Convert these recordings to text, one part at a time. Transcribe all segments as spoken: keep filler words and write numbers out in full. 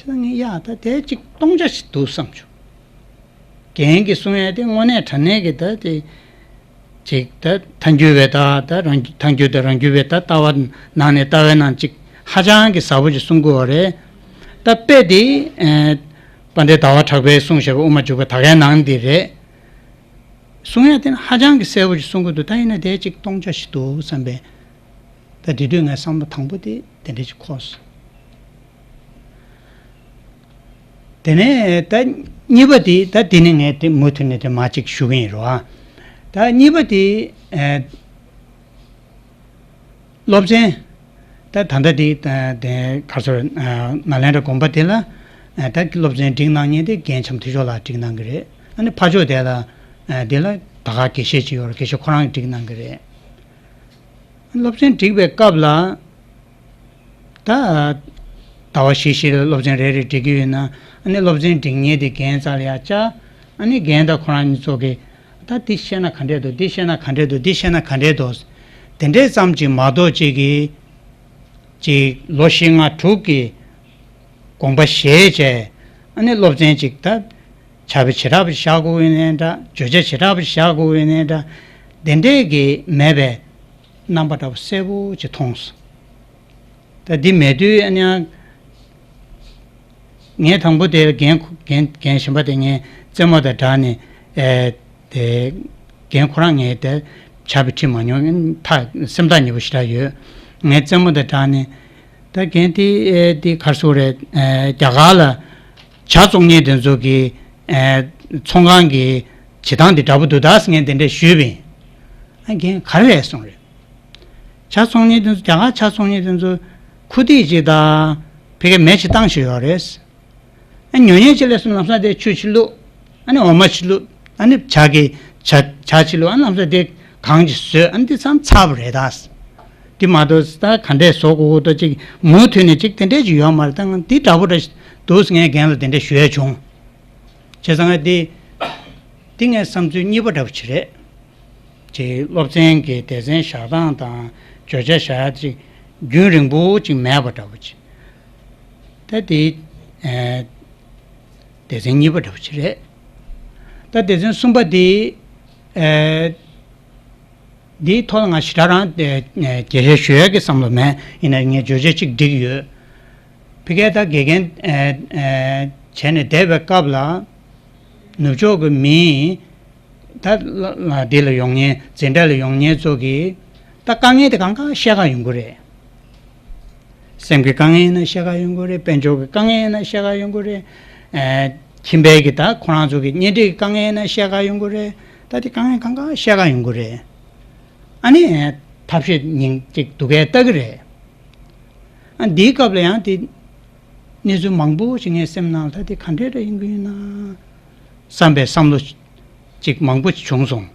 བྱས་ཙང་ངས་ཡ་ད་དེ་ཅིག་སྟོང་ཆ་ཞིག་འདུག་བསམ་བྱུང་། རྒན་གྱིས་གསུང་ཡ་དེ་དངོས་གནས་དྲང་གནས་ཀྱི་ད་དེ་ཅིག་ད་ཐལ་འགྱུར་བའི་ད་ད་རང་ཐལ་འགྱུར་དང་རང་རྒྱུད་པའི་ད་ལྟ་བ་ནང་ནས་ལྟ་བའི་ནང་ཅིག་ཧ་ཅང་གི་ཟབ་པོ་ཅིག་གསུང་གི་ཡོད་རེད། ད་དཔེ་དེ་ཨེ་དཔལ་ལྡན་ཟླ་བ་གྲགས་པས་གསུངས་བཞག་པའི་དབུ་མ་འཇུག་པ་ད་གའི་ནང་འདི་རེད། གསུང་ཡ་དེ་ནི་ཧ་ཅང་གི་གསལ་པོ་ཅིག་གསུང་གི་འདུག་ད་ཡིན་ན་དེ་ཅིག་སྟོང་ཆ་ཞིག་འདུག་བསམ་པས། ད་དེ་དུས་ངའི་བསམ་བློ་དང་པོ་དེ་དེ་འདྲ་ཅིག་འཁོར་སོང་། དེ་ནས་ད་གཉིས་པ་དེ་ད་དེ་ནི་ངས་དེ་མུ་མཐུད་ནས་དེ་མ་ཅིག་ཞུ་གི་ཡིན་རོ་ཨ། ད་གཉིས་པ་དེ་ཨེ། སློབ་ཚན། ད་ད་ལྟ་འདི་ད་དེ་ག་ཚོད་ནཱ་ལེནྡྲ་དགོན་པ་དེ་ལ་ད་སློབ་ཚན་སྒྲིག་གནང་མཁན་དེ་རྒན་འཆམ་མཐུན་ཤོག་ལགས་སྒྲིག་གནང་གི་རེད། ཨ་ནི་ཕར་ཕྱོགས་དེ་ལ་དེ་ལ་ད་ག་དགེ་བཤེས་ཅིག་ཡོད་རེད། དགེ་བཤེས་ཁོ་རང་གིས་སྒྲིག་གནང་གི་རེད། སློབ་ཚན་སྒྲིག་པའི་སྐབས་ལ་ད་ཟླ་བ་བཞི་བཞི་ལ་སློབ་ཚན་རེ་རེ་སྒྲིག་གི་ཡོད་ན། ཨ་ནི་སློབ་ཚན་སྒྲིག་མཁན་དེ་རྒན་རྩ་ལ་ཡར་བཅར། ཨ་ནི་རྒན་དང་ཁོ་རང་གཉིས་ཚོ་གིས་ད་འདི་བཤད་ན་ག་འདྲས་འདུག་འདི་བཤད་ན་ག་འདྲས་འདུག་འདི་བཤད་ན་ག་འདྲས་འདུག་དེ་འདྲས་ཙམ་གྱིས་མ་གཏོགས་ཅིག་གིས་ཅིག་ལོ་བཞི་ལྔ་དྲུག་གི་དགོངས་པ་བཞེས་བྱས། ཨ་ནི་སློབ་ཚན་ཅིག་ད་བྱ་བ་བྱེ་བྲག་པ་བཞག་དགོས་ཡོད་ནའི་འདྲ། བརྗོད་བྱ་བྱེ་བྲག་པ་བཞག་དགོས་ཡོད་ནའི་འདྲ། དེ་འདྲས་ཀྱི་མེད་པའི་རྣམ་པ་འདྲ་པོ་གསལ་པོ་ཅིག་མཐོང་སོང་། ད་འདི་མེད་དུས་ཨ་ནི་ངས་དང་པོ་དེ་རྒན་རྒན་རྒན་གཞན་པ་དེ་ངས་རྩེད་མོ་དང་སྦྲགས་ནས་ཨེ་དེ་རྒན་ཁོ་རང་ངས་དེ་བྱ་བ་ཁྲིད་མ་མྱོང་། ཐག་སེམས་ཐག་ཉེ་པོ་ཞེ་དྲག་ཡོད། ངས་རྩེད་མོ་དང་སྦྲགས་ནས་ད་རྒན་དེ་ཨེ་དེ་ག་རེ་ཟེར་དགོས་རེད། ཨེ་རྒྱ་གར་ལ་ཇ་བཙོང་མཁན་དེ་ཚོ་གི་ཨེ་ཚོང་ཁང་གི་བྱེད་སྟངས་དེ་འདྲ་པོ་འདུག་ད་ཟེར་ངས་དེ་འདྲ་ཞུས་པ་ཡིན། ཨ་རྒན་ག་རེ་རེད་གསུངས་རེད། ཇ་ཚོང་མཁན་དེ་ཚོ་རྒྱ་གར་ཇ་ཚོང་མཁན་དེ་ཚོ་ཁུ་ཏིག་ཅིག་དང་ཕ་གིའི་མེ་ཅིག་བཏང་བཞིན་ཡོད་རེད། ཨ་ཉོ་མཁན་ཅིག་སླེབས་སོང་། ལམ་སང་དེ་ཆུ་ཅིག་བླུགས། ཨ་ནི་འོ་མ་ཅིག་བླུགས། ཨ་ནི་ཇ་གི་ཇ་ཇ་ཅིག་བླུགས། ཨ་ལམ་སང་དེ་གང་ཅིག་བཟོས། ཨ་ནི་དེ་ཚང་ཚར་བ་རེད་ད། དེ་མ་གཏོགས་ད་ག་འདྲས་བཟོ་དགོས་དགོས་ད་ཅིག་མུ་མཐུད་ནས་ཅིག་དེ་འདྲས་ཅིག་ཡོད་མ་རེད། ད་ང་འདི་འདྲ་པོ་འདྲ་འདུག་ཟེར་ངས་རྒན་ལ་དེ་འདྲས་ཞུ་ཡ་བྱུང་། བྱས་ཙང་ང་དེ་དེ་ངའི་བསམ་ཚུལ་གཉིས་པ་འདྲ་པོ་ཅིག་རེད། ཅིག་སློབ་ཚན་གྱི་སྡེ་ཚན་བཞག་སྟངས་དང་བརྗོད་བྱ་བཞག་ཡ་ཅིག་རྒྱུན་རིང་པོ་ཅིག་མེད་པ་འདྲ་པོ་ཅིག་ད་དེ་ཨེ་སྡེ་ཚན་གཉིས་པ་འདྲ་པོ་ཅིག་རེད། ད་སྡེ་ཚན་གསུམ་པ་དེ་ཨེ་འདིའི་ཐོག་ལ་ང་ཞེ་དྲག་རང་ཨེ་ཨེ་རྒྱས་བཤད་ཞུ་ཡ་གི་བསམ་བློ་མེད། ཡིན་ན་ངས་བརྗོད་བྱ་ཅིག་བསྒྲིགས་ཡོད། ཕ་གིར་ད་དགེ་རྒན་ཨེ་ཨེ་བྱས་ནས་བསྡད་པའི་སྐབས་ལ་ནུབ་ཕྱོགས་ཀྱི་མིས། ད་ལ་ལ་འདི་ལ་ཡོང་མཁན་འཛིན་གྲྭ་ལ་ཡོང་མཁན་ཚོ་གིས་ད་དཀའ་ངལ་དེ་གང་ག་བཤད་ག་ཡོང་གི་རེད། སེམས་ཀྱི་དཀའ་ངལ་ཡིན་ན་བཤད་ག་ཡོང་གི་རེད། དཔལ་འབྱོར་གྱི་དཀའ་ངལ་ཡིན་ན་བཤད་ག་ཡོང་གི་རེད། ཨེ་ཁྱིམ་པའི་གི་ད་ཁོ་རང་ཚོ་གི་གཉེན་སྒྲིག་གི་དཀའ་ངལ་ཡིན་ན་བཤད་ག་ཡོང་གི་རེད། ད་དེ་དཀའ་ངལ་གང་ག་བཤད་ག་ཡོང་གི་རེད། ཨ་ནི་ཐབས་ཤེས་ཉིན་གཅིག་སྡུག་སྐད་ལྟ་གི་རེད། ཨ་འདིའི་སྐབས་ལ་ཡང་དེ་གནས་ཚུལ་མང་པོ་ཞིག་ངའི་སེམས་ནང་ལ་ད་དེ་ག་འདྲས་འདྲ་ཡིན་གྱི་ཡོད་ན་བསམ་པའི་བསམ་བློ་ཅིག་མང་པོ་ཞིག་བྱུང་སོང་།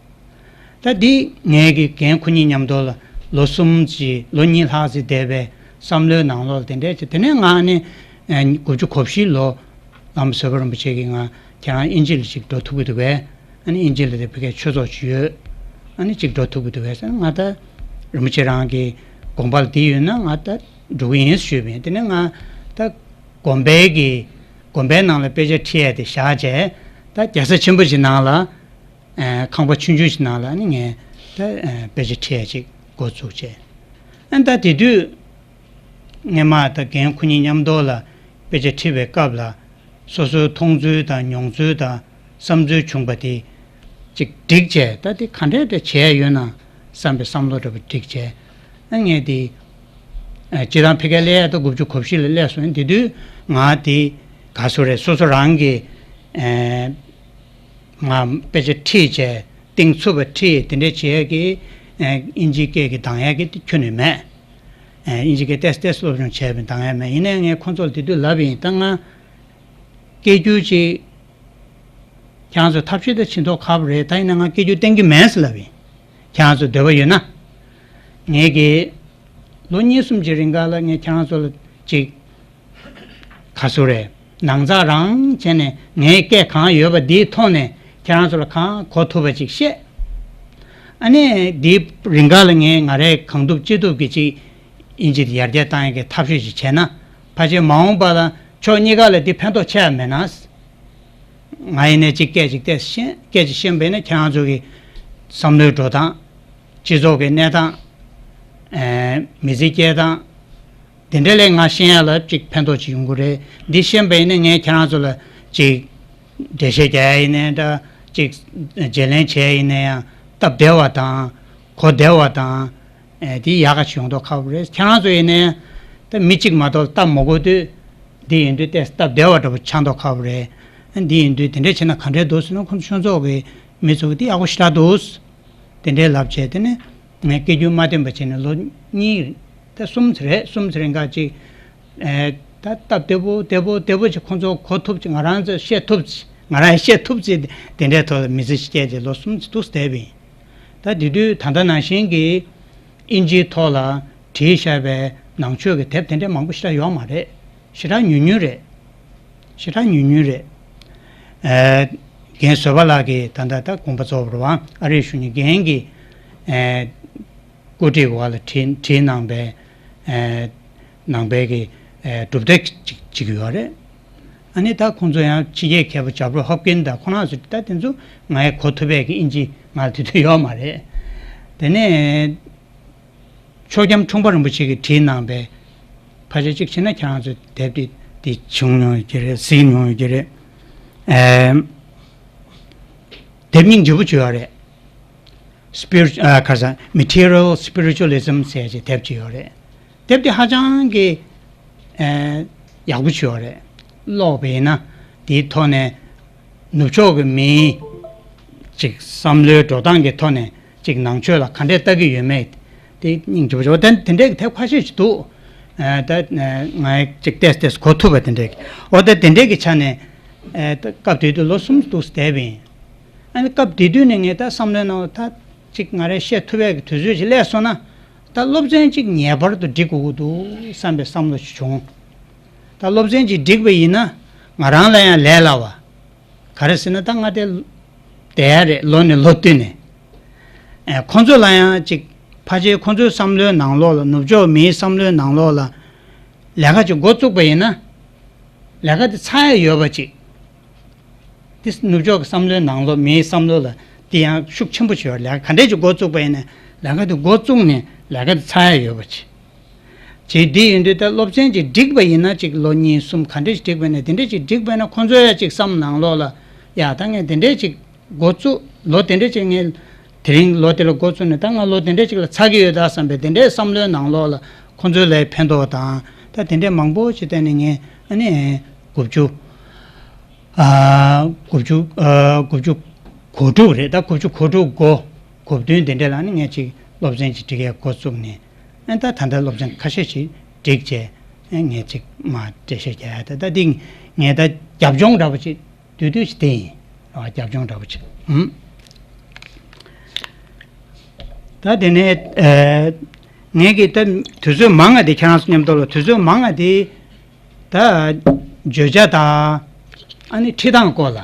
ད་འདི་ངའི་གི་རྒན་ཁོ་གཉིས་མཉམ་དུ་ལ་ལོ་གསུམ་ཅིག་ལོ་གཉིས་ལྷག་ཙམ་བསྡད་པའི་བསམ་བློའི་ནང་ལོགས་ལ་དེ་འདྲས་ཅིག་དེ་ནས་ང་ནི་ཨ་དགུ་བཅུ་གོ་བཞི་ལོ་བླ་མ་བཟོད་པ་རིན་པོ་ཆེ་གིས་ང་ཁྱེད་རང་དབྱིན་ཇི་ལ་ཅིག་འགྲོ་ཐུབ་ཀྱི་འདུག་གས། ཨ་ནི་དབྱིན་ཇི་ལ་དེ་ཕ་གིའི་ཆོས་ཚོགས་ཅིག་ཡོད། ཨ་ནི་ཅིག་འགྲོ་ཐུབ་ཀྱི་འདུག་གས་ཟེར། ང་ད་རིན་པོ་ཆེ་རང་གི་དགོངས་པ་ལ་བསྡད་ཡོད་ན་ང་ད་འགྲོ་གི་ཡིན་ཞུས་པ་ཡིན། དེ་ནས་ང་ད་དགོན་པའི་གི་དགོན་པའི་ནང་ལ་དཔེ་ཆ་ཁྲིད་ཡས་དེ་བཞག་བྱས། ད་རྒྱལ་ས་ཆེན་པོ་ཅིག་ནང་ལ་ཨ་ཁང་པ་ཆུང་ཆུང་ཞིག་ནང་ལ་ཨ་ནི་ངས་ད་ཨ་དཔེ་ཆ་ཁྲིད་ཡས་ཅིག་འགོ་བཙུགས་བྱས། ཨ་ནི་ད་དེ་དུས་སྔོན་མ་ད་རྒན་ཁོ་གཉིས་མཉམ་དུ་ལ་དཔེ་ཆ་ཁྲིད་པའི་སྐབས་ལ་སོ་སོའི་མཐོང་ཚུལ་དང་མྱོང་ཚུལ་དང་བསམ་ཚུལ་བྱུང་པ་དེ་ཅིག་བསྒྲིགས་བྱས། ད་དེ་ག་འདྲས་འདྲ་བྱས་ཡོད་ན་བསམ་པའི་བསམ་བློ་འདྲ་པོ་བསྒྲིགས་བྱས། ཨ་ངས་དེ་ཨ་སྤྱིར་བཏང་ཕ་གིར་སླེབས་ཡ་ད་དགུ་བཅུ་གོ་བཞི་ལ་སླེབས་སོང་། དེ་དུས་ང་དེ་ག་ཚོད་རེད། སོ་སོ་རང་གི་ཨ་ང་དཔེ་ཆ་ཁྲིད་བྱས་གཏིང་ཚུད་པ་ཁྲིད་དེ་འདྲ་བྱེད་ཡ་གི་ཨ་དབྱིན་ཇིའི་སྐད་ཀྱི་འདང་ཡ་གི་དེ་ཁྱོན་ནས་མེད། ཨ་དབྱིན་ཇིའི་སྐད་ཏོག་ཙམ་ཏོག་ཙམ་སློབ་སྦྱོང་བྱས་པའི་འདང་ཡ་མེད། ཡིན་ནའི་ངས་ཁོང་ཚོ་ལ་དེ་དུས་ལབ་པ་ཡིན། ད་ང་སྐད་སྒྱུར་ཅིག་ཁྱེད་རང་ཚོ་ཐབས་ཤེས་ད་བྱེད་མདོག་ཁ་པོ་རེད། ད་ཡིན་ན་ང་སྐད་སྒྱུར་བསྟན་གྱི་མེད་ཟེར་ལབ་པ་ཡིན། ཁྱེད་རང་ཚོ་འདོད་པ་ཡོད་ན། ངས་ཀྱི་ལོ་གཉིས་གསུམ་གྱི་རིང་ག་ལ་ངས་ཁྱེད་རང་ཚོ་ལ་ཅིག་ག་ཚོད་རེད། ནང་ཚགས་རང་བྱས་ནས་ངའི་སྐད་གང་ཡོད་པ་འདིའི་ཐོག་ནས་ཁྱེད་རང་ཚོ་ལ་གང་གོ་ཐུབ་པ་ཅིག་བཤད། ཨ་ནི་འདིའི་རིང་ག་ལ་ངས་ང་རའི་གང་ཐུབ་ཅི་ཐུབ་ཀྱིས་ཅིག་དབྱིན་ཇི་དེ་ཡར་རྒྱས་བཏང་ཡག་གི་ཐབས་ཤེས་ཤིག་བྱས་ན། ཕལ་ཆེར་མ་འོངས་པ་ལ་ ཕྱོགས་གཉིས་ཀ་ལ་འདི་ཕན་ཐོགས་ཆེ་ཡ་མེད་ན། ང་ཡིན་ནའི་གཅིག་སྐད་ཅིག་བལྟས་ཤེས། སྐད་ཅིག་ཤེས་པ་ཡིན་ན་ཁྱེད་རང་ཚོ་གི་བསམ་བློའི་འགྲོ་སྟངས། སྤྱི་ཚོགས་ཀྱི་གནས་སྟངས། ཨེ། མི་ཚེ་སྐྱེལ་སྟངས། དེ་འདྲ་ལས་ང་ཤེས་ཡ་ལ་གཅིག་ཕན་ཐོགས་ཅིག་ཡོང་གི་རེད། འདི་ཤེས་པ་ཡིན་ན་ངས་ཁྱེད་རང་ཚོ་ལ་གཅིག་འགྲེལ་བཤད་རྒྱག་ཡ་ཡིན་ནའི་འདྲ། གཅིག་བརྗེ་ལེན་བྱས་ཡིན་ན་ཡང་སྟབས་བདེ་བ་དང་། གོ་བདེ་བ་དང་། ཨེ། དེ་ཡག་ག་ཅིག་ཡོང་མདོག་ཁ་པོ་རེད། ཁྱེད་རང་ཚོ་ཡིན་ནའི་ད་མི་གཅིག་མ་གཏོགས་སྟབས་མ་གོ་དུས། འདི་ཡིན་དུས་ཏོག་ཙམ་སྟབས་བདེ་བ་འདྲ་པོ་ཆགས་མདོག་ཁ་པོ་རེད། འདི་ཡིན་དུས་དེ་འདྲ་བྱས་ན་ག་འདྲས་འདུག་ཟེར་ན། ཁོང་ཚོ་ཆུང་ཚོགས་ཀྱི་མི་ཚོ་གིས་འདི་ཡག་པོ་ཞེ་དྲག་འདུག། དེ་འདྲའི་ལབ་བྱས། དེ་ནས་ངས་སྐད་སྒྱུར་མ་བཏོན་པ་བྱས་ནས་ལོ་གཉིས་ད་གསུམ་ཙམ་རེད། གསུམ་ཙམ་རིང་ག་ཅིག། ཨེ། ད་སྟབས་བདེ་པོ་བདེ་པོ་བདེ་པོ་ཅིག་ཁོང་ཚོ་གོ་ཐུབ་ཅིག། ང་རང་ཚོས་བཤད་ཐུབ་ཅིག། ང་རང་བཤད་ཐུབ་ཅིག། དེ་འདྲའི་ཐོག་ལ་མི་ཚེ་ཞིག་སྐྱེལ་བྱས་ལོ་གསུམ་ཙམ་འདུག་བསྡད་པ་ཡིན། ད་དེ་དུས་ད་ལྟ་ནང་བཞིན་གྱི་ཨིན་ཇིའི་ཐོག་ལ་བྲིས་བཞག་པའི་ནང་ཆོས་ཀྱི་དེབ་དེ་འདྲའི་མང་པོ་ཞེ་དྲག་ཡོད་མ་རེད། ཞེ་དྲག་ཉུང་ཉུང་རེད། ཞེ་དྲག་ཉུང་ཉུང་རེད། ཨེ། རྒན་བཟོད་པ་ལགས་ཀྱིས་ད་ལྟ་ད་དགོངས་པ་རྫོགས་པ་རེད་པ། ཨ་རིའི་གཞོན་ནུ་རྒན་གྱིས། ཨེ། སྐུ་བགྲེས་ཀྱི་བར་ལ་བྲིས་བྲིས་གནང་པའི། ཨེ། ནང་པའི་གི། ཨེ། གྲུབ་འབྲས་ཅིག་ཅིག་ཡོད་རེད། ཨ་ནི་ད་ཁོང་ཚོ་ཡང་ཕྱི་རྒྱལ་མཁས་པ་ཇབ་རོ་ཧོབ་ཀིན་དང་ཁོ་རང་ཚོ་ད་དེ་ཚོ་ང་ཡི་གོ་ཐུབ་པའི་གི་ཨིན་ཇི་ང་ལ་དེ་དུས་ཡོད་མ་རེད། དེ་ནས་ཆོས་རྒྱམ་འཁྲུངས་པ་རིན་པོ་ཆེ་གིས་བྲིས་གནང་པའི། ཕལ་ཆེར་གཅིག་བྱས་ན་ཁྱེད་རང་ཚོས་དེབ་དེ་དེ་བྱུང་མྱོང་ཡོད་ཀྱི་རེད། གཟིགས་མྱོང་ཡོད་ཀྱི་རེད། ཨེ། དེབ་སྙིང་རྗེ་པོ་བྱུང་ཡོད་རེད། Spirit- ཨ། ག་རེ་ཟེར། Material Spiritualism ཟེར་ཅིག་དེབ་ཅིག་ཡོད་རེད། དེབ་དེ་ཧ་ཅང་གི། ཨེ། ཡག་པོ་བྱུང་ཡོད་རེད། ཀློག་པ་ཡིན་ན་དེའི་ཐོག་ནས་ནུབ་ཕྱོགས་ཀྱི་མིའི་ཅིག་བསམ་བློའི་འགྲོ་སྟངས་ཀྱི་ཐོག་ནས་ཅིག་ནང་ཆོས་ལ་ག་འདྲས་ལྟ་གི་ཡོད་མེད་དེ་སྙིང་རྗེ་པོ་བྱུང་། དེ་དེ་འདྲས་ཀྱི་དེབ་ཁ་ཤས་ཤིག་འདུག། ཨེ། ད་ང་ཅིག་ཏོག་ཙམ་ཏོག་ཙམ་གོ་ཐུབ་པ་དེ་འདྲས་ཀྱི། འོ། ད་དེ་འདྲས་ཀྱི་ཆ་ནས། ཨེ། ད་སྐབས་དེ་དུས་ལོ་གསུམ་འདུག་བསྡད་པ་ཡིན། ཨ་ནི་སྐབས་དེ་དུས་ནས་ངས་ད་བསམ་བློའི་ནང་ད་ཅིག་ང་རས་བཤད་ཐུབ་ཡས་ཀྱི་དུས་ཚོད་ཅིག་སླེབས་སོང་ན། ད་སློབ་ཚན་ཅིག་ངེས་པར་དུ་འགྲིག་དགོས་ཀྱི་འདུག་བསམ་པའི་བསམ་བློ་ཞིག་བྱུང་། ད་སློབ་ཚན་ཅིག་འགྲིག་པ་ཡིན་ན་ང་རང་ལ་ཡང་ལས་སླ་བ། ག་རེ་ཟེར་ན་ད་ང་དེ་བསྡད་ཡ་རེད། ལོ་ནས་ལོ་བསྟུད་ནས། ཨེ། ཁོང་ཚོ་ལ་ཡང་ཅིག་ཕལ་ཆེར་ཁོང་ཚོའི་བསམ་བློའི་ནང་ལོགས་ལ། ནུབ་ཕྱོགས་མིའི་བསམ་བློའི་ནང་ལོགས་ལ་ལས་ཀ་ཅིག་འགོ་བཙུགས་པ་ཡིན་ན། ལས་ཀ་དེ་ཚར་ཡ་ཡོད་པ་ཅིག། དེ་ནུབ་ཕྱོགས་ཀྱི་བསམ་བློའི་ནང་ལོགས། མིའི་བསམ་བློ་ལ་དེ་ཡང་ཤུགས་ཆེན་པོ་ཞིག་ཡོད་རེད། ལས་ཀ་ག་འདྲས་ཅིག་འགོ་བཙུགས་པ་ཡིན་ན་ལས་ཀ་དེ་འགོ་བཙུགས་ནས་ལས་ཀ་དེ་ཚར་ཡ་ཡོད་པ་ཅིག། ཅིག་དེ་ཡིན་དུས་ད་སློབ་ཚན་ཅིག་འགྲིག་པ་ཡིན་ན། ཅིག་ལོ་གཉིས་གསུམ་ག་འདྲས་ཅིག་འགྲིག་པ་ཡིན་ན། དེ་འདྲས་ཅིག་འགྲིག་པ་ཡིན་ན་ཁོང་ཚོའི་ཡ་ཅིག་བསམ་ནང་ལོགས་ལ། ཡ། ད་ངས་དེ་འདྲས་ཅིག་འགོ་བཙུགས། ལོ་དེ་འདྲས་ཅིག་ངས་དེ་རིང་ལོ་དེ་ལ་འགོ་བཙུགས་ནས་ད་ང་ལོ་དེ་འདྲས་ཅིག་ལ་ཚར་གྱི་ཡོད་ད་བསམ་པའི་དེ་འདྲས་བསམ་བློའི་ནང་ལོགས་ལ་ཁོང་ཚོའི་ལ་ཕན་ཐོགས་དང་། ད་དེ་འདྲས་མང་པོ་ཅིག་བལྟས་ནས་ངས་ཨ་ནི་དགུ་བཅུ། ཨ། དགུ་བཅུ། ཨ། དགུ་བཅུ་གོ་དྲུག་རེད། ད་དགུ་བཅུ་གོ་དྲུག་གོ། གོ་བདུན་དེ་འདྲས་ལ་ནི་ངས་ཅིག་སློབ་ཚན་ཅིག་སྒྲིག་ཡས་འགོ་བཙུགས་ནས། ཨ། ད་ད་ལྟ་སློབ་ཚན་ཁ་ཤས་ཤིག་བསྒྲིགས་བྱས། ཨ། ངས་ཅིག་མར་འགྲེལ་བཤད་རྒྱག་ཡ། ད་ད་འདི་ངས་ད་རྒྱབ་ལྗོངས་འདྲ་པོ་ཅིག་བསྡུས་བསྡུས་ཤིག་དེ་ཡིན། ཨ། རྒྱབ་ལྗོངས་འདྲ་པོ་ཅིག། ཨུམ། ད་དེ་ནས། ཨ། ངས་ཀྱི་ད་དུས་ཚོད་མང་ང་དེ། ཁྱེད་རང་ཚོ་མཉམ་དུ་ལ་དུས་ཚོད་མང་ང་དེ། ད་བརྗོད་བྱ་དང་། ཨ་ནི་འབྲི་སྟངས་སྐོར་ལ་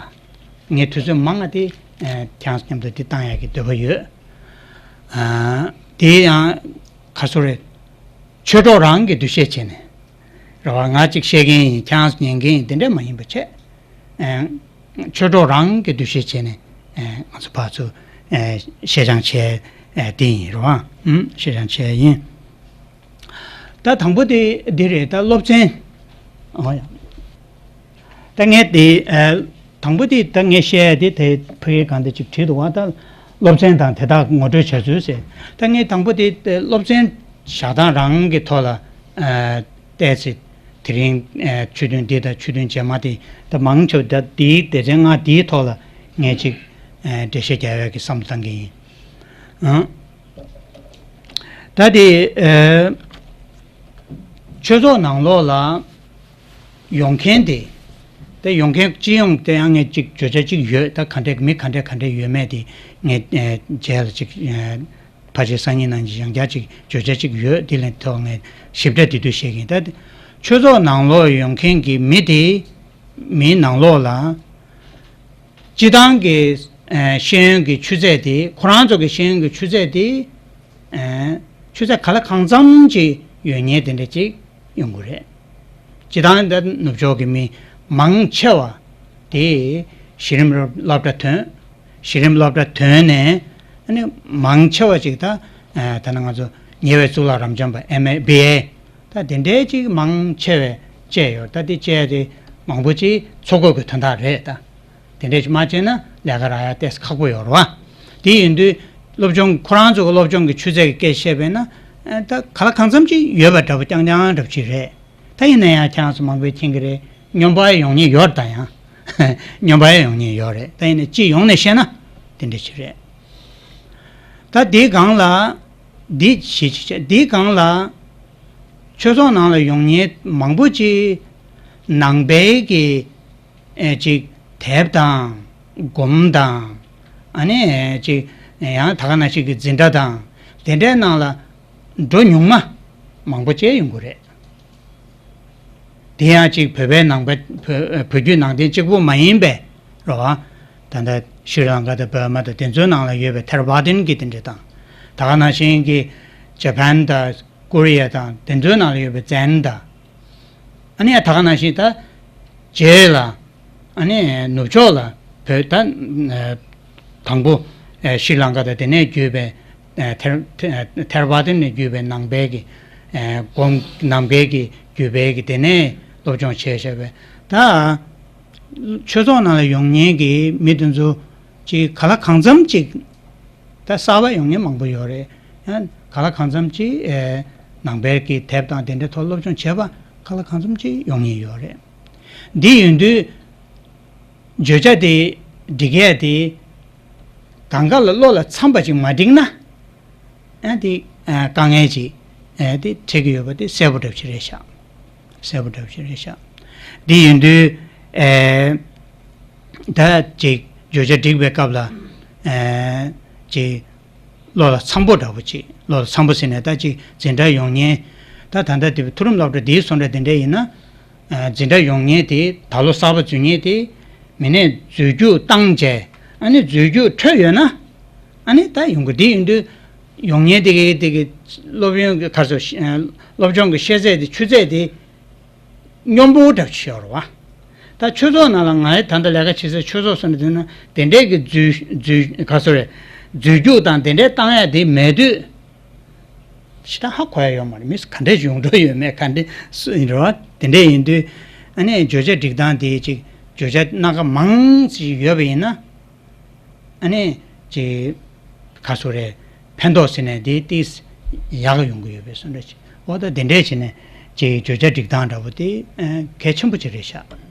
ངས་དུས་ཚོད་མང་ང་དེ། ཨ། ཁྱེད་རང་ཚོ་མཉམ་དུ་འདི་བཏང་ཡག་གི་འདོད་པ་ཡོད། ཨ། དེ་ཡང་ག་རེ་ཟེར་རེད། ཆོས་གྲོགས་རང་གི་འདུ་ཤེས་བྱས་ནས། རེད་བ། ང་གཅིག་བཤད་མཁན་ཡིན། ཁྱེད་རང་ཚོ་ཉན་མཁན་ཡིན། དེ་འདྲ་མ་ཡིན་པ་བྱས། ཨ། ཆོས་གྲོགས་རང་གི་འདུ་ཤེས་བྱས་ནས། ཨ། ང་ཚོ་ཕར་ཚུར། ཨ། བཤད་སྦྱང་བྱས། ཨ། དེ་ཡིན། རེད་བ། ཨུམ། བཤད་སྦྱང་བྱས་ཡིན། ད་དང་པོ་དེ་འདི་རེད། ད་སློབ་ཚན། ཨོ་ཡ། ད་ངས་དེ། ཨ། དང་པོ་དེ་ད་ངས་བཤད་ཡ་དེ་དེ་ཕ་གིའི་སྒང་དེ་ཅིག་བྲིས་འདུག་བ། ད་སློབ་ཚན་དང་དེ་དག་ངོ་སྤྲོད་བྱ་ཚུལ་ཟེར། ད་ངས་དང་པོ་དེ་སློབ་ཚན་བཞག་སྟངས་རང་གི་ཐོག་ལ། ཨ། བལྟས་ཚེ་དེ་རིང་ཆོས་ཐུན་འདི་དང་ཆོས་ཐུན་རྗེས་མ་དེ། ད་མང་ཆེ་བ་ད་དེའི་སྡེ་ཚན་ལྔ་དེའི་ཐོག་ལ་ངས་ཅིག། ཨ། འགྲེལ་བཤད་རྒྱག་ཡག་གི་བསམ་བློ་བཏང་གི་ཡིན། ཨང་། ད་དེ། ཨ། ཆོས་ཚོགས་ནང་ལོགས་ལ་ཡོང་མཁན་དེ། ད་ཡོང་མཁན་སྤྱི་ཡོངས་དེ་ཡང་ངས་ཅིག་བརྗོད་བྱ་ཅིག་ཡོད། ད་ག་འདྲས་མི་ག་འདྲས་ག་འདྲས་ཡོད་མེད་དེ་ངས། ཨ། རྗེས་ལ་ཅིག། ཨ། ཕལ་ཆེར་སང་ཉིན་གནངས་ཉིན་ཡང་བསྐྱར་ཅིག་བརྗོད་བྱ་ཅིག་ཡོད། དེ་ལ་ཐོག་ངས་ཞིབ་ཕྲ་དེ་དུས་བཤད་ཀྱི་ཡིན། ད་ཆོས་ཚོགས་ནང་ལོགས་ཡོང་མཁན་གྱི་མི་དེ། མིའི་ནང་ལོགས་ལ། སྤྱི་བཏང་གི། ཨ། ཤེས་ཡོན་གྱི་ཆུ་ཚད་དེ། ཁོ་རང་ཚོ་གི་ཤེས་ཡོན་གྱི་ཆུ་ཚད་དེ། ཨ། ཆུ་ཚད་ག་ལ་གང་འཚམ་ཅིག་ཡོད་མཁན་དེ་འདྲ་ཅིག་ཡོང་གི་རེད། སྤྱིར་བཏང་ད་ནུབ་ཕྱོགས་ཀྱི་མི་མང་ཆེ་བ་དེ་གཞི་རིམ་སློབ་གྲྭ་ཐོན། གཞི་རིམ་སློབ་གྲྭ་ཐོན་ནས་ཨ་ནི་མང་ཆེ་བ་ཅིག་ད་ད་ནང་ང་ཚོ་ཉེ་བའི་གཙུག་ལག་རབ་འབྱམས་པ་ཨེམ་ཨེ་བི་ཨེ་ད་དེ་འདྲའི་ཅིག་མང་ཆེ་བས་བཅད་ཡོད། ད་དེ་བཅད་དེ་མང་པོ་ཅིག་འཚོ་གོས་ཀྱི་དོན་དག་རེད་ད། དེ་འདྲས་ཅིག་མ་བྱས་ན་ལས་ཀ་རག་ཡ་ཏོག་ཙམ་ཁག་པོ་ཡོད་རེད་བ། དེ་ཡིན་དུས་སློབ་སྦྱོང་ཁོ་རང་ཚོ་གི་སློབ་སྦྱོང་གི་ཆུ་ཚད་ཀྱི་སྐད་ཆ་བཤད་པས་ན་ད་ག་ལ་གང་འཚམ་ཅིག་ཡོད་པ་འདྲ་པོ་རྐྱང་རྐྱང་འདྲ་པོ་ཅིག་རེད། ད་ཡིན་ན་ཡང་ཁྱེད་རང་ཚོ་མང་པོས་མཁྱེན་གྱི་རེད། སྨྱོན་པ་ཡོང་ཉེན་ཡོད་རེད། ད་ཡང་སྨྱོན་པ་ཡོང་ཉེན་ཡོད་རེད། ད་ཡིན་ན་སྤྱི་ཡོངས་ནས་བཤད་ན་དེ་འདྲ་ཅིག་རེད། ད་འདི་སྒང་ལ་འདི་ཞིག་བྱས། འདི་སྒང་ལ་ཆོས་ཚོགས་ནང་ལ་ཡོང་མཁན་མང་པོ་ཅིག་ནང་པའི་གི་ཨེ་ཅིག་དེབ་དང་སྒོམ་དང་ཨ་ནི་ཅིག་ཡང་ད་ག་ནང་བཞིན་གྱི་འཛིན་གྲྭ་དང་དེ་འདྲའི་ནང་ལ་འགྲོ་ཉུང་མ་མང་པོ་བྱས་ཡོང་གི་རེད། དེ་ཡང་ཅིག་བོད་པའི་ནང་པ་བོད་བོད་བརྒྱུད་ནང་བསྟན་གཅིག་པུ་མ་ཡིན་པའི་རེད་བ། ད་ལྟ་ཤྲི་ལང་ཀ་དང་འབར་མ་དང་དེ་ཚོའི་ནང་ལ་ཡོད་པའི་ཐེ་ར་བ་དིན་གྱི་དེ་འདྲ་དང་། ད་ག་ནང་བཞིན་གྱི་ཇ་པན་དང་ཀོ་རི་ཡ་དང་དེ་ཚོའི་ནང་ལ་ཡོད་པའི་ཛན་དང་། ཨ་ནི་ད་ག་ནང་བཞིན་ད་རྗེས་ལ་ཨ་ནི་ནུབ་ཕྱོགས་ལ་བོད་ད་དང་པོ་ཤྲི་ལང་ཀ་དང་དེ་ནས་བརྒྱུད་པའི་ཐེར་ཐེར་བ་དེ་ནས་བརྒྱུད་པའི་ནང་པའི་གི་སྒོམ་ནང་པའི་གི་བརྒྱུད་པའི་གི་དེ་ནས་སློབ་སྦྱོང་བྱས་བྱས་པས་ད་ཆོས་ཚོགས་ནང་ལ་ཡོང་མཁན་གི་མི་དེ་ཚོ་ཅིག་ག་ལ་གང་འཚམ་ཅིག་ད་གསར་པ་ཡོང་མཁན་མང་པོ་ཡོད་རེད། ཡང་ག་ལ་གང་འཚམ་ཅིག་ནང་པའི་གི་དེབ་དང་དེ་འདྲའི་ཐོག་སློབ་སྦྱོང་བྱས་པ་ག་ལ་གང་འཚམ་ཅིག་ཡོང་མཁན་ཡོད་རེད། འདི་ཡིན་དུས་བརྗོད་བྱ་དེ་འགྲིག་ཡས་དེ་གང་ག་ལ་བློ་ལ་འཚམ་པ་ཅིག་མ་འགྲིག་ན་ཨ་དེ་དཀའ་ངལ་ཅིག་དེ་འཕྲད་ཀྱི་ཡོད་པ་དེ་གསལ་པོ་འདྲ་པོ་ཅིག་རེད་ཤག་གསལ་པོ་འདྲ་པོ་ཅིག་རེད་ཤག་འདི་ཡིན་དུས་ཨེ་ད་ཅིག་བརྗོད་བྱ་སྒྲིག་པའི་སྐབས་ལ་ཨེ་ཅིག་བློ་ལ་འཚམ་པོ་འདྲ་པོ་ཅིག་བློ་ལ་འཚམ་པོ་ཟེར་ནས་ད་ཅིག་འཛིན་གྲྭ་ཡོང་མཁན་ད་ད་ལྟ་དེ་མཐོ་རིམ་སློབ་གྲྭ་འདིའི་བཟོ་འདྲ་དེ་འདྲ་ཡིན་ན། ཨ་འཛིན་གྲྭ་ཡོང་མཁན་དེ་ད་ལོ་གསར་པ་འཛུལ་མཁན་དེ་མི་སྣས་འཛུལ་རྒྱུགས་བཏང་བྱས་ཨ་ནི་འཛུལ་རྒྱུགས་འཕྲོད་ཡོད་ན་ཨ་ནི་ད་ཡོང་གི། དེ་ཡིན་དུས་ཡོང་མཁན་དེ་གའི་དེ་གའི་སློབ་ཡོན་གྱི་ག་རེ་ཟེར་སློབ་སྦྱོང་གི་ཤེས་ཚད་དེ་ཆུ་ཚད་དེ་སྙོམས་པོ་འདྲ་ཞིག་ཡོད་རེད་བ། ད་ཆོས་ཚོགས་ནང་ལ་ང་ཡི་ད་ལྟ་ལས་ཀ་བྱེད་སའི་ཆོས་ཚོགས་སུ་འདི་ན་དེ་འདྲས་ཀྱི་འཛུལ་འཛུལ་ག་རེ་ཟེར་རེད། འཛུལ་རྒྱུགས་དང་དེ་འདྲས་བཏང་ཡ་དེ་མེད་དུས། ཞེ་དྲག་ཧ་གོ་ཡ་ཡོད་མ་རེད། མི་ག་འདྲས་ཡོང་འགྲོ་ཡོད་མེད་ག་འདྲས་སུ་ཡིན་རེད་བ། དེ་འདྲས་ཡིན་དུས་ཨ་ནི་བརྗོད་བྱ་སྒྲིག་སྟངས་དེ་ཅིག་བརྗོད་བྱ་སྣ་ཁ་མང་ཞིག་ཡོད་པ་ཡིན་ན་ཨ་ནི་ཅིག་ག་རེ་ཟེར་རེད། ཕན་ཐོགས་ཟེར་ནས་དེ་ཏིས་ཡག་ཡོང་གི་ཡོད་པའི་བཟོ་འདྲ་ཅིག་འོ་ད་དེ་འདྲས་བྱས་ནས་ཅིག་བརྗོད་བྱ་སྒྲིག་སྟངས་འདྲ་པོ་དེ་གལ་ཆེན་པོ་ཅིག་རེད་ཤག་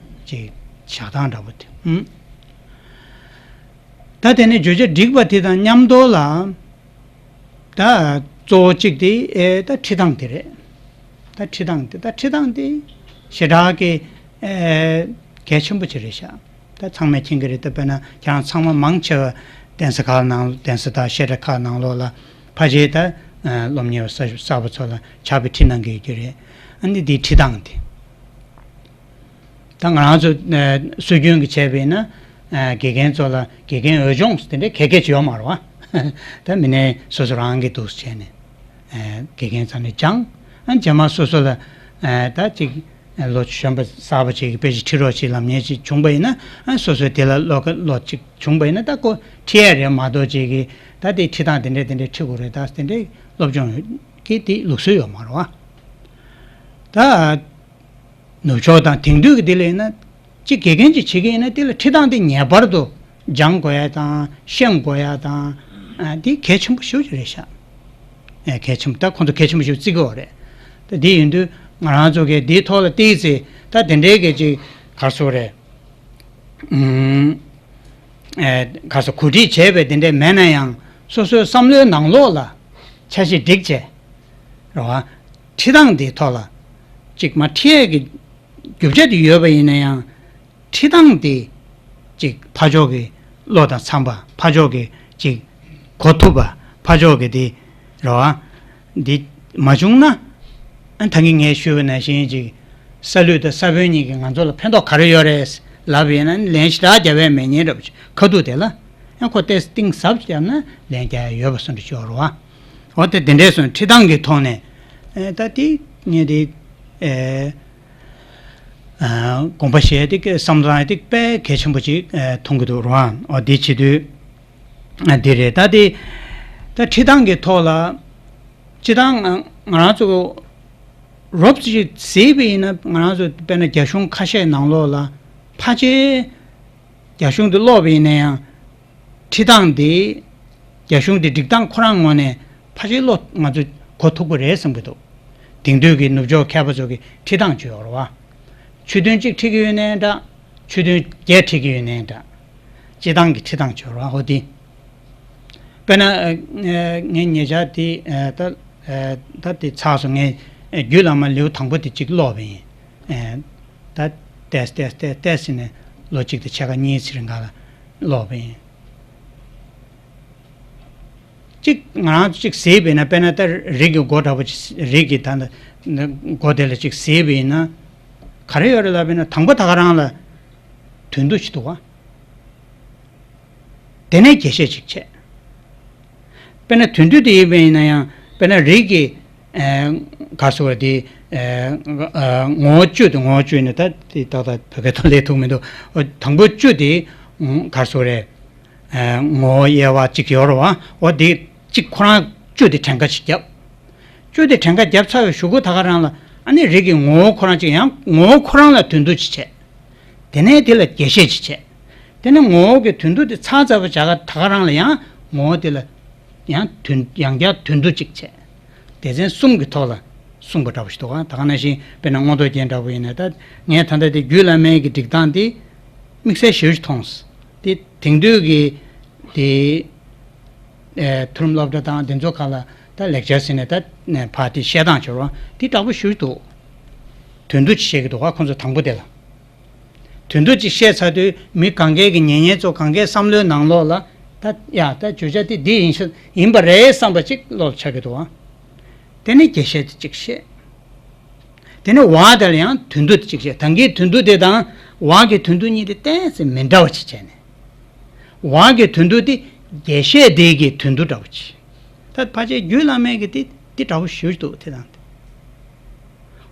ཅིག་བཞག་སྟངས་འདྲ་པོ་དེ་ཨུམ། ད་དེ་ནས་བརྗོད་བྱ་སྒྲིག་པ་དེ་དང་མཉམ་དུ་ལ། ད་གཙོ་བོ་གཅིག་དེ་ཨེ་ད་ཁྲིད་སྟངས་དེ་རེད། ད་ཁྲིད་སྟངས་དེ་ད་ཁྲིད་སྟངས་དེ་ཞེ་དྲག་གི་ཨེ་གལ་ཆེན་པོ་ཅིག་རེད་ཤག་ད་ཚང་མས་མཁྱེན་གྱི་རེད། ད་དཔེར་ན་ཁྱེད་རང་ཚང་མ་མང་ཆེ་བ་གདན་ས་ཁག་ནང་གདན་ས་དང་བཤད་གྲྭ་ཁག་ནང་ལོགས་ལ་ཕལ་ཆེར་ད་སློབ་གཉེར་བ་གསར་པ་ཚོ་ལ་ཕྱག་དཔེ་ཁྲིད་གནང་གི་ཡོད་ཀྱི་རེད། ཨ་ནི་འདིའི་ཁྲིད་སྟངས་དེ། ད་ང་རང་ཚོ་ཨ་སྲོལ་རྒྱུན་གྱི་བྱས་པས་ན་ཨ་དགེ་རྒན་ཚོ་ལ་དགེ་རྒན་འོས་སྦྱོང་དེ་འདྲའི་གལ་གལ་ཅིག་ཡོད་མ་རེད་བ། ད་མི་སྣས་སོ་སོ་རང་གིས་འདུག་བྱས་ནས་ཨ་དགེ་རྒན་རྩ་ནས་སྦྱངས། ཨ་རྗེས་མ་སོ་སོ་ལ་ཨ་ད་ཅིག་ལོ་གཞོན་པ་གསར་པ་ཅིག་གིས་དཔེ་ཅིག་ཁྲིད་རོགས་ཅིག་ལབ་མཁན་ཅིག་བྱུང་པ་ཡིན་ན་ཨ་སོ་སོས་དེ་ལ་བློ་ཁ་བློ་ཅིག་བྱུང་པ་ཡིན་ན་ད་ཁོ་ཁྲིད་ཡས་རེད་མ་གཏོགས་ཅིག་གིས་ད་དེ་ཁྲིད་སྟངས་དེ་འདྲས་དེ་འདྲས་ཁྲིད་དགོས་རེད་ད་དེ་འདྲས་སློབ་སྦྱོང་གི་དེ་ལུགས་སྲོལ་ཡོད་མ་རེད་བ། ད། ནུབ་ཕྱོགས་དང་དེང་དུས་ཀྱི་དེ་ལ་ཡིན་ན་གཅིག་དགེ་རྒན་ཅིག་བྱེད་ཀྱི་ཡིན་ན་དེ་ལ་ཁྲིད་སྟངས་དེ་ངེས་པར་དུ་སྦྱང་དགོས་ཡ་དང་ཤེས་དགོས་ཡ་དང་ཨ་དེ་གལ་ཆེན་པོ་ཞེ་པོ་ཅིག་རེད་ཤག་ཨེ་གལ་ཆེན་པོ་ད་ཁོང་ཚོ་གལ་ཆེན་པོ་ཞེ་པོ་བརྩི་གི་ཡོད་རེད། ད་དེ་ཡིན་དུས་ང་རང་ཚོ་གིས་དེའི་ཐོག་ལ་བལྟས་ཚེ་ད་དེ་འདྲའི་གི་ཅིག་ག་རེ་ཟེར་དགོས་རེད། ཨུམ། ཨེ་ག་རེ་ཟེར་གོ་སྒྲིག་བྱས་པའི་དེ་འདྲ་མེད་ན་ཡང་སོ་སོའི་བསམ་བློའི་ནང་ལོགས་ལ་འཆར་གཞི་སྒྲིག་བྱས། རེད་བ། ཁྲིད་སྟངས་འདིའི་ཐོག་ལ་ཅིག་མ་ཁྲིད་ཡས་ཀྱི་རྒྱུ་ཆ་དེ་ཡོད་པ་ཡིན་ན་ཡང་ཁྲིད་སྟངས་དེ་ཅིག་ཕར་ཕྱོགས་ཀྱི་བློ་དང་འཚམ་པ་ཕར་ཕྱོགས་ཀྱི་ཅིག་གོ་ཐུབ་པ་ཕར་ཕྱོགས་ཀྱི་དེ་རེད་བ། འདི་མ་བྱུང་ན་ཨ་ད་གིན་ངས་ཞུས་པ་ནང་བཞིན་ཅིག་ས་ལུད་དང་ས་བོན་གཉིས་ཀྱིས་ང་ཚོ་ལ་ཕན་ཐོགས་ག་རེ་ཡོད་རེད་ལབ་ཡིན་ན་ལན་ཞེ་དྲག་རྒྱབ་ཡས་མེད་མཁན་འདྲ་པོ་ཅིག་ཁ་ཐུག་དེ་ལ་ཡང་ཁོ་ཏོག་ཙམ་གཏིང་ཟབ་ཅིག་བརྒྱབ་ན་ལན་རྒྱག་ཡས་ཡོད་པ་བཟོ་འདྲ་ཅིག་ཡོད་རེད་བ། འོ་དེ་དེ་འདྲས་སོང་ཁྲིད་སྟངས་ཀྱི་ཐོག་ནས་ཨེ་ད་དེ་ངས་དེ་ཨེ་ དགོངས་པ་བཞེས་ཏེ་བསམ་བློ་བཏང་ཡ་དེ་དཔེ་གལ་ཆེན་པོ་ཅིག་མཐོང་གི་འདུག་རོ། འོ་འདི་བྱེད་དུས་འདི་རེད། ད་དེ་ད་ཁྲིད་སྟངས་ཀྱི་ཐོག་ལ་སྤྱིར་བཏང་ང་རང་ཚོ་རོབ་ཙམ་ཞིག་གཟིགས་པ་ཡིན་ན། ང་རང་ཚོ་དཔེར་ན་རྒྱ་གཞུང་ཁ་ཤས་ནང་ལོགས་ལ་ཕལ་ཆེར་རྒྱ་གཞུང་དེ་ཀློག་པ་ཡིན་ན་ཡང་ཁྲིད་སྟངས་དེ་རྒྱ་གཞུང་དེ་སྒྲིག་སྟངས་ཁོ་རང་ངོས་ནས་ཕལ་ཆེར་ཀློག་ང་ཚོ་གོ་ཐུབ་ཀྱི་རེད་བསམ་གྱི་འདུག་དེང་དུས་ཀྱི་ནུབ་ཕྱོགས་མཁས་པ་ཚོ་གི་ཁྲིད་སྟངས་བརྗོད་ཡོད་རེད་བ། ཆོས་ཐུན་གཅིག་ཁྲིད་ཀྱི་ཡོད་ནའི་འདྲ། ཆོས་ཐུན་བརྒྱད་ཁྲིད་ཀྱི་ཡོད་ནའི་འདྲ། སྤྱིར་བཏང་གི་ཁྲིད་སྟངས་བརྗོད་རོགས་ཧོ་དེ། དཔེར་ན་ཨ་ཨ་ངས་ཉེ་ཆར་དེ་ཨ་ད་ཨ་ད་དེ་ཚར་སོང་། ངས་ཨ་རྒྱུད་བླ་མ་ལེའུ་དང་པོ་དེ་གཅིག་ཀློག་པ་ཡིན། ཨ་ད་ཏེས་ཏེས་ཏེས་ཏེས་ཟེར་ནས་ལོ་གཅིག་དང་ཕྱེད་ཀ་གཉིས་ཚེ་རིང་ག་ལ་ཀློག་པ་ཡིན། གཅིག་ང་རང་གཅིག་གཟིགས་པ་ཡིན་ན། དཔེར་ན་ད་རིགས་ཀྱི་མགོ་འདྲ་པོ་ཅིག་རིགས་ཀྱི་ད་ལྟ་མགོ་དེ་ལ་གཅིག་གཟིགས་པ་ཡིན་ན། ག་རེ་ཡོད་རེད་ལབ་པ་ཡིན་ན། དང་པོ་ད་ག་རང་ལ་དོན་བསྡུ་ཅིག་འདུག་བ། དེ་ནས་རྒྱས་བཤད་ཅིག་བྱས། དཔེར་ན་དོན་བསྡུ་དེ་ཡིན་པ་ཡིན་ན་ཡང་། དཔེར་ན་རིགས་ཀྱི་ཨ་ག་རེ་ཟེར་དགོས་རེད། དེ་ཨ་ཨ་ངོ་བོ་བཅུ་དེ། ངོ་བོ་བཅུ་ནི་ད་དེ་ཏག་ཏག་བོད་སྐད་ཐོག་ལས་ཐུག་མི་འདུག་འོ་དང་པོ་བཅུ་དེ་ག་རེ་ཟེར་དགོས་རེད། ཨ་ངོ་བོ་དབྱེ་བ་གཅིག་ཡོད་རེད་བ། འོ་དེ་གཅིག་ཁོ་རང་བཅུ་དེ་གྲངས་ཀ་ཅིག་བརྒྱབ། བཅུ་དེ་གྲངས་ཀ་བརྒྱབ་ཚར་བའི་གཞུག་གུ་ད་ག་རང་ལ་ཨ་ནི་རིགས་ཀྱི་ངོ་བོ་ཁོ་རང་གཅིག་ཡང་ངོ་བོ་ཁོ་རང་ལ་དོན་བསྡུ་ཅིག་བྱས། དེ་ནས་དེ་ལ་རྒྱས་བཤད་ཅིག་བྱས། དེ་ནས་ངོ་བོ་གི་དོན་བསྡུ་དེ་ཚར་ཚར་བ་བྱ་ག་ད་ག་རང་ལ་ཡང་ངོ་བོ་དེ་ལ་ཡང་དོན་ཡང་བསྐྱར་དོན་བསྡུ་ཅིག་བྱས། སྡེ་ཚན་གསུམ་གྱི་ཐོག་ལ་གསུངས་པ་འདྲ་པོ་ཞིག་འདུག་ག་ད་ག་ནང་བཞིན་དཔེར་ན་མངོན་རྟོགས་རྒྱན་འདྲ་པོ་ཡིན་ན། ད་ངས་ད་ལྟ་དེ་རྒྱུད་བླ་མའི་གི་སྒྲིག་སྟངས་དེ་དམིགས་བསལ་ཞེ་པོ་ཅིག་མཐོང་སོང་། དེ་དེང་དུས་ཀྱི་དེ་ཨེ་མཐོ་རིམ་སློབ་གྲྭ་དང་དེ་ཚོ་ཁག་ལ་ད་ལེག་ཅར་ཟེར་ནས་ད་ཕར་དེ་བཤད་སྟངས་བྱོས་རོགས། དེ་དྲག་པོ་ཞེ་པོ་ཅིག་འདུག་དོན་བསྡུ་ཅིག་བཤད་ཀྱི་འདུག་ག་ཁོང་ཚོ་དང་པོ་དེ་ལ། དོན་བསྡུ་ཅིག་བཤད་ཚར་དུས་མི་གང་གས་ཀྱི་ཉན་མཁན་ཚོ་གང་གས་བསམ་བློའི་ནང་ལོགས་ལ། ད་ཡ་ད་བརྗོད་བྱ་དེ་འདི་ཡིན་ཤ་ཡིན་པ་རེད་བསམ་པ་ཅིག་བློ་ལ་འཆར་གྱི་འདུག་ཨ། དེ་ནས་རྒྱས་བཤད་དེ་ཅིག་བཤད། དེ་ནས་བ་དེ་ལ་ཡང་དོན་བསྡུ་དེ་ཅིག་བཤད། ད་གིན་དོན་བསྡུ་དེ་དང་བ་གི་དོན་བསྡུ་གཉིས་དེ་ཏོག་ཙམ་མི་འདྲ་བ་ཅིག་བྱས་ནས། བ་གི་དོན་བསྡུ་དེ་རྒྱས་བཤད་དེ་གི་དོན་བསྡུ་འདྲ་བོ་ཅིག་ད་ཕལ་ཆེར་རྒྱུད་བླ་མའི་གི་དེ་དེ་འདྲ་བོ་ཞེ་པོ་ཅིག་འདུག་དེ་དང་དེ།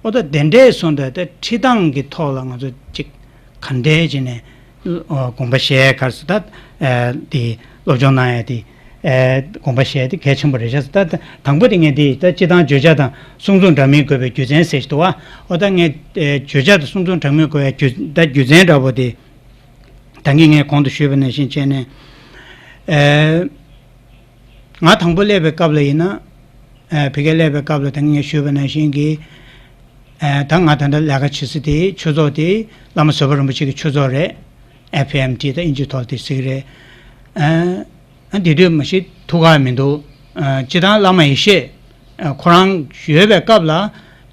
ཨོ་ད་དེ་འདྲས་སོང་ད། ད་ཁྲིད་སྟངས་ཀྱི་ཐོག་ལ་ང་ཚོ་ཅིག་ག་འདྲས་བྱས་ནས་ཨོ་དགོངས་པ་བཞེས་ག་རེ་ཟེར། ད་ཨ་དེ་སློབ་སྦྱོང་གནང་ཡ་དེ་ཨ་དགོངས་པ་བཞེས་དེ་གལ་ཆེན་པོ་རེད་ཤག་ད་ད་དང་པོ་དེ་ངས་དེ་ད་སྤྱིར་བཏང་བརྗོད་བྱ་དང་གསུང་རྩོམ་འདྲ་མིན་དགོས་པའི་རྒྱུ་མཚན་ཟེར་ཞིག་འདུག་བ། ཨོ་ད་ངས་ཨ་བརྗོད་བྱ་དང་གསུང་རྩོམ་འདྲ་མིན་དགོས་པའི་རྒྱུ་ད་རྒྱུ་མཚན་འདྲ་པོ་དེ། ད་གིན་ངས་གོང་དུ་ཞུས་པ་ནང་བཞིན་བྱས་ནས། ཨེ་ང་དང་པོ་སླེབས་པའི་སྐབས་ལ་ཡིན་ན། ཨེ་བོད་སྐད་སླེབས་པའི་སྐབས་ལ་ད་གིན་ངས་ཞུས་པ་ནང་བཞིན་གྱི། ཨེ་ད་ང་ད་ལྟ་ལས་ཀ་བྱེད་ས་དེ་ཆོས་ཚོགས་དེ་བླ་མ་བཟོད་པ་རིན་པོ་ཆེ་གི་ཆོས་ཚོགས་རེད། ཨེཕ་ཨེམ་ཊི་ད་ཨིན་ཇིའི་ཐོག་དེ་ཟེར་གི་རེད། ཨེ་ཨ་འདི་དུས་མ་གཞི་ཐུགས་ཁག་མི་འདུག་ཨེ་སྤྱིར་བཏང་བླ་མ་ཡེ་ཤེས་ཨེ་ཁོ་རང་ཡོད་པའི་སྐབས་ལ་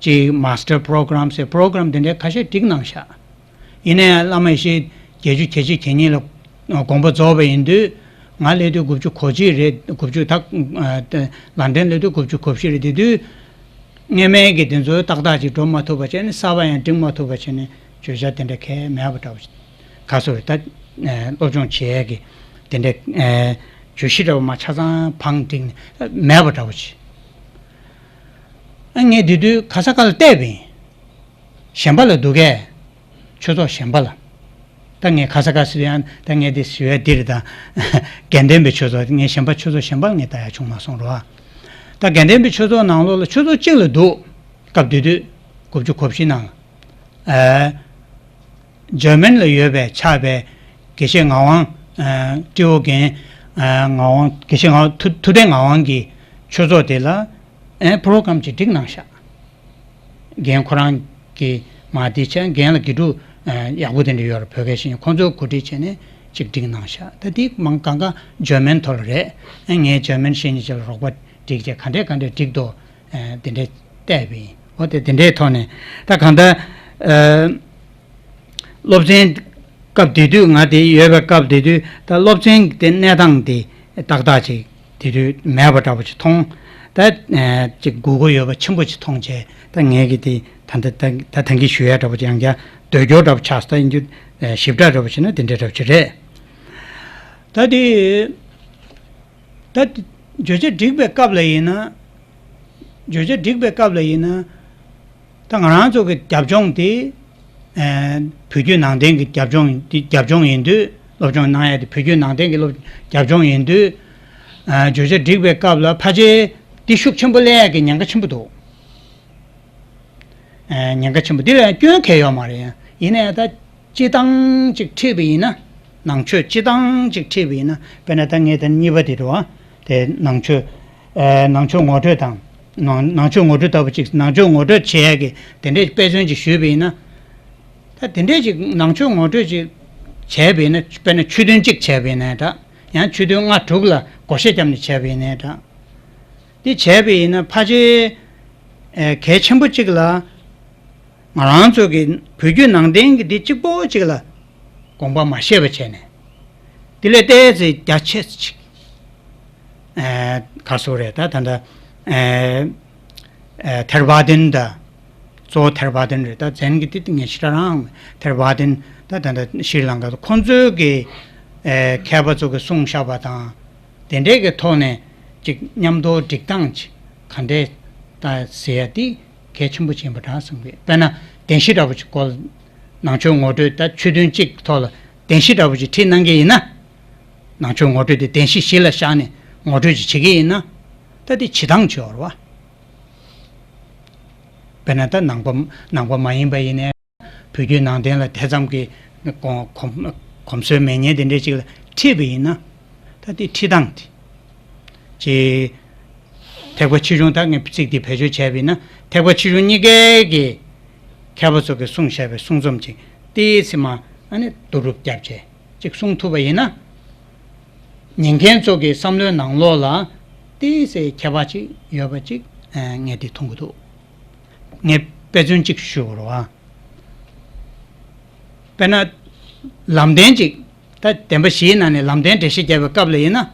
ཅིག་མ་སི་ཊར་པོ་རོ་གྷ་རམ་ཟེར་པོ་རོ་གྷ་རམ་དེ་འདྲའི་ཁ་ཤས་བསྒྲིགས་གནང་ཤག་ཡིན་ན་ཡང་བླ་མ་ཡེ་ཤེས་བརྒྱད་ཅུ་གྱ་གཅིག་གྱ་གཉིས་ལ་དགོངས་པ་རྫོགས་པ་ཡིན་དུས། ང་སླེབས་དུས་དགུ་བཅུ་གོ་གཅིག་རེད། དགུ་བཅུ་ད་ལན་ཀྲན་སླེབས་དུས་དགུ་བཅུ་གོ་བཞི་རེད། དེ་དུས་སྔོན་མའི་གི་དེ་ཚོ་ཏག་ཏག་ཅིག་འགྲོ་མ་ཐུབ་པ་བྱས་ནས། གསར་པ་ཡང་བསྒྲིགས་མ་ཐུབ་པ་བྱས་ནས་བརྗོད་བྱ་དེ་འདྲ་གང་ཡང་མེད་པ་འདྲ་བོ་ཞིག་ག་སོ་རེད། ད་སློབ་སྦྱོང་བྱེད་ཡས་ཀྱི་དེ་འདྲ་བརྗོད་གཞི་འདྲ་བོ་མ་ཆ་ཚང་བང་བསྒྲིགས་ནས་མེད་པ་འདྲ་བོ་ཞིག་ཨ་ངས་དེ་དུས་ག་ས་ག་ལ་བལྟས་པ་ཡིན། གཞན་པ་ལ་འདུག་གས། ཆོས་ཚོགས་གཞན་པ་ལ། ད་ངས་ག་ས་ག་ཟེར་ཡང་ད་ངས་འདི་ཞུ་ཡ་འདི་རེད། ད་དགེ་ལྡན་པའི་ཆོས་ཚོགས། ངས་གཞན་པ་ཆོས་ཚོགས་གཞན་པ་ལ་ངས་ལྟ་ཡ་བྱུང་མ་སོང་རོ། ད་དགེ་ལྡན་པའི་ཆོས་ཚོགས་ནང་ལོགས་ལ་ཆོས་ཚོགས་གཅིག་ལ་འདུག་སྐབས་དེ་དུས་དགུ་བཅུ་གོ་བཞི་ནང་ལ། ཨ་འཇར་མན་ལ་ཡོད་པའི་ཆགས་པའི་དགེ་བཤེས་ངག་དབང་། ཨ་སྤྲེའུ་རྒན། ཨ་ངག་དབང་། དགེ་བཤེས་ངག་ཐུབ་ཐུབ་བསྟན་ངག་དབང་གི་ཆོས་ཚོགས་དེ་ལ་ཨ་པོ་རོ་གྷ་རམ་ཅིག་བསྒྲིགས་གནང་ཤག་རྒན་ཁོ་རང་གིས་མ་དེ་བྱས། རྒན་ལ་དགེ་ཕྲུག་ཡག་པོ་དེ་འདྲ་ཡོད་རེད། བོད་སྐད་ཤེས་མཁན། ཁོང་ཚོས་གོ་སྒྲིག་བྱས་ནས་ཅིག་བསྒྲིགས་གནང་ཤག་ད་དེ་མང་གང་ག་འཇར་མན་ཐོག་ལ་རེད། ཨ་ངས་འཇར་མན་ཤེས་མཁན་ཅིག་ལ་རོགས་པ་བསྒྲིགས་བྱས་ག་འདྲས་ག་འདྲས་བསྒྲིགས་འདུག་ཨ་དེ་འདྲས་བལྟས་པ་ཡིན། འོ་དེ་དེ་འདྲས་ཐོག་ནས་ད་གང་ལྟར་ཨ་སློབ་ཚན་སྐབས་དེ་དུས། ང་དེ་ཡོད་པའི་སྐབས་དེ་དུས་ད་སློབ་ཚན་དེ་གནས་སྟངས་དེ་ཏག་ཏག་ཅིག་དེ་དུས་མེད་པ་འདྲ་པོ་ཅིག་མཐོང་། ད་ཨ་ཅིག་སྒུག་དགོས་ཡོད་པ་ཆེན་པོ་ཅིག་མཐོང་བྱས། ད་ངས་ཀྱི་དེ་ད་ད་ད་ད་ད་གིན་ཞུ་ཡ་འདྲ་པོ་ཅིག་ཡང་བསྐྱར་ཟློས་སྐྱོར་འདྲ་པོ་ཆགས་སོང་། ད་ཡིན་རྒྱུ་ཨ་ཞིབ་ཕྲ་འདྲ་པོ་བྱས་ན་དེ་འདྲ་འདྲ་པོ་ཅིག་རེད། ད་དེ་ད་བརྗོད་བྱ་སྒྲིག་པའི་སྐབས་ལ་ཡིན་ན། བརྗོད་བྱ་སྒྲིག་པའི་སྐབས་ལ་ཡིན་ན། ད་ང་རང་ཚོ་གི་རྒྱབ་ལྗོངས་དེ་ བོད་བརྒྱུད་ནང་བསྟན་གྱི་རྒྱབ་ལྗོངས་འདི་རྒྱབ་ལྗོངས་ཡིན་དུས། སློབ་སྦྱོང་གནང་ཡ་དེ་བོད་བརྒྱུད་ནང་བསྟན་གྱི་སློབ་རྒྱབ་ལྗོངས་ཡིན་དུས། བརྗོད་བྱ་སྒྲིག་པའི་སྐབས་ལ་ཕལ་ཆེར་འདི་ཤུགས་ཆེན་པོ་སླེབས་ཡ་གི་ཉེན་ཁ་ཆེན་པོ་འདུག་ཉེན་ཁ་ཆེན་པོ་འདི་ལ་ཡང་སྐྱོན་གང་ཡོད་མ་རེད། ཡིན་ནའི་ད་སྤྱི་བཏང་ཅིག་ཁྲིད་པ་ཡིན་ན། ནང་ཆོས་སྤྱི་བཏང་ཅིག་ཁྲིད་པ་ཡིན་ན། དཔེར་ན་ད་ངས་ད་གཉིས་པ་དེ་འགྲོ་བ་དེ་ནང་ཆོས། ནང་ཆོས་ངོ་སྤྲོད་དང་། ནང་ནང་ཆོས་ངོ་སྤྲོད་ལྟ་བུ་ཅིག་ནང་ཆོས་ངོ་སྤྲོད་བྱེད་ཡ་གི་དེ་འདྲའི་དཔེ་མཚོན་ཅིག་ཞུས་པ་ཡིན་ན། ད་དེ་འདྲའི་ཅིག་ནང་ཆོས་ངོ་སྤྲོད་ཅིག་བྱས་པ་ཡིན་ན། དཔེར་ན་ཆོས་ཐུན་གཅིག་བྱས་པ་ཡིན་ནའི་འདྲ། ཡང་ཆོས་ཐུན་ལྔ་དྲུག་ལ་བགོ་བཤའ་བརྒྱབ་ནས་བྱས་པ་ཡིན་ནའི་འདྲ། འདི་བྱས་པ་ཡིན་ན་ཕལ་ཆེར་གལ་ཆེན་པོ་གཅིག་ལ། ང་རང་ཚོ་གི་བོད་བརྒྱུད་ནང་བསྟན་གྱི་འདི་གཅིག་པོ་གཅིག་ལ་དགོངས་པ་མ་བཞེས་པ་བྱས་ནས། འདི་ལས་ཏོག་ཙམ་རྒྱ་ཆེ་ཙམ་ཅིག་ག་སོ་རེད། ད་ད་ད་ཐེར་པ་དོན་ད། གཙོ་བོ་ཐེར་པ་དོན་རེད། ད་ཛེན་གྱི་འདི་ངས་ཞེ་དྲག་རང་ཐེར་པ་དོན། ད་ད་ད་ཤྲི་ལང་ཀ་ཁོང་ཚོའི་གི་མཁས་པ་ཚོ་གི་གསུངས་བཞག་པ་དང་། དེ་འདྲའི་གི་ཐོག་ནས་ཅིག་མཉམ་དུ་སྒྲིག་སྟངས་ཅིག་ག་འདྲས་ད་ཟེར་ཡ་དེ་གལ་ཆེན་པོ་ཆེན་པོ་འདྲ་བསམ་གི། དཔེར་ན་བདེན་བཞི་འདྲ་པོ་ཅིག་སྐོར། ནང་ཆོས་ངོ་སྤྲོད་ད་ཆོས་ཐུན་གཅིག་ཐོག་ལ་བདེན་བཞི་འདྲ་པོ་ཅིག་ཁྲིད་གནང་གི་ཡིན་ན། ནང་ཆོས་ངོ་སྤྲོད་དེ་བདེན་བཞི་གཞི་ལ་བཞག་ནས་ངོ་སྤྲོད་ཅིག་བྱེད་ཀྱི་ཡིན་ན། ད་དེ་བྱེད་སྟངས་ཅིག་ཡོད་རེད་བ། དཔེར་ན་ད་ནང་པ་ནང་པ་མ་ཡིན་པ་ཡིན་ནའི། བོད་བརྒྱུད་ནང་བསྟན་ལ་དེ་ཙམ་གྱི་གོམས་གོམས་གོམས་སྲོལ་མེད་མཁན་དེ་འདྲས་ཅིག་ལ་ཁྲིད་པ་ཡིན་ན། ད་དེ་ཁྲིད་སྟངས་དེ། ཅེས། ཐེག་པ་ཆེ་ཆུང་ད་ངས་ཚིག་འདི་བེད་སྤྱོད་བྱས་པ་ཡིན་ན། ཐེག་པ་ཆེ་ཆུང་གཉིས་ཀའི་གི་མཁས་པ་ཚོ་གིས་གསུངས་བཞག་པའི་གསུང་རྩོམ་ཅིག་ཏོག་ཙམ་མ་ཨ་ནི་བསྡུ་རུབ་བརྒྱབ་བྱས་ཅིག་གསུང་ཐུབ་པ་ཡིན་ན། ཉན་མཁན་ཚོ་གི་བསམ་བློའི་ནང་ལོགས་ལ་ཏོག་ཙམ་ཁྱད་པར་ཅིག་ཡོད་པ་ཅིག་ངས་འདི་མཐོང་གི་འདུག་ངས་དཔེ་མཚོན་གཅིག་ཞུ་དགོས་རེད་བ། དཔེར་ན། ལམ་བདེན་གཅིག་ད་བདེན་པ་བཞིའི་ནང་ནས་ལམ་བདེན་འགྲེལ་བཤད་རྒྱབ་པའི་སྐབས་ལ་ཡིན་ན།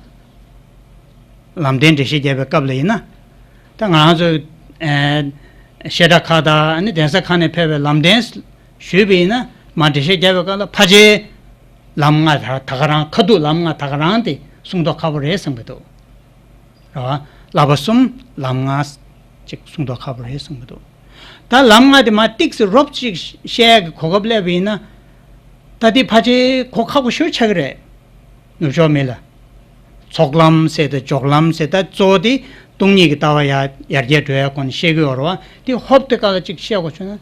ལམ་བདེན་འགྲེལ་བཤད་རྒྱབ་པའི་སྐབས་ལ་ཡིན་ན། ད་ང་རང་ཚོ་ཨེ་བཤད་གྲྭ་ཁག་དང་ཨ་ནི་གདན་ས་ཁག་ནས་ཕེབས་པའི་ལམ་བདེན་ཞུས་པ་ཡིན་ན། མར་འགྲེལ་བཤད་རྒྱབ་པའི་སྐབས་ལ་ཕལ་ཆེར་ལམ་ལྔ་ད་ད་ག་རང་། ཁ་ཐུག་ལམ་ལྔ་ད་ག་རང་དེ་གསུང་མདོག་ཁ་པོ་རེད་བསམ་གྱི་འདུག་རེད་བ། བསླབ་པ་གསུམ་ལམ་ལྔ་ཅིག་གསུང་མདོག་ཁ་པོ་རེད་གསུང་གི་འདུག་ད་ལམ་ལྔ་དེ་མར་ཏོག་ཙམ་རོབ་ཅིག་བཤད་ཡག་གི་གོ་སྐབས་སླེབས་པ་ཡིན་ན། ད་དེ་ཕལ་ཆེར་གོ་ཁག་པོ་ཞེ་པོ་ཆགས་ཀྱི་རེད། ནུབ་ཕྱོགས་མི་ལ། ཚོགས་ལམ་ཟེར་དང་འཇོག་ལམ་ཟེར། ད་གཙོ་བོ་དེ་སྟོང་ཉིད་ཀྱི་ལྟ་བ་ཡར་ཡར་རྒྱས་འགྲོ་ཡག་སྐོར་ནས་བཤད་ཀྱི་ཡོད་རེད་བ། དེ་ཧོབ་དེ་ཀ་ལ་ཅིག་བཤད་དགོས་བྱུང་ན།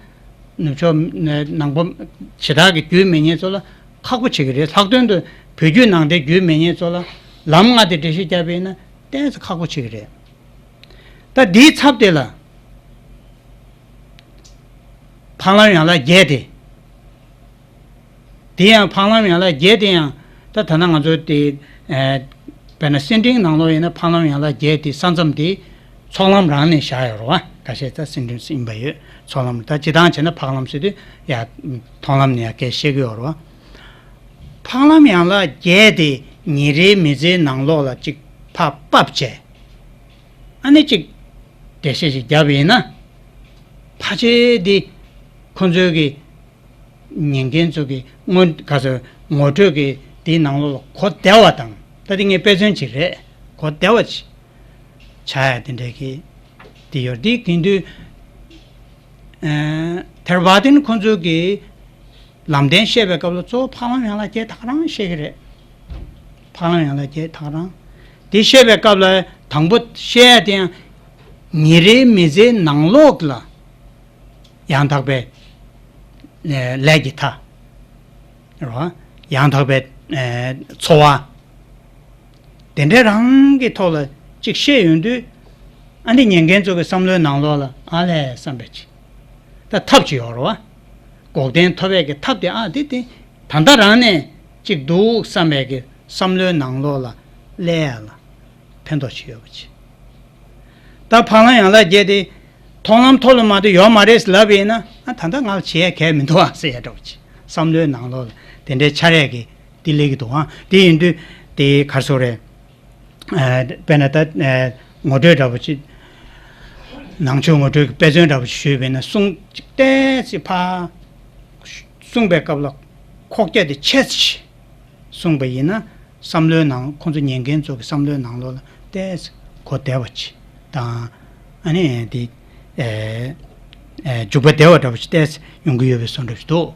ནུབ་ཕྱོགས་ནང་པ་ཇི་ལྟར་གྱི་རྒྱུས་མེད་མཁན་ཚོ་ལ་ཁག་པོ་བྱེད་ཀྱི་རེད། ལྷག་དོན་དུ་བོད་བརྒྱུད་ནང་བསྟན་རྒྱུས་མེད་མཁན་ཚོ་ལ་ལམ་ལྔ་དེ་འགྲེལ་བཤད་བརྒྱབ་པ་ཡིན་ན་ཏོག་ཙམ་ཁག་པོ་བྱེད་ཀྱི་རེད། ད་འདིའི་ཚབ་དེ་ལ། འཕགས་ལམ་ཡན་ལག་བརྒྱད་དེ། དེ་ཡང་འཕགས་ལམ་ཡན་ལག་བརྒྱད་དེ་ཡང་ད་ད་ལྟ་ང་ཚོ་དེ། ཨེ། དཔེར་ན་སེ་འབྲིང་ནང་ལོགས་ཡིན་ན་འཕགས་ལམ་ཡན་ལག་བརྒྱད་དེ་ས་མཚམས་དེ་ཚོགས་ལམ་རང་ནས་བཞག་ཡོད་རེད་བ། ཁ་ཤས་ད་སེ་འབྲིང་ཡིན་པ་ཡོད། ཚོགས་ལམ། ད་སྤྱིར་བཏང་བྱས་ན་འཕགས་ལམ་ཟེར་དུས་ཡ་མཐོང་ལམ་ནས་ཡ་སྐད་བཤད་ཀྱི་ཡོད་རེད་བ། འཕགས་ལམ་ཡན་ལག་བརྒྱད་དེ་ཉིན་རེའི་མི་ཚེའི་ནང་ལོགས་ལ་ཅིག་ཕར་ཕབ་བྱས། ཨ་ནི་ཅིག་འགྲེལ་བཤད་ཅིག་བརྒྱབ་པ་ཡིན་ན། ཕལ་ཆེར་འདི་ཁོང་ཚོའི་གི་ཉན་མཁན་ཚོ་གི་ངོ་ག་ཚོད་ངོ་སྤྲོད་ཀྱི་དེའི་ནང་ལོགས་ལ་གོ་བདེ་བ་དང་། ད་དེ་ངའི་དཔེ་མཚོན་ཅིག་རེད། གོ་བདེ་བ་ཅིག་ཆགས་ཡ་དེ་འདྲའི་གི་དེ་ཡོད། དེ་གིན་དུས། ཨ། ཐེར་པ་དེ་ནི་ཁོང་ཚོའི་གི་ལམ་བདེན་བཤད་པའི་སྐབས་ལ་གཙོ་བོ་འཕགས་ལམ་ཡན་ལག་བརྒྱད་ད་ག་རང་བཤད་ཀྱི་རེད། འཕགས་ལམ་ཡན་ལག་བརྒྱད་ད་ག་རང་། དེ་བཤད་པའི་སྐབས་ལ་དང་པོ་བཤད་ཡ་དེ་ཡང་ཉིན་རེའི་མི་ཚེའི་ནང་ལོགས་ལ་ཡང་དག་པའི་ལས་ཀྱི་མཐའ། རེད་བ། ཡང་དག་པའི་འཚོ་བ། དེ་འདྲའི་རང་གི་ཐོག་ལ་ཅིག་བཤད་ཡོང་དུས། ཨ་ནི་ཉན་མཁན་ཚོ་གི་བསམ་བློའི་ནང་ལོགས་ལ་ཨ་ལས་བསམ་པའི་ཅིག་ད་ཐབས་ཅིག་ཡོད་རེད་བ། འགོག་བདེན་ཐོབ་ཡས་ཀྱི་ཐབས་དེ་ཨ་དེ་དེ་ད་ལྟ་རང་ནས་ཅིག་འདུག་བསམ་པའི་གི་བསམ་བློའི་ནང་ལོགས་ལ་སླེབས་ཡ་ལ་ཕན་ཐོགས་ཅིག་ཡོད་པ་ཅིག་ད་འཕགས་ལམ་ཡན་ལག་བརྒྱད་དེ་མཐོང་ལམ་ཐོབ་ལ་མ་གཏོགས་ཡོད་མ་རེད་ལབ་པ་ཡིན་ན། ཨ་ད་ལྟ་ང་ལ་བྱེད་ཡ་གལ་མི་འདུག་ཨ་ཟེར་ཡ་འདྲ་པོ་ཅིག་བསམ་བློའི་ནང་ལོགས་ལ་དེ་འདྲའི་འཆར་ཡས་ཀྱི་དེ་སླེབས་ཀྱི་འདུག་ཨ་དེ་ཡིན་དུས་དེ་ག་རེ་ཟེར་དགོས་རེད། ཨ། དཔེར་ན་ད། ཨ། ངོ་སྤྲོད་འདྲ་པོ་ཅིག་ནང་ཆོས་ངོ་སྤྲོད་ཀྱི་དཔེ་མཚོན་འདྲ་པོ་ཞིག་ཞུས་པ་ཡིན་ན། གསུང་ཅིག་ཏོག་ཙམ་ཕར་གསུངས་པའི་སྐབས་ལ་ཁོག་རྒྱ་དེ་ཆེ་ཙམ་གསུངས་པ་ཡིན་ན། བསམ་བློའི་ནང་ཁོང་ཚོ་ཉན་མཁན་ཚོ་གི་བསམ་བློའི་ནང་ལོགས་ལ་ཏོག་ཙམ་གོ་བདེ་བ་ཅིག་དང་། ཨ་ནི་དེ། ཨེ། ཨེ། འཇུག་པ་བདེ་བ་འདྲ་པོ་ཅིག་ཏོག་ཙམ་ཡོང་གི་ཡོད་པའི་བཟོ་འདྲ་ཞིག་འདུག་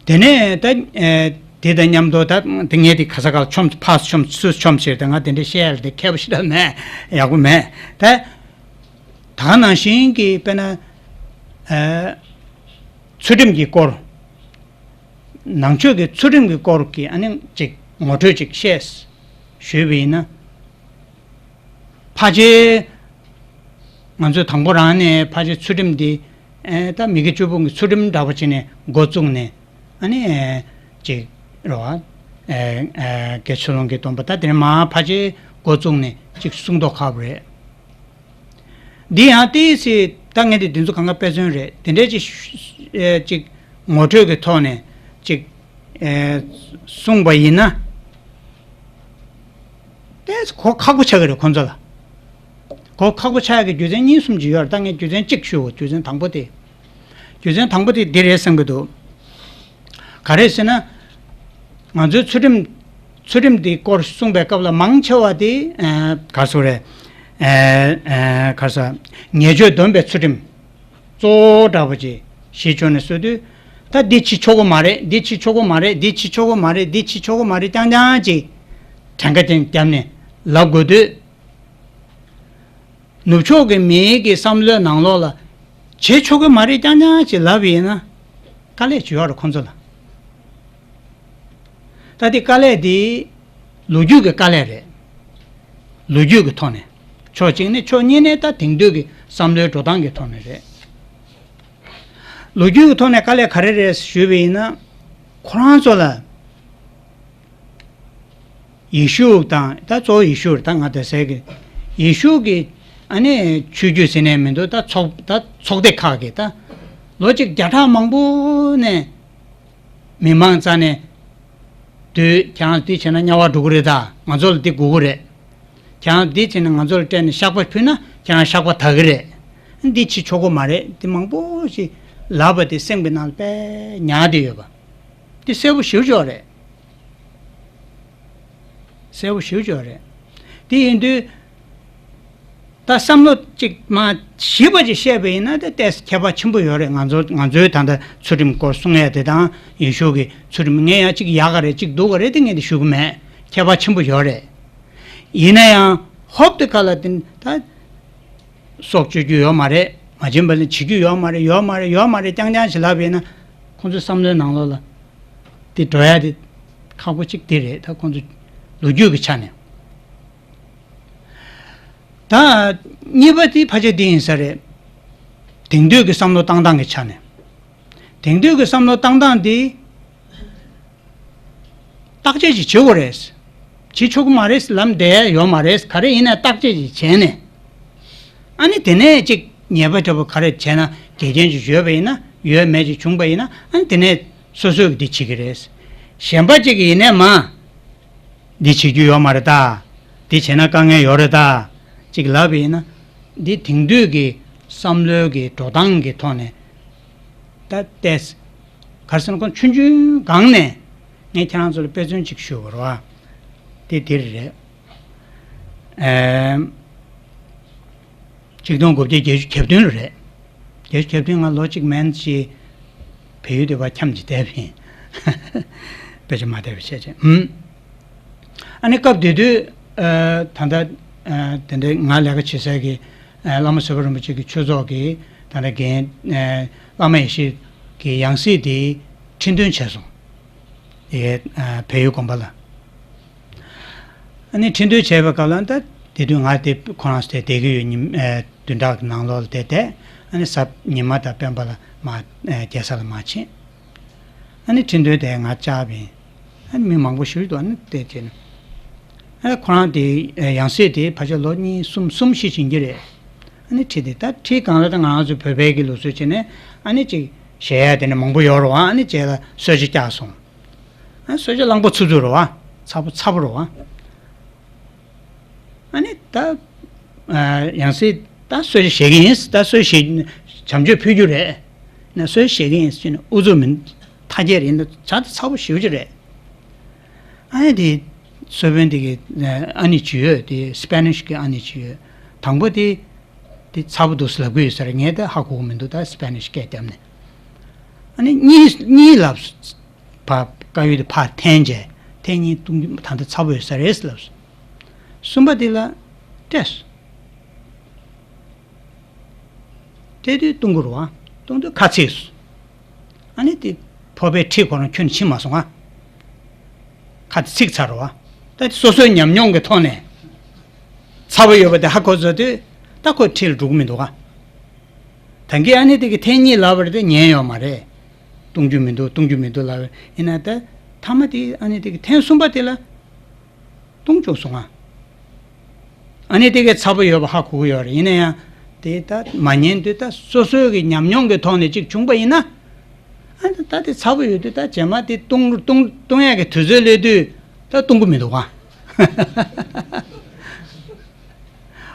དེ་ནས་ད་དེ་དང་མཉམ་དུ་ད་དེ་ངས་དེ་ག་ས་ག་ལ་ཆོམ་ཕར་ཆོམ་ཚུར་ཆོམ་བྱས་ད་ང་དེ་འདྲ་བཤད་ཡ་ལ་དེ་མཁས་པོ་ཞེ་དྲག་མེད། ཡག་པོ་མེད། ད་ད་ནང་བཞིན་གྱི་དཔེར་ན་ཚུལ་ཁྲིམས་ཀྱི་སྐོར། ནང་ཆོས་ཀྱི་ཚུལ་ཁྲིམས་ཀྱི་སྐོར་གྱི་ཨ་ནི་ཅིག་ངོ་སྤྲོད་ཅིག་བཤད་ཞུས་པ་ཡིན་ན། ཕལ་ཆེར་ང་ཚོས་དང་པོ་རང་ནས་ཕལ་ཆེར་ཚུལ་ཁྲིམས་འདི་ཨེ་ད་མི་དགེ་བཅུ་སྤོང་གི་ཚུལ་ཁྲིམས་འདྲ་པོ་བྱས་ནས་འགོ་བཙུགས་ནས། ཨ་ནི་ཨེ་ཅིག་རེད་བ། ཨེ་ཨེ་དགེ་ཆོས་ལོངས་ཀྱི་སྡོམ་པ་ད་དེ་ནས་མར་ཕལ་ཆེར་འགོ་བཙུགས་ནས་ཅིག་གསུང་མདོག་ཁ་པོ་རེད། འདི་ཡང་ཏོག་ཙམ་ད་ངས་དེ་འདི་ཚོ་གང་ག་དཔེ་མཚོན་རེད། དེ་འདྲའི་ཅིག་ཨེ་ཅིག་ངོ་སྤྲོད་ཀྱི་ཐོག་ནས་ཅིག་ཨེ་གསུངས་པ་ཡིན་ན། ཏོག་ཙམ་གོ་ཁག་པོ་ཆགས་ཀྱི་རེད་ཁོང་ཚོ་ལ། གོ་ཁག་པོ་ཆགས་ཡག་གི་རྒྱུ་མཚན་གཉིས་གསུམ་ཅིག་ཡོད་རེད། ད་ངས་རྒྱུ་མཚན་གཅིག་ཞུ། རྒྱུ་མཚན་དང་པོ་དེ། རྒྱུ་མཚན་དང་པོ་དེ་འདི་རེད་བསམ་གྱི་འདུག་ག་རེ་ཟེར་ན། ང་ཚོའི་ཚུལ་ཁྲིམས། ཚུལ་ཁྲིམས་འདི་སྐོར་གསུངས་པའི་སྐབས་ལ་མང་ཆེ་བ་དེ་ཨ་ག་རེ་ཟེར་དགོས་རེད། ཨ་ཨ་ག་རེ་ཟེར། ཉེས་སྤྱོད་སྡོམ་པའི་ཚུལ་ཁྲིམས་གཙོ་བོ་འདྲ་པོ་ཅིག་གཞི་བཅོལ་ནས་བཟོ་དུས། ད་འདི་བྱེད་ཆོག་གི་མ་རེད། འདི་བྱེད་ཆོག་གི་མ་རེད། འདི་བྱེད་ཆོག་གི་མ་རེད། འདི་བྱེད་ཆོག་གི་མ་རེད། རྐྱང་རྐྱང་ཅིག་གྲངས་ཀ་ཅན་བརྒྱབ་ནས་ལབ་དགོས་དུས། ནུབ་ཕྱོགས་ཀྱི་མིའི་གི་བསམ་བློའི་ནང་ལོགས་ལ་བྱེད་ཆོག་གི་མ་རེད་རྐྱང་རྐྱང་ཅིག་ལབ་པ་ཡིན་ན་དཀའ་ལས་ཅིག་ཡོད་རེད་ཁོང་ཚོ་ལ། ད་དེ་དཀའ་ལས་དེ་ལོ་རྒྱུས་ཀྱི་དཀའ་ལས་རེད། ལོ་རྒྱུས་ཀྱི་ཐོག་ནས། ཕྱོགས་གཅིག་ནས། ཕྱོགས་གཉིས་ནས་ད་དེང་དུས་ཀྱི་བསམ་བློའི་འགྲོ་སྟངས་ཀྱི་ཐོག་ནས་རེད། ལོ་རྒྱུས་ཀྱི་ཐོག་ནས་དཀའ་ལས་ག་རེ་རེད་ཞུས་པ་ཡིན་ན། ཁོ་རང་ཚོ་ལ་ཡེ་ཤུ་དང་། ད་གཙོ་བོ་ཡེ་ཤུ་རེད། ད་ང་དེ་ཟེར་གི། ཡེ་ཤུ་གི་ཨ་ནི་ཆོས་བརྒྱུད་ཟེར་ནས་མི་འདུག་ད་ཚོགས། ད་ཚོགས་སྡེ་ཁག་གི་ད་ལོ་གཅིག་བརྒྱ་ཕྲག་མང་པོ་ནས་མི་མང་རྩ་ནས་དུས་ཁྱེད་རང་འདི་བྱས་ན་དམྱལ་བ་འགྲོ་གི་རེད། ད་ང་ཚོ་ལ་འདི་དགོས་ཀྱི་རེད། ཁྱེད་རང་འདི་བྱས་ན་ང་ཚོ་ལ་སྤྲད་ནས་བཤགས་པ་ཕུལ་ན་ཁྱེད་རང་བཤགས་པ་དག་གི་རེད། འདི་བྱེད་ཆོག་གི་མ་རེད། འདི་མང་པོ་ཞིག་ལབ་པ་དེ་སེམས་ཀྱི་ནང་ལ་དཔེ་ཉར་བསྡད་ཡོད་པ། འདི་གསལ་པོ་ཞེ་པོ་ཅིག་རེད། གསལ་པོ་ཞེ་པོ་ཅིག་རེད། དེ་ཡིན་དུས། ད་བསམ་བློ་གཅིག་མ་ཞིབ་པ་ཅིག་བཤད་པ་ཡིན་ན་ད་ཏོག་ཙམ་ཁྱད་པར་ཆེན་པོ་ཡོད་རེད། ང་ཚོ། ང་ཚོའི་ད་ལྟ་ཚུལ་ཁྲིམས་སྐོར་གསུང་ཡས་དེ་དང་ཡེ་ཤུ་གི་ཚུལ་ཁྲིམས། ངས་ཡང་གཅིག་ཡག་ག་རེད། གཅིག་སྡུག་ག་རེད། དེ་ངས་དེ་ཞུ་གི་མེད། ཁྱད་པར་ཆེན་པོ་ཡོད་རེད། ཡིན་ན་ཡང་ཧོབ་ཏེ་ཁ་ལ་དེ་ད་སྲོག་གཅོད་རྒྱུ་ཡོད་མ་རེད། མ་བྱིན་པ་ལ་བྱེད་རྒྱུ་ཡོད་མ་རེད། ཡོད་མ་རེད། ཡོད་མ་རེད། རྐྱང་རྐྱང་ཞིག་ལབ་པ་ཡིན་ན། ཁོང་ཚོའི་བསམ་བློའི་ནང་ལོགས་ལ་དེ་འགྲོ་ཡ་དེ་ཁག་པོ་གཅིག་དེ་རེད། ད་ཁོང་ཚོ་ལོ་རྒྱུས་ཀྱི་ཆ་ནས། ད་གཉིས་པ་དེ་ཕལ་ཆེར་འདི་ཡིན་ས་རེད། དེང་དུས་ཀྱི་བསམ་བློ་བཏང་སྟངས་ཀྱི་ཆ་ནས། དེང་དུས་ཀྱི་བསམ་བློ་བཏང་སྟངས་འདི་བརྟག་དཔྱད་ཅིག་བྱེད་དགོས་རེད། བྱེད་ཆོག་གི་མ་རེད་ལབ་བསྡད་ཡོད་མ་རེད། ག་རེ་ཡིན་ན་བརྟག་དཔྱད་ཅིག་བྱས་ནས། ཨ་ནི་དེ་ནས་ཅིག་ཉེས་པ་འདྲ་པོ་ག་རེ་བྱས་ན། འགལ་རྐྱེན་ཅིག་ཡོད་པ་ཡིན་ན། ཡོད་མེད་ཅིག་བྱུང་པ་ཡིན་ན། ཨ་ནི་དེ་ནས་སོ་སོས་འདི་བྱེད་ཀྱི་རེད། གཞན་པ་ཅིག་གིས་ཡིན་ནའི་མ། འདི་བྱེད་རྒྱུ་ཡོད་མ་རེད་ད། འདི་བྱས་ན་དཀའ་ངལ་ཡོད་རེད་ད། ཅིག་ལབ་པ་ཡིན་ན། འདི་དེང་དུས་ཀྱི་བསམ་བློའི་གི་འགྲོ་སྟངས་ཀྱི་ཐོག་ནས་ད་ཏོག་ཙམ་ག་རེ་ཟེར་ན། ཁོང་ཆུང་ཆུང་སྒང་ནས། ངས་ཁྱེད་རང་ཚོ་ལ་དཔེ་མཚོན་ཅིག་ཞུ་དགོས་རེད་བ། དེ་འདིར་རེད། ཨེམ། ཆིག་སྟོང་དགུ་བརྒྱ་བརྒྱད་ཅུ་གྱ་བདུན་ལ་རེད། བརྒྱད་ཅུ་གྱ་བདུན། ང་ལོ་གཅིག་མན་ཅིག་བལ་ཡུལ་དུ་ཕར་འཁྱམས་ཅིག་བསྡད་པ་ཡིན། དཔེ་ཆ་མ་བལྟས་པ་བྱས་བྱས། ཨུམ། ཨ་ནི་སྐབས་དེ་དུས། ཨ། ད་ལྟ། ཨ། དེ་འདྲའི་ང་ལས་ཀ་བྱེད་སའི་གི། ཨ། བླ་མ་བཟོད་པ་རིན་པོ་ཆེ་གི་ཆོས་ཚོགས་ཀྱི་ད་ལྟ་འགན། ཨ། བླ་མ་ཡེ་ཤེས་ཀྱི་ཡང་སྲིད་དེ་ཁྲི་འདོན་བྱས་སོང་། ཨེ། ཨ། བལ་ཡུལ་དགོན་པ་ལ། ཨ་ནི་ཁྲི་འདོན་བྱས་པའི་སྐབས་ལ། ད་དེ་དུས་ང་དེ་ཁོ་རང་དེ་བསྡད་ཀྱི་ཡོད། ཉིན། ཨེ། བདུན་ཕྲག་གི་ནང་ལོགས་ལ་བསྡད་དེ། ཨ་ནི་གཟའ་ཉི་མ་དང་སྤེན་པ་ལ་མར། ཨེ། རྒྱལ་ས་ལ་མར་ཕྱིན། ཨ་ནི་ཁྲི་འདོན་དེ་ང་བཅར་བ་ཡིན། ཨ་ནི་མི་མང་པོ་ཞིག་འདུག་ཨ་ནི་དེ་བྱས་ནས། ཨ། ཁོ་རང་དེ། ཨེ། ཡང་སྲིད་དེ་ཕལ་ཆེར་ལོ་གཉིས་གསུམ་གསུམ་བཞི་ཕྱིན་གྱི་རེད། ཨ་ནི་ཁྲི་དེ། ད་ཁྲིའི་སྒང་ལ་ད་ང་རང་ཚོ་བོད་པའི་གི་ལུགས་སྲོལ་བྱས་ནས། ཨ་ནི་ཅིག་ཞལ་ཡ་དེ་འདྲ་མང་པོ་ཡོད་རེད་བ། ཨ་ནི་རྗེས་ལ་གསོལ་ཇ་བཀྱགས་སོང་། ཨ། གསོལ་ཇ་གླང་པོ་ཚུབ་ཚུབ་རེད་བ། ཚ་པོ་ཚ་པོ་རེད་བ། ཨ་ནི་ད། ཨ། ཡང་སྲིད་ད་གསོལ་ཇ་བཞེས་ཀྱི་ཡིན། ད་གསོལ་ཇ་བཞེས། བྱམས་ཆོས་ཕུལ་རྒྱུ་རེད། ན་གསོལ་ཇ་བཞེས་ཀྱི་ཡིན་ཟེར་ནས། ཨུ་ཚུགས་མིན། ཐ་སྙད་རེད། ད་ཇ་ད་ཚ་པོ་ཞེ་པོ་ཅིག་རེད། ཨ་ནི་དེ་གསོལ་དཔོན་དེ་གི། ཨ། ཨ་ནེ་ཅིག་ཡོད། དེ་སི་པེ་ནིཤ་གི་ཨ་ནེ་ཅིག་ཡོད། དང་པོ་དེ། དེ་ཚ་པོ་འདུག་ལབ་ཀྱི་ཡོད་ས་རེད། ངས་ད་ཧ་གོ་གི་མི་འདུག་ད་སི་པེ་ནིཤ་སྐད་བརྒྱབ་ནས། ཨ་ནི་གཉིས། གཉིས་ལབ། ཕར་དཀར་ཡོལ་དེ་ཕར་འཐེན་བྱས། འཐེན་ནས་བཏུང་རྒྱུ་ད་ལྟ་ཚ་པོ་ཡོད་ས་རེད་ལབ་སོང་། གསུམ་པ་དེ་ལ་སྤྲད་སོང་། སྤྲད་དུས་བཏུང་གི་རེད་བ། བཏུང་དུས་ཁ་ཚིག་སོང་། ཨ་ནི་དེ་ཕོར་པའི་འཁྲིས་ཁོ་རང་ཁྱོན་ནས་ཕྱིན་མ་སོང་ང་། ཁ་དེ་ཚིག་ཚར་བ། ད་དེ་སོ་སོའི་ཉམས་མྱོང་གི་ཐོག་ནས་ཚ་པོ་ཡོད་པ་དེ་ཧ་གོ་ཚར་དུས། ད་ཁོ་འཁྲིས་ལ་འགྲོ་གི་མི་འདུག་ག་ད་གིན་ཨ་ནེ་དེ་གིས་ཐེངས་གཉིས་ལབ་པ་རེད་དེ་ཉན་ཡོད་མ་རེད། བཏུང་རྒྱུ་མི་འདུག་བཏུང་རྒྱུ་མི་འདུག་ལབ་པ་ཡིན་ན། ད་མཐའ་མ་དེ་ཨ་ནེ་དེ་གིས་ཐེངས་གསུམ་པ་དེ་ལ་བཏུང་བཅུག་སོང་ང་། ཨ་ནེ་དེ་གིས་ཚ་པོ་ཡོད་པ་ཧ་གོ་གི་ཡོད་རེད། ཡིན་ན་ཡང་དེ་ད་མ་ཉན་དུས། ད་སོ་སོའི་གི་ཉམས་མྱོང་གི་ཐོག་ནས་ཅིག་བྱུང་པ་ཡིན་ན། ཨ་ནི་ད་དེ་ཚ་པོ་ཡོད་དུས་ད་རྗེས་མ་དེ་བཏུང་བཏུང་བཏུང་ཡག་གི་དུས་ཚོད་སླེབས་དུས་ད་བཏུང་གི་མི་འདུག་ག་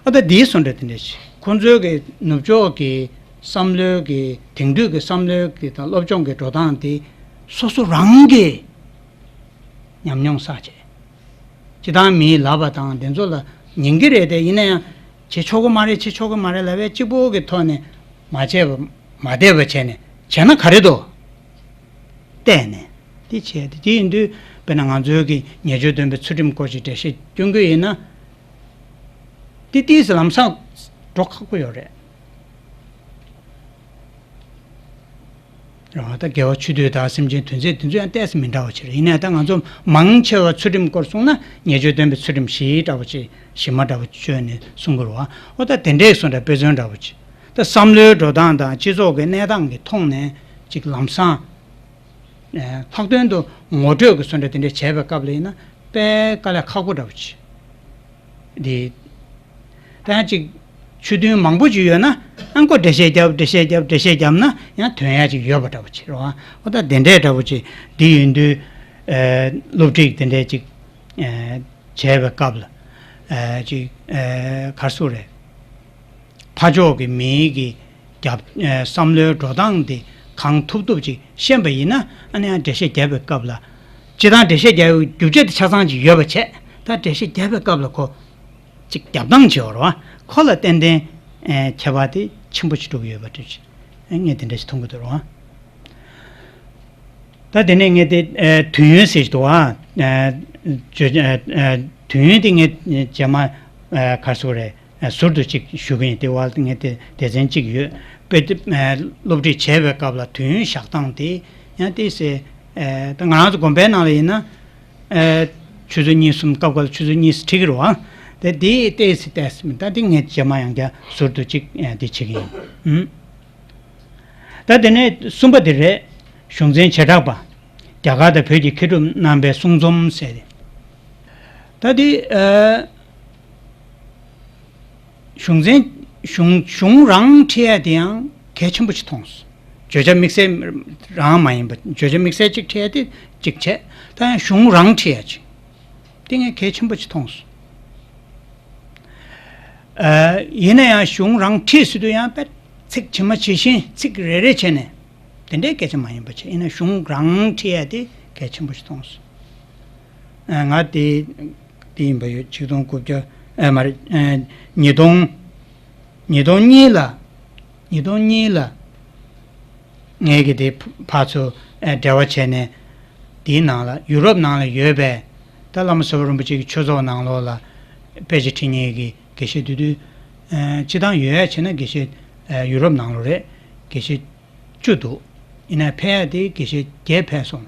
ཨ་ད་དེའི་བཟོ་འདྲ་དེ་འདྲ་ཞིག་ཁོང་ཚོའི་གི་ནུབ་ཕྱོགས་ཀྱི་བསམ་བློའི་གི་དེང་དུས་ཀྱི་བསམ་བློའི་གི་དང་སློབ་སྦྱོང་གི་འགྲོ་སྟངས་དེ་སོ་སོ་རང་གི་ཉམས་མྱོང་བསགས་བྱས། སྤྱིར་བཏང་མིའི་ལབ་པ་དང་དེ་ཚོ་ལ་ཉན་གི་རེད་དེ། ཡིན་ན་ཡང་བྱེད་ཆོག་གི་མ་རེད། བྱེད་ཆོག་གི་མ་རེད་ལབ་པའི་གཅིག་པོ་གི་ཐོག་ནས་མ་བྱས་པ་མ་བསྡད་པ་བྱས་ནས་བྱས་ན་ག་རེ་འདུག་བལྟས་ནས་དེ་བྱས་ཏེ། དེ་ཡིན་དུས་དཔེར་ན་ང་ཚོའི་གི་ཉེར་སྤྱོད་ལྡན་པའི་ཚུལ་ཁྲིམས་སྐོར་ཞིག་འགྲེལ་བཤད་སྐྱོན་གྱི་ཡིན་ན། དེ་ཏིས་ལམ་སང་འགྲོ་ཁག་པོ་ཡོད་རེད། རེད་བ། ད་དགེ་བ་ཆོས་སྡུད་དང་སེམས་ཅན་དོན་མཛད་དེ་ཚོ་ཡང་ཏོག་ཙམ་མི་འདྲ་བ་ཅིག་རེད། ཡིན་ནའི་ད་ང་ཚོ་མང་ཆེ་བ་ཚུལ་ཁྲིམས་སྐོར་གསུངས་ན་ཉེར་སྤྱོད་ལྡན་པའི་ཚུལ་ཁྲིམས་གཞི་འདྲ་བོ་ཅིག་གཞི་མ་འདྲ་བོ་བཅོས་ནས་གསུང་གི་རེད་བ། འོ་ད་དེ་འདྲའི་བཟོ་འདྲ་དཔེ་མཚོན་འདྲ་བོ་ཅིག་ད་བསམ་བློའི་འགྲོ་སྟངས་དང་སྤྱི་ཚོགས་ཀྱི་གནས་སྟངས་ཀྱི་ཐོག་ནས་ཅིག་ལམ་སང་། ཨེ། ལྷག་དོན་དུ་ངོ་སྤྲོད་ཀྱི་བཟོ་འདྲ་དེ་འདྲ་བྱས་པའི་སྐབས་ལ་ཡིན་ན་དཔེ་དཀའ་ལས་ཁག་པོ་འདྲ་བོ་ཅིག་འདི། ད་ཡང་ཅིག་ཆོས་མཐུན་མང་པོ་ཅིག་ཡོད་ན། ཨང་ཀོ་འགྲེལ་བཤད་རྒྱབ། འགྲེལ་བཤད་རྒྱབ། འགྲེལ་བཤད་རྒྱབ་ན་ཡང་དོན་ཡག་ཅིག་ཡོད་པ་འདྲ་བོ་ཅིག་རེད་བ། འོ་ད་དེ་འདྲའི་འདྲ་བོ་ཅིག་འདི་ཡིན་དུས། ཨེ། སློབ་ཁྲིད་དེ་འདྲའི་ཅིག་ཨེ། བྱས་པའི་སྐབས་ལ། ཨེ། ཅིག་ཨེ། ག་རེ་ཟེར་དགོས་རེད། ཕར་ཕྱོགས་ཀྱི་མིའི་གི་རྒྱབ། ཨེ། བསམ་བློའི་འགྲོ་སྟངས་དེ་གང་ཐུབ་ཐུབ་ཅིག་ཤེས་པ་ཡིན་ན། ཨ་ནི་ཡང་འགྲེལ་བཤད་རྒྱབ་པའི་སྐབས་ལ། སྤྱིར་བཏང་འགྲེལ་བཤད་རྒྱག་རྒྱུ་ཆ་དེ་ཆ་ཚང་ཅིག་ཡོད་པ་བྱས། ད་འགྲེལ་བཤད་རྒྱབ་པའི་སྐབས་ལ་ཁོ་ཅིག་རྒྱབ་སྟངས་ཅིག་ཡོད་རེད་བ། ཁོ་ལ་ཏན་ཏན། ཨེ། ཁྱད་པར་དེ་ཆེན་པོ་ཅིག་འགྲོ་གི་ཡོད་པ་འདྲ་ཅིག་ངས་དེ་འདྲ་ཞིག་མཐོང་གི་འདུག་རེད་བ། ད་དེ་ནས་ངས་དེ། ཨེ། དུས་ཡུན་ཟེར་གྱི་འདུག་ཨ། ཨེ། བརྗོད། ཨེ། ཨེ། དུས་ཡུན་དེ་ངས་རྗེས་མ། ཨེ། ག་རེ་ཟེར་དགོས་རེད། ཨེ། ཟུར་དུ་ཅིག་ཞུ་གི་ཡིན། དེ་བར་ངས་དེ་སྡེ་ཚན་གཅིག་ཡོད། དཔེ་དེ། ཨེ། སློབ་ཁྲིད་བྱས་པའི་སྐབས་ལ་དུས་ཡུན་བཞག་སྟངས་དེ་ཡང་ཏོག་ཙམ། ཨེ། ད་ང་རང་ཚོ་དགོན་པའི་ནང་ལ་ཡིན་ན། ཨེ། ཆུ་ཚོད་གཉིས་གསུམ། སྐབས་འགའ་ལ་ཆུ་ཚོད་གཉིས་ཁྲིད་ཀྱི་རེད་བ། དེ་དེ་ཏོག་ཙམ་ཏོག་ཙམ་མིན། ད་དེ་ངས་རྗེས་མ་ཡང་བསྐྱར་ཟུར་དུ་ཅིག་ཨེ། དེ་བྱེད་ཀྱི་ཡིན། ཨུམ། ད་དེ་ནས་གསུམ་པ་དེ་རེད། གཞུང་ཚན་བྱེ་བྲག་པ། རྒྱ་གར་དང་བོད་ཀྱི་མཁས་གྲུབ་རྣམ་པའི་གསུང་རྩོམ་ཟེར་ཏེ། ད་དེ། ཨ། གཞུང་ཚན། གཞུང་གཞུང་རང་ཁྲིད་ཡ་དེ་ཡང་གལ་ཆེན་པོ་ཅིག་མཐོང་སོང་། བརྗོད་བྱ་དམིགས་བསལ་རང་མ་ཡིན་པ། བརྗོད་བྱ་དམིགས་བསལ་ཅིག་ཁྲིད་ཡ་དེ་གཅིག་བྱས། ད་ཡང་གཞུང་རང་ཁྲིད་ཡ་ཅིག་དེ་ངས་གལ་ཆེན་པོ་ཅིག་མཐོང་སོང་། ཨ། ཡིན་ན་ཡང་གཞུང་རང་ཁྲིད་ཟེར་དུས་ཡང་དཔེ་ཚིག་ཇི་མ་ཇི་བཞིན་ཚིག་རེ་རེ་བྱས་ནས་དེ་འདྲའི་སྐད་ཆ་མ་ཡིན་པ་བྱས། ཡིན་ན་གཞུང་རང་ཁྲིད་ཡ་དེ་གལ་ཆེན་པོ་ཞིག་མཐོང་སོང་། ཨ། ང་དེ་དེ་ཡིན་པ་ཡོད། ཆིག་སྟོང་དགུ་བརྒྱ། ཨ། མ་རེད། ཨ། ཉིས་སྟོང་། ཉིས་སྟོང་གཉིས་ལ། ཉིས་སྟོང་གཉིས་ལ། ངས་གི་དེ་ཕར་ཚུར། ཨ། འབྲེལ་བ་བྱས་ནས། དེའི་ནང་ལ་ཡུ་རོབ་ནང་ལ་ཡོད་པའི་ད་བླ་མ་ཟུར་པ་རིན་པོ་ཆེ་གི་ཆོས་ཚོགས་ནང་ལོགས་ལ་དཔེ་ཆ་ཁྲིད་མཁན་གྱི་དགེ་བཤེས་དེ་དུས། ཨ། སྤྱིར་བཏང་ཡོད་ཡ་བྱས་ན་དགེ་བཤེས། ཨ། ཡུ་རོབ་ནང་ལོགས་རེད། དགེ་བཤེས་བཅུ་འདུག་ཡིན་ནའི་ཕེབས་ཡ་དེ་དགེ་བཤེས་བརྒྱད་ཕེབས་སོང་།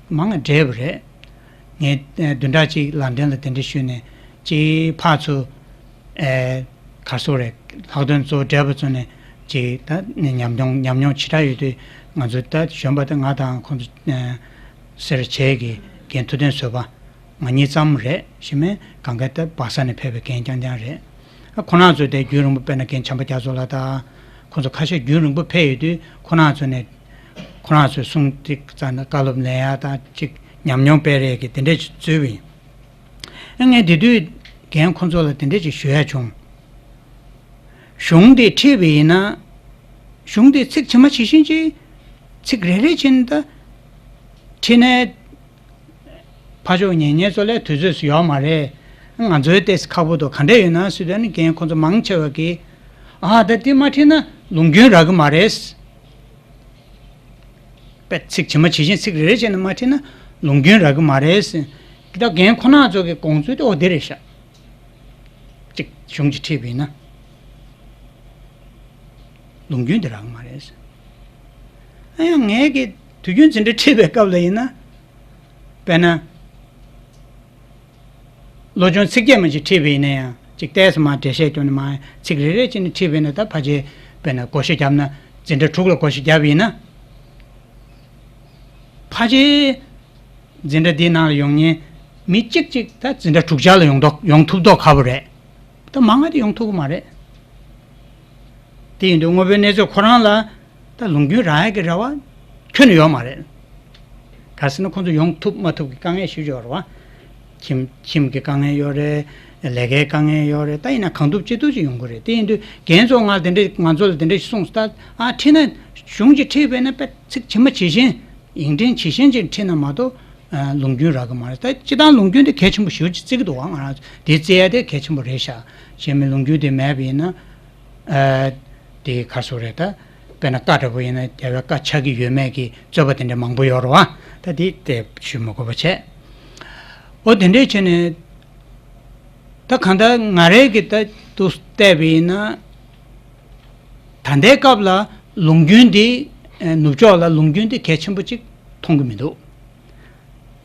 མང་བ་བགྲེས་པ་རེད། ངས། ཨ། བདུན་ཕྲག་གཅིག་ལན་ཌན་ལ་གདན་འདྲེན་ཞུས་ནས་ཅིག་ཕར་ཚུར། ཨེ། ག་རེ་ཟེར་དགོས་རེད། ལྷག་དོན་གཙོ་བོ་བགྲེས་པ་ཚོ་ནས་ཅིག་ད་ནི་ཉམས་མྱོང་ཉམས་མྱོང་ཞེ་དྲག་ཡོད་དུས། ང་ཚོ་ད་གཞོན་པ་ད་ང་དང་ཁོང་ཚོ། ཨེ། སེར་བྱེས་ཀྱི་རྒན་ཐུབ་བསྟན་བཟོད་པ། ང་གཉིས་ཙམ་རེད། གཞན་མ་གང་ག་ད་སྦག་ས་ནས་ཕེབས་པའི་རྒན་རྐྱང་རྐྱང་རེད། ཨ། ཁོ་རང་ཚོ་དེ་རྒྱུན་རིང་པོ། དཔེར་ན་རྒན་བྱམས་པ་རྒྱ་མཚོ་ལགས་དང་། ཁོང་ཚོ་ཁ་ཤས་རྒྱུན་རིང་པོ་ཕེབས་ཡོད་དུས་ཁོ་རང་ཚོ་ནས། ཁོ་རང་ཚོའི་གསུང་ཏིག་ཙམ་ནས་བཀའ་སློབ་ལེན་ཡ་དང་ཅིག་ཉམས་མྱོང་སྤེལ་རེས་ཀྱི་དེ་འདྲས་ཅིག་བཟོས་པ་ཡིན། ཨ། ངས་དེ་དུས་རྒན་ཁོང་ཚོ་ལ་དེ་འདྲས་ཅིག་ཞུ་ཡ་བྱུང་། གཞུང་དེ་ཁྲིད་པ་ཡིན་ན། གཞུང་དེ་ཚིག་ཇི་མ་ཇི་བཞིན་ཅིག་ཚིག་རེ་རེ་བྱས་ནས་ད་ཁྲིད་ནས། ཕར་ཕྱོགས་ཉན་མཁན་ཚོ་ལ་དུས་ཚོད་སུ་ཡོད་མ་རེད། ང་ཚོའི་ཏོག་ཙམ་ཁག་པོ་འདུག་ག་འདྲ་ཡོད་ན་ཟེར་དུས། ཨ་ནི་རྒན་ཁོང་ཚོ་མང་ཆེ་བ་གིས། ཨ། ད་དེ་མ་ཁྲིད་ན་ལུང་རྒྱུན་རག་གི་མ་རེད། པས་ཚིག་ཇི་མ་ཇི་བཞིན་ཚིག་རེ་རེ་བྱས་ནས་མ་ཁྲིད་ན་ལུང་རྒྱུན་རག་གི་མ་རེད་ཟེར། ད་རྒན་ཁོ་ན་ཚོ་གི་དགོངས་ཚུལ་དེ་འོ་དེ་རེད་ཤག་གཅིག་གཞུང་གཅིག་ཁྲིད་པ་ཡིན་ན་ལུང་རྒྱུན་དེ་རག་གི་མ་རེད་ཟེར། ཨ་ཡང་ངས་ཀྱི་དུས་རྒྱུན་འཛིན་གྲྭ་ཁྲིད་པའི་སྐབས་ལ་ཡིན་ན། དཔེར་ན། བློ་སྦྱོང་ཚིག་བརྒྱད་མ་ཅིག་ཁྲིད་པ་ཡིན་ན་ཡང་ཅིག་ཏོག་ཙམ་མར་འགྲེལ་བཤད་སྐྱོན་ནས་མར་ཚིག་རེ་རེ་བྱས་ནས་ཁྲིད་པ་ཡིན་ན། ད་ཕལ་ཆེར་དཔེར་ན་བགོ་བཤའ་བརྒྱབ་ན། འཛིན་གྲྭ་དྲུག་ལ་བགོ་བཤའ་བརྒྱབ་པ་ཡིན་ན། ཕལ་ཆེར་འཛིན་གྲྭ་འདིའི་ནང་ལ་ཡོང་མཁན་མི་གཅིག་གཅིག་ད་འཛིན་གྲྭ་དྲུག་ཆ་ལ་ཡོང་མདོག་ཡོང་ཐུབ་མདོག་ཁ་པོ་རེད། ད་མང་བ་དེ་ཡོང་ཐུབ་ཀྱི་མ་རེད། དེ་ཡིན་དུས་དངོས་པོའི་གནས་ཚུལ་ཁོ་རང་ལ་ད་ལུང་རྒྱུན་རག་ཡག་གི་རེ་བ་ཁྱོན་ནས་ཡོད་མ་རེད། ག་ཟེར་ན་ཁོང་ཚོ་ཡོང་ཐུབ་མ་ཐུབ་ཀྱི་དཀའ་ངལ་ཞེ་པོ་ཅིག་ཡོད་རེད་བ། ཁྱིམ་ཁྱིམ་གྱི་དཀའ་ངལ་ཡོད་རེད། ལས་ཀའི་དཀའ་ངལ་ཡོད་རེད། ད་ཡིན་ན་གང་ཐུབ་ཅི་ཐུབ་ཅིག་ཡོང་གི་རེད། དེ་ཡིན་དུས་རྒན་ཚོ་ང་དེ་འདྲས་ང་ཚོ་ལ་དེ་འདྲས་ཞིག་གསུངས་སོང་། ད་ཨ་ཁྲིད་ན་གཞུང་གཅིག་ཁྲིད་པས་ན་དཔེ་ཚིག་ཇི་མ་ཇི་བཞིན་ཡིག་ཕྲེང་ཇི་བཞིན་ཅིག་ཁྲིད་ན་མ་གཏོགས། ཨ། ལུང་རྒྱུན་རག་གི་མ་རེད། ད་སྤྱིར་བཏང་ལུང་རྒྱུན་དེ་གལ་ཆེན་པོ་ཞེ་པོ་ཅིག་བརྩི་གི་འདུག་བ། ང་རང་དེ་བརྩི་ཡ་དེ་གལ་ཆེན་པོ་རེད་ཤག་གཞན་མི་ལུང་རྒྱུན་དེ་མེད་པ་ཡིན་ན། ཨ། དེ་ག་རེ་ཟེར་དགོས་རེད། ད་དཔེར་ན་བཀའ་འདྲ་པོ་ཡིན་ན་རྒྱལ་བའི་བཀའ་ཆགས་ཀྱི་ཡོད་མེད་ཀྱི་རྩོད་པ་དེ་འདྲ་མང་པོ་ཡོད་རེད་བ། ད་དེ་དེ་ཞུ་མི་དགོས་པ་བྱས། འོ་དེ་འདྲས་བྱས་ནས། ད་གང་ལྟར་ང་རང་གིས་ད་དུ་བལྟས་པ་ཡིན་ན། ད་ལྟའི་སྐབས་ལ་ལུང་རྒྱུན་འདི། ཨ། ནུབ་ཕྱོགས་ལ་ལུང་རྒྱུན་འདི་གལ་ཆེན་པོ་ཅིག་མཐོང་གི་མི་འདུག་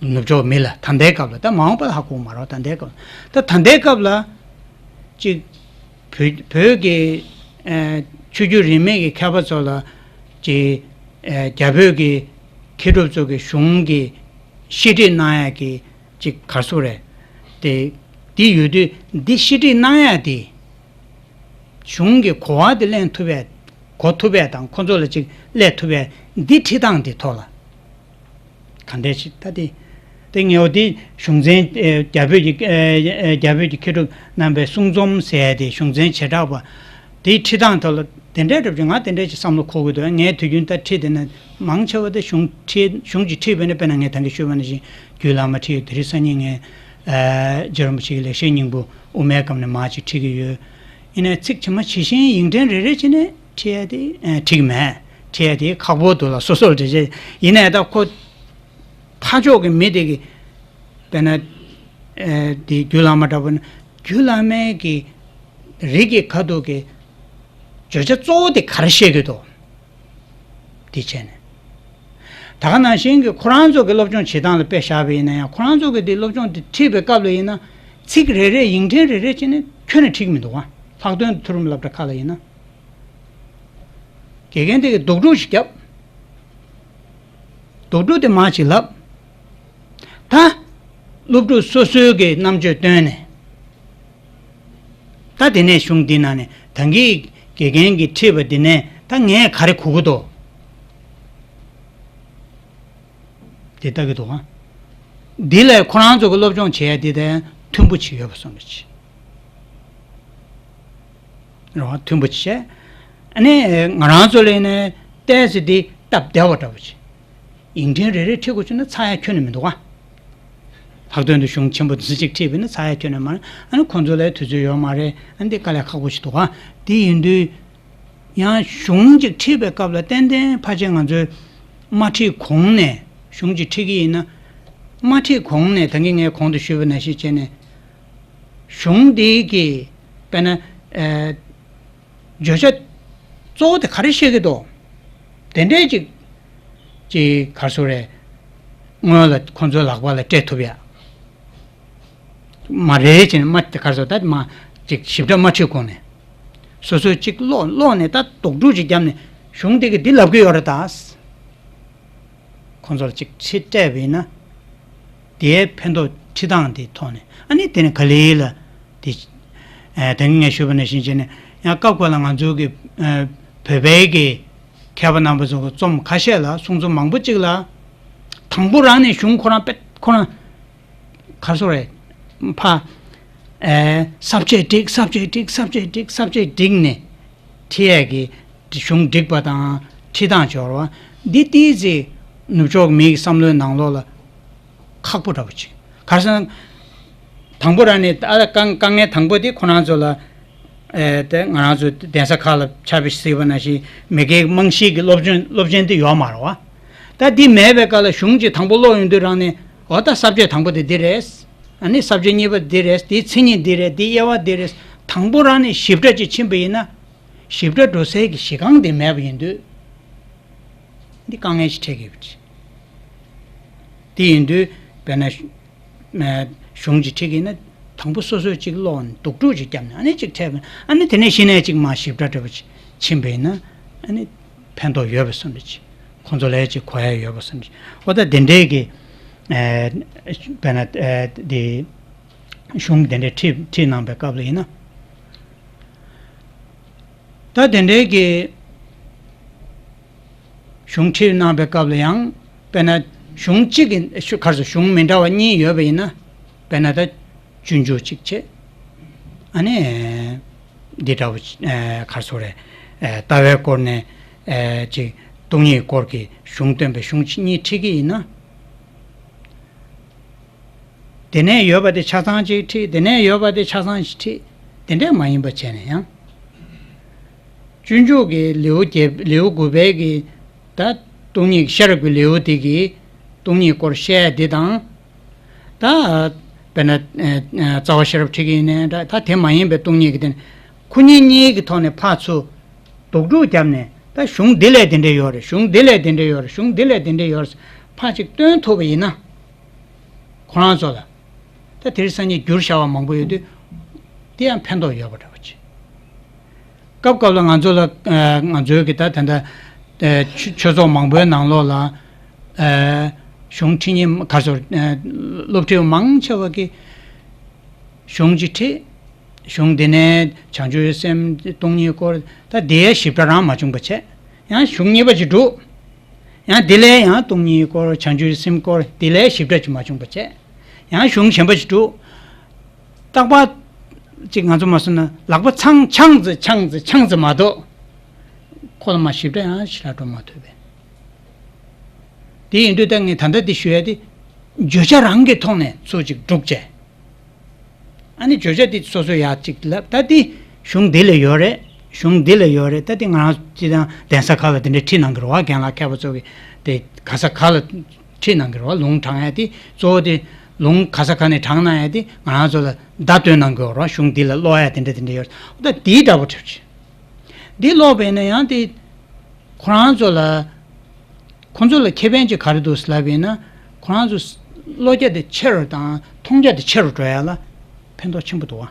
ནུབ་ཕྱོགས་མི་ལ་ད་ལྟའི་སྐབས་ལ། ད་མ་འོངས་པ་ལ་ཧ་གོ་གི་མ་རེད། ད་ལྟའི་སྐབས་ལ། ད་ད་ལྟའི་སྐབས་ལ་ཅིག་བོད་བོད་ཀྱི། ཨ། ཆོས་བརྒྱུད་རིས་མེད་ཀྱི་མཁས་པ་ཚོ་ལ་ཅིག་ཨ། རྒྱ་བོད་ཀྱི་མཁས་གྲུབ་ཚོ་གི་གཞུང་གི་བཤད་ཁྲིད་གནང་ཡག་གི་ཅིག་ག་རེ་ཟེར་དགོས་རེད། དེ་དེ་ཡོད་དུས་འདི་བཤད་ཁྲིད་གནང་ཡག་དེ། གཞུང་གི་གོ་བ་དེ་ལེན་ཐུབ་པའི། གོ་ཐུབ་པའི་དང་ཁོ་ཚོ་ལ་ཅིག་སླེབས་ཐུབ་པའི་འདི་ཁྲིད་སྟངས་དེ་ཐོག་ལ་ག་འདྲས་ཞིག་ད་དེ། དེ་ངས་འོ་དེ་གཞུང་ཚན། ཨེ། རྒྱ་བོད་ཀྱི། ཨེ། རྒྱ་བོད་ཀྱི་མཁས་གྲུབ་རྣམ་པའི་གསུང་རྩོམ་ཟེར་ཡ་དེ་གཞུང་ཚན་བྱེ་བྲག་པ་དེའི་ཁྲིད་སྟངས་ཐོག་ལ་དེ་འདྲས་འདྲ་པོ་ཅིག་ང་དེ་འདྲས་ཅིག་བསམ་བློ་འཁོར་གྱི་འདུག་ངས་དུས་རྒྱུན་ད་ཁྲིད་དེ་ན་མང་ཆེ་བ་དེ་གཞུང་ཁྲིད་གཞུང་གཅིག་ཁྲིད་པས་ན། དཔེར་ན་ངས་ད་གིན་ཞུས་པ་ནང་བཞིན་རྒྱུད་བླ་མ་ཁྲིད་ཡོད། དེ་རིང་སང་ཉིན་ངས། ཨ། རྗེ་རིན་པོ་ཆེའི་ལེགས་བཤད་སྙིང་པོ་དབུ་མའི་སྐབས་ནས་མར་ཅིག་ཁྲིད་ཀྱི་ཡོད། ཡིན་ནའི་ཚིག་ཇི་མ་ཇི་བཞིན་ཡིག་ཕྲེང་རེ་རེ་བྱས་ནས་ཁྲིད་ཡ་དེ། ཨ། ཁྲིད་ཀྱི་མེད། ཁྲིད་ཡ་དེ་ཁག་པོ་འདུག་ལ། སོ་སོར་འགྲེལ་བཤད། ཡིན་ནའི་ད་ཁོ་ཕར་ཕྱོགས་ཀྱི་མི་དེ་གི། དཔེར་ན། ཨ། དེ་རྒྱུད་བླ་མ་འདྲ་པོ་ན་རྒྱུད་བླ་མའི་གི་རིགས་ཀྱི་ཁ་ཐུག་གི་བརྗོད་བྱ་གཙོ་བོ་དེ་ག་རེ་བཤད་ཀྱི་འདུག་དེ་བྱས་ནས། ད་ག་ནང་བཞིན་གྱི་ཁོ་རང་ཚོ་གི་སློབ་སྦྱོང་བྱེད་སྟངས་ལ་དཔེ་བཞག་པ་ཡིན་ན་ཡང་། ཁོ་རང་ཚོ་གི་དེ་སློབ་སྦྱོང་དེ་ཁྲིད་པའི་སྐབས་ལ་ཡིན་ན། ཚིག་རེ་རེ་ཡིག་ཕྲེང་རེ་རེ་བྱས་ནས་ཁྱོན་ནས་ཁྲིད་ཀྱི་མི་འདུག་བ། ལྷག་དོན་དུ་མཐོ་རིམ་སློབ་གྲྭ་ཁག་ལ་ཡིན་ན། དགེ་རྒན་དེ་གིས་རྡོག་སྒྲུག་ཞིག་བརྒྱབ། རྡོག་སྒྲུག་དེ་མར་ཅིག་ལབ། ད་སློབ་ཕྲུག་སོ་སོའི་གི་རྣམ་དཔྱོད་བཏོན་ནས། ད་དེ་ནས་གཞུང་འདི་ནང་ནས་ད་གིན་དགེ་རྒན་གྱིས་ཁྲིད་པ་འདི་ནས་ད་ངས་ག་རེ་གོ་གི་འདུག་དེ་ལྟ་གི་འདུག་ག་འདི་ལས་ཁོ་རང་ཚོ་གི་སློབ་སྦྱོང་བྱེད་ཡ་འདི་དང་མཐུན་པོ་ཅིག་ཡོད་པ་བཟོ་འདྲ་ཅིག་རེད་བ། མཐུན་པོ་ཅིག་བྱས། ཨ་ནི་ང་རང་ཚོ་ལ་ཡིན་ནའི་ཏོག་ཙམ་འདི་སྟབས་བདེ་བ་འདྲ་པོ་ཅིག་ཡིག་ཕྲེང་རེ་རེ་ཁྲིད་དགོས་བྱུང་ན་ཚར་ཡ་ཁྱོན་ནས་མི་འདུག་ག་ལྷག་དོན་དུ་གཞུང་ཆེན་པོ་འདི་ཚོ་ཅིག་ཁྲིད་པ་ཡིན་ན་ཚར་ཡ་ཁྱོན་ནས་མ་རེད། ཨ་ནི་ཁོང་ཚོ་ལ་དུས་ཚོད་ཡོད་མ་རེད། ཨ་ནི་འདི་དཀའ་ལས་ཁག་པོ་ཞིག་འདུག་ག་དེ་ཡིན་དུས། ཡང་གཞུང་ཅིག་ཁྲིད་པའི་སྐབས་ལ་ཏན་ཏན་ཕལ་ཆེར་ང་ཚོས་མ་ཁྲིད་གོང་ནས། གཞུང་ཅིག་ཁྲིད་ཀྱི་ཡིན་ན། མ་ཁྲིད་གོང་ནས་ད་གིན་ངས་གོང་དུ་ཞུས་པ་ནང་བཞིན་བྱས་ནས། གཞུང་འདི་གི། དཔེར་ན། ཨ། བརྗོད་བྱ་གཙོ་བོ་དེ་ག་རེ་བཤད་ཀྱི་འདུག་དེ་འདྲས་ཅིག་ཅིག་ག་རེ་ཟེར་དགོས་རེད། སྔོན་ལ་ཁོང་ཚོའི་ལག་པ་ལ་སྤྲད་ཐུབ་ཡ། མ་རེད་ཅེས་ནས་མ་ག་རེ་ཟེར། ད་མ་ཅིག་ཞིབ་ཕྲ་མ་ཁྲིད་གོང་ནས། སོ་སོས་ཅིག་ཀློག་ཀློག་ནས་ད་རྡོག་སྒྲུག་ཅིག་བརྒྱབ་ནས་གཞུང་དེ་གིས་འདི་ལབ་ཀྱི་ཡོད་རེད་ད། ཁོང་ཚོར་ཅིག་ཁྲིད་སྤྲད་པ་ཡིན་ན། དེའི་ཕན་ཐོགས་ཁྲིད་སྟངས་དེའི་ཐོག་ནས། ཨ་ནི་དེ་ནས་ག་ལེ་ལ་དེ། ཨ། ད་གིན་ངས་ཞུས་པ་ནང་བཞིན་བྱས་ནས། ཡང་སྐབས་འགའ་ལ་ང་ཚོའི་གི། ཨ། བོད་པའི་གི་མཁས་པ་རྣམ་པ་ཚོ་གི་རྩོམ་ཁ་ཤས་ལ། གསུང་རྩོམ་མང་པོ་ཅིག་ལ། དང་པོ་རང་ནས་གཞུང་ཁོ་རང་དཔེ་ཁོ་རང་ག་རེ་ཟེར་དགོས་རེད། ཕ། ཨེ། ས་བཅད་བསྒྲིགས། ས་བཅད་བསྒྲིགས། ས་བཅད་བསྒྲིགས། ས་བཅད་བསྒྲིགས་ནས་ཁྲིད་ཡས་ཀྱི་གཞུང་བསྒྲིགས་པ་དང་ཁྲིད་སྟངས་སྦྱོར་བ་འདི་ཏོག་ཙམ་ནུབ་ཕྱོགས་མི་གི་བསམ་བློའི་ནང་ལོགས་ལ་ཁག་པོ་འདྲ་པོ་ཅིག་ག་རེ་ཟེར་ན། དང་པོ་རང་ནས། ཨ། དཀའ་དཀའ་ངལ་དང་པོ་དེ་ཁོ་རང་ཚོ་ལ། ཨེ། དེ་ང་རང་ཚོ་གདན་ས་ཁག་ལ་ཆར་པ་ཞིག་གཟིགས་པ་ནང་བཞིན་མི་སྒེར་རྨང་གཞིའི་གི་སློབ་སྦྱོང་སློབ་ཆེན་དེ་ཡོད་མ་རེད་བ། ད་འདི་མེད་པའི་སྐབས་ལ་གཞུང་གཅིག་དང་པོ་ཀློག་ཡོང་དུས་རང་ནས་འོ་ད་ས་བཅད་དང་པོ་དེ་འདི་རེད། ཨ་ནི་ས་བཅད་གཉིས་པ་འདི་རེད། འདིའི་མཚན་ཉིད་འདི་རེད། འདིའི་དབྱེ་བ་འདི་རེད། དང་པོ་རང་ནས་ཞིབ་ཕྲ་ཅིག་ཕྱིན་པ་ཡིན་ན། ཞིབ་ཕྲ་འགྲོ་སའི་གི་གཞི་རྐང་དེ་མེད་པ་ཡིན་དུས། འདི་དཀའ་ངལ་ཞིག་འཕྲད་ཀྱི་ཡོད་པ་རེད། དེ་ཡིན་དུས་དཔེར་ན། གཞུང་གཅིག་ཁྲིད་ཀྱི་ཡིན་ན། དང་པོ་སོ་སོས་གཅིག་ཀློག་ནས་རྡོག་ཕྲུག་ཅིག་བརྒྱབ་ནས་ཨ་ནི་གཅིག་འཕྲད་པ་ཨ་ནི་དེ་ནས་གཞི་ནས་གཅིག་མར་ཞིབ་ཕྲ་འདྲ་པོ་ཅིག་ཕྱིན་པ་ཡིན་ན། ཨ་ནི་ཕན་ཐོགས་ཡོད་པའི་བསམ་འདྲ་ཅིག་ཁོང་ཚོ་ལ་ཅིག་གོ་ཡ་ཡོད་པ་བསམ་འདྲ་ཅིག་འོ་ད་དེ་འདྲའི་གི་ཨ་དཔེར་ན་ཨ་དེ་གཞུང་དེ་འདྲའི་ཁྲིད་ཁྲིད་གནང་པའི་སྐབས་ལ་ཡིན་ན། ད་དེ་འདྲའི་གི་གཞུང་ཁྲིད་གནང་པའི་སྐབས་ལ་ཡང་། དཔེར་ན་གཞུང་གཅིག་གི་ག་རེ་ཟེར། གཞུང་མི་འདྲ་བ་གཉིས་ཡོད་པ་ཡིན་ན། དཔེར་ན་ད་སྤྱོད་འཇུག་གཅིག་བྱས། ཨ་ནི་འདི་འདྲ་བོ་ག་རེ་ཟེར་རེད། ལྟ་བའི་སྐོར་ནས་ཅིག་སྟོང་ཉིད་སྐོར་གྱི་གཞུང་སྟོན་པའི་གཞུང་གཉིས་ཁྲིད་ཀྱི་ཡིན་ན། དེ་ནས་ཡོད་པ་དེ་ཆ་ཚང་ཅིག་ཁྲིད། དེ་ནས་ཡོད་པ་དེ་ཆ་ཚང་ཞིག་ཁྲིད། དེ་འདྲས་མ་ཡིན་པ་བྱས་ནས་ཡང་། སྤྱོད་འཇུག་གི་ལེའུ་བརྒྱད་ལེའུ་དགུ་པའི་གི་ད་སྟོང་ཉིད་ཤེས་རབ་ཀྱི་ལེའུ་དེ་གི་སྟོང་ཉིད་སྐོར་བཤད་ཡ་འདི་དང་། ད་དཔེར་ན་རྩ་བ་ཤེས་རབ་ཁྲིད་ཀྱི་ཡིན་ནའི་འདྲ། ད་དེ་མ་ཡིན་པའི་སྟོང་ཉིད་ཀྱི་དེ་ནས་ཁོ་གཉིས་གཉིས་ཀྱི་ཐོག་ནས་ཕར་ཚུར་རྡོག་ཕྲུག་བརྒྱབ་ནས། ད་གཞུང་འདི་ལས་དེ་འདྲས་ཡོད་རེད། གཞུང་འདི་ལས་དེ་འདྲས་ཡོད་རེད། གཞུང་འདི་ལས་དེ་འདྲས་ཡོད་རེད། ཕར་ཅིག་སྟོན་ཐུབ་པ་ཡིན་ན། ཁོ་རང་ཚོ་ལ། ད་དེ་རིང་སང་ཉིན་བསྒྱུར་བཞག་པ་མང་པོ་ཡོད་དུས། དེ་ཡང་ཕན་ཐོགས་ཡོད་པ་འདྲ་བོ་ཅིག་སྐབས་སྐབས་ལ་ང་ཚོ་ལ་ང་ཚོའི་གི་ད་ད་ལྟ་ཆོས་ཚོགས་མང་པོའི་ནང་ལོགས་ལ་གཞུང་ཁྲིད་མཁན་ག་རེ་ཟེར། སློབ་ཁྲིད་མང་ཆེ་བ་གིས་གཞུང་གཅིག་ཁྲིད། གཞུང་དེ་ནས་བྱང་ཆུབ་སེམས་སྟོང་ཉིད་སྐོར། ད་དེའི་ཞིབ་ཕྲ་རང་མ་བྱུང་པ་བྱས། ཡང་གཞུང་གཉིས་པ་ཅིག་བསྒྲུབས། ཡང་དེ་ལས་ཡང་སྟོང་ཉིད་སྐོར། བྱང་ཆུབ་སེམས་སྐོར། དེ་ལས་ཞིབ་ཕྲ་ཅིག་མ་བྱུང་པ་བྱས། ཡང་གཞུང་གཞན་པ་ཞིག་བསྒྲུབས། རྟག་པར་ཅིག་ང་ཚོ་མ་སོང་ན་ལག་པ་འཆང་འཆང་ཙི་འཆང་ཙི་འཆང་ཙི་མ་གཏོགས། ཁོ་ལ་མ་ཞིབ་ཕྲ་ཡང་ཞིག་ལ་འགྲོ་མ་ཐུབ་པས། དེ་ཡིན་དུས་ད་ངས་ད་ལྟ་འདི་ཞུ་ཡ་དེ། བརྗོད་བྱ་རང་གི་ཐོག་ནས་ཚུར་ཅིག་སྒྲུག་བྱས། ཨ་ནི་བརྗོད་བྱ་དེ་སོ་སོ་ཡག་ཅིག་ལབ། ད་དེ་གཞུང་འདི་ལ་ཡོད་རེད། གཞུང་འདི་ལ་ཡོད་རེད། ད་དེ་ང་རང་སྤྱི་དང་གདན་ས་ཁག་ལ་དེ་འདྲའི་ཁྲིད་གནང་གི་རེད་བ། རྒན་ལགས་མཁས་པ་ཚོ་གི་དེ་ག་ས་ག་ལ་ཁྲིད་གནང་གི་རེད་བ། ལུང་དྲངས་ཡ་དེ་གཙོ་བོ་དེ་ལུང་ག་ས་ག་ནས་དྲངས་གནང་ཡ་དེ་ང་རང་ཚོ་ལ་བརྡ་སྟོན་གནང་གི་ཡོད་རེད་བ། གཞུང་འདི་ལ་ཀློག་ཡ་དེ་འདྲ་དེ་འདྲ་ཡོད་རེད། ད་དེའི་འདྲ་པོ་གྲུབ་ཆེ། འདི་ཀློག་པས་ན་ཡང་དེ་ཁོ་རང་ཚོ་ལ། ཁོང་ཚོ་ལ་ཁེ་ཕན་ཅིག་ག་རེ་འདུག་ཟེར་ལབ་པ་ཡིན་ན། ཁོ་རང་ཚོ་བློ་རྒྱ་དེ་ཆེ་རུ་དང་མཐོང་རྒྱ་དེ་ཆེ་རུ་འགྲོ་ཡ་ལ་ཕན་ཐོགས་ཆེན་པོ་འདུག་བ།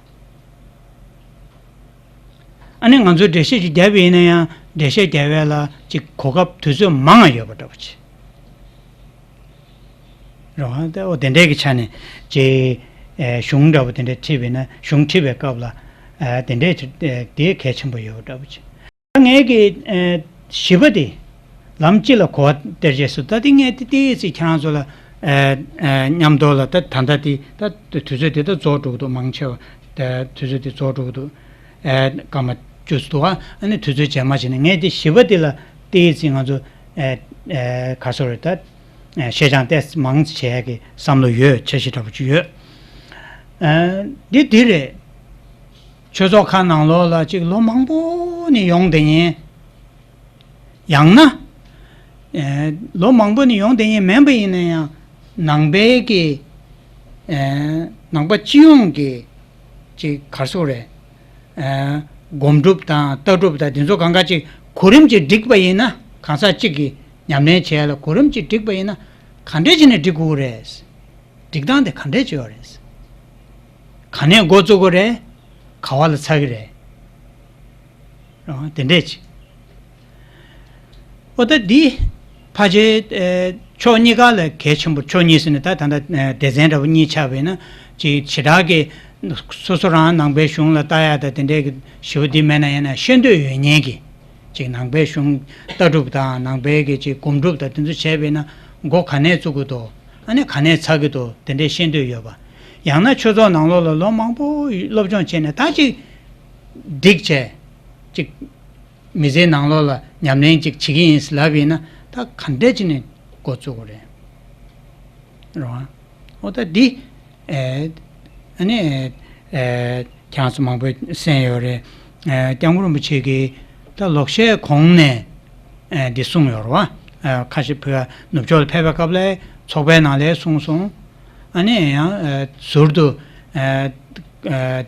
ཨ་ནི་ང་ཚོས་འགྲེལ་བཤད་ཅིག་བརྒྱབ་པ་ཡིན་ན་ཡང་འགྲེལ་བཤད་རྒྱག་ཡ་ལ་ཅིག་གོ་སྐབས་དུས་ཚོད་མང་ང་ཡོད་པ་འདྲ་པོ་ཅིག་རེད་བ། ད་འོ་དེ་འདྲའི་གི་ཆ་ནས་ཅིག་ཨེ་གཞུང་འདྲ་པོ་དེ་འདྲ་ཁྲིད་པ་ཡིན་ན། གཞུང་ཁྲིད་པའི་སྐབས་ལ་ཨེ་དེ་འདྲའི་ཅིག་ཨེ་དེ་གལ་ཆེན་པོ་ཡོད་པ་འདྲ་པོ་ཅིག་ངས་ཀྱི་ཨེ་བཞི་པ་དེ་ལམ་སྤྱི་ལ་གོ་བ་སྟེར་བྱས་སུ། ད་དེ་ངས་དེ་ཏོག་ཙམ་ཁྱེད་རང་ཚོ་ལ་ཨེ་ཨེ་མཉམ་དུ་ལ་ད་ད་ལྟ་དེ་ད་དུས་ཚོད་དེ་ད་རྫོགས་འགྲོ་གི་འདུག་མང་ཆེ་བ་ད་དུས་ཚོད་དེ་རྫོགས་འགྲོ་གི་འདུག་ཨེ་སྐར་མ་བཅུ་ཙམ་འདུག་ཨ་ནི་དུས་ཚོད་རྗེས་མ་བྱས་ནས་ངས་དེ་བཞི་པ་དེ་ལ་ཏོག་ཙམ་ང་ཚོ་ཨེ་ཨེ་ག་རེ་ཟེར་རེད། ད་ཨེ་བཤད་སྦྱང་ཏོག་ཙམ་མང་ཙམ་བྱེད་ཡ་གི་བསམ་བློ་ཡོད། འཆར་གཞི་འདྲ་པོ་ཅིག་ཡོད། ཨེ་འདི་འདི་རེད། ཆོས་ཚོགས་ཁག་ནང་ལོགས་ལ་ཅིག་ལོ་མང་པོ་ནས་ཡོང་བསྡད་མཁན། ཡང་ན། ཨེ་ལོ་མང་པོ་ནས་ཡོང་བསྡད་མཁན་མིན་པ་ཡིན་ན་ཡང་། ནང་པའི་གི་ཨེ་ནང་པ་སྤྱི་ཡོངས་ཀྱི་ཅིག་ག་རེ་ཟེར་རེད། ཨེ་སྒོམ་སྒྲུབ་དང་ལྟ་གྲུབ་དང་དེ་ཚོ་གང་ག་ཅིག་གོ་རིམ་ཅིག་བསྒྲིགས་པ་ཡིན་ན། གང་ཟག་གཅིག་གིས་ཉམས་ལེན་བྱེད་ཡ་ལ་གོ་རིམ་ཅིག་བསྒྲིགས་པ་ཡིན་ན། ག་འདྲས་བྱས་ནས་བསྒྲིག་དགོས་རེད། སྒྲིག་སྟངས་དེ་ག་འདྲས་བྱས་ཡོད་རེད། ག་ནས་འགོ་བཙུགས་དགོས་རེད། ག་བ་ལ་ཚར་གི་རེད། རང་དེ་འདྲས་ཅིག་འོ་ད་འདི་ཕལ་ཆེར་ཨེ་ཕྱོགས་གཉིས་ཀ་ལ་གལ་ཆེན་པོ། ཕྱོགས་གཉིས་ཟེར་ནས་ད་ད་ལྟ་ཨེ་སྡེ་ཚན་འདྲ་པོ་གཉིས་ཆགས་པ་ཡིན་ན། ཅིག་བྱེ་བྲག་གི་སོ་སོ་རང་ནང་པའི་གཞུང་ལ་ལྟ་ཡ་ད་དེ་འདྲས་ཀྱི་ཞེ་པོ་འདི་མེད་ན་ཡང་ན་ཤེས་འདོད་ཡོད་མཁན་གྱི། ཅིག་ནང་པའི་གཞུང་ལྟ་གྲུབ་དང་ནང་པའི་གི་ཅིག་སྒོམ་སྒྲུབ་དང་དེ་ཚོ་བྱས་པས་ན་འགོ་ག་ནས་བཙུགས་ཀྱི་འདུག་ཨ་ནི་ག་ནས་ཚར་གྱི་འདུག་དེ་འདྲའི་ཤེས་འདོད་ཡོད་པ། ཡང་ན་ཆོས་ཚོགས་ནང་ལོགས་ལ་ལོ་མང་པོ་སློབ་སྦྱོང་བྱས་ནས་ད་ཅིག་འགྲིག་བྱས། ཅིག་མི་ཚེའི་ནང་ལོགས་ལ་ཉམས་ལེན་ཅིག་བྱེད་ཀྱི་ཡིན་ཟེར་ལབ་ཡིན་ན། ད་ག་འདྲས་ཅིག་ནས་འགོ་བཙུགས་དགོས་རེད། རེད་བ། འོ་ད་འདི། ཨེ། ཨ་ནི། ཨེ། ཁྱེད་རང་ཚོ་མང་པོས་གསན་ཡོད་རེད། ཨེ། སྐྱབས་མགོན་རིན་པོ་ཆེ་གིས་ད་ལོག་བཤད་གོང་ནས། ཨེ། འདི་གསུངས་ཡོད་རེད་བ། ཁ་ཤས་བོད་ནུབ་ཕྱོགས་ལ་ཕེབས་པའི་སྐབས་ལ་ཚོགས་པའི་ནང་ལ་གསུངས་སོང་། ཨ་ནི་ཡང་ཟུར་དུ་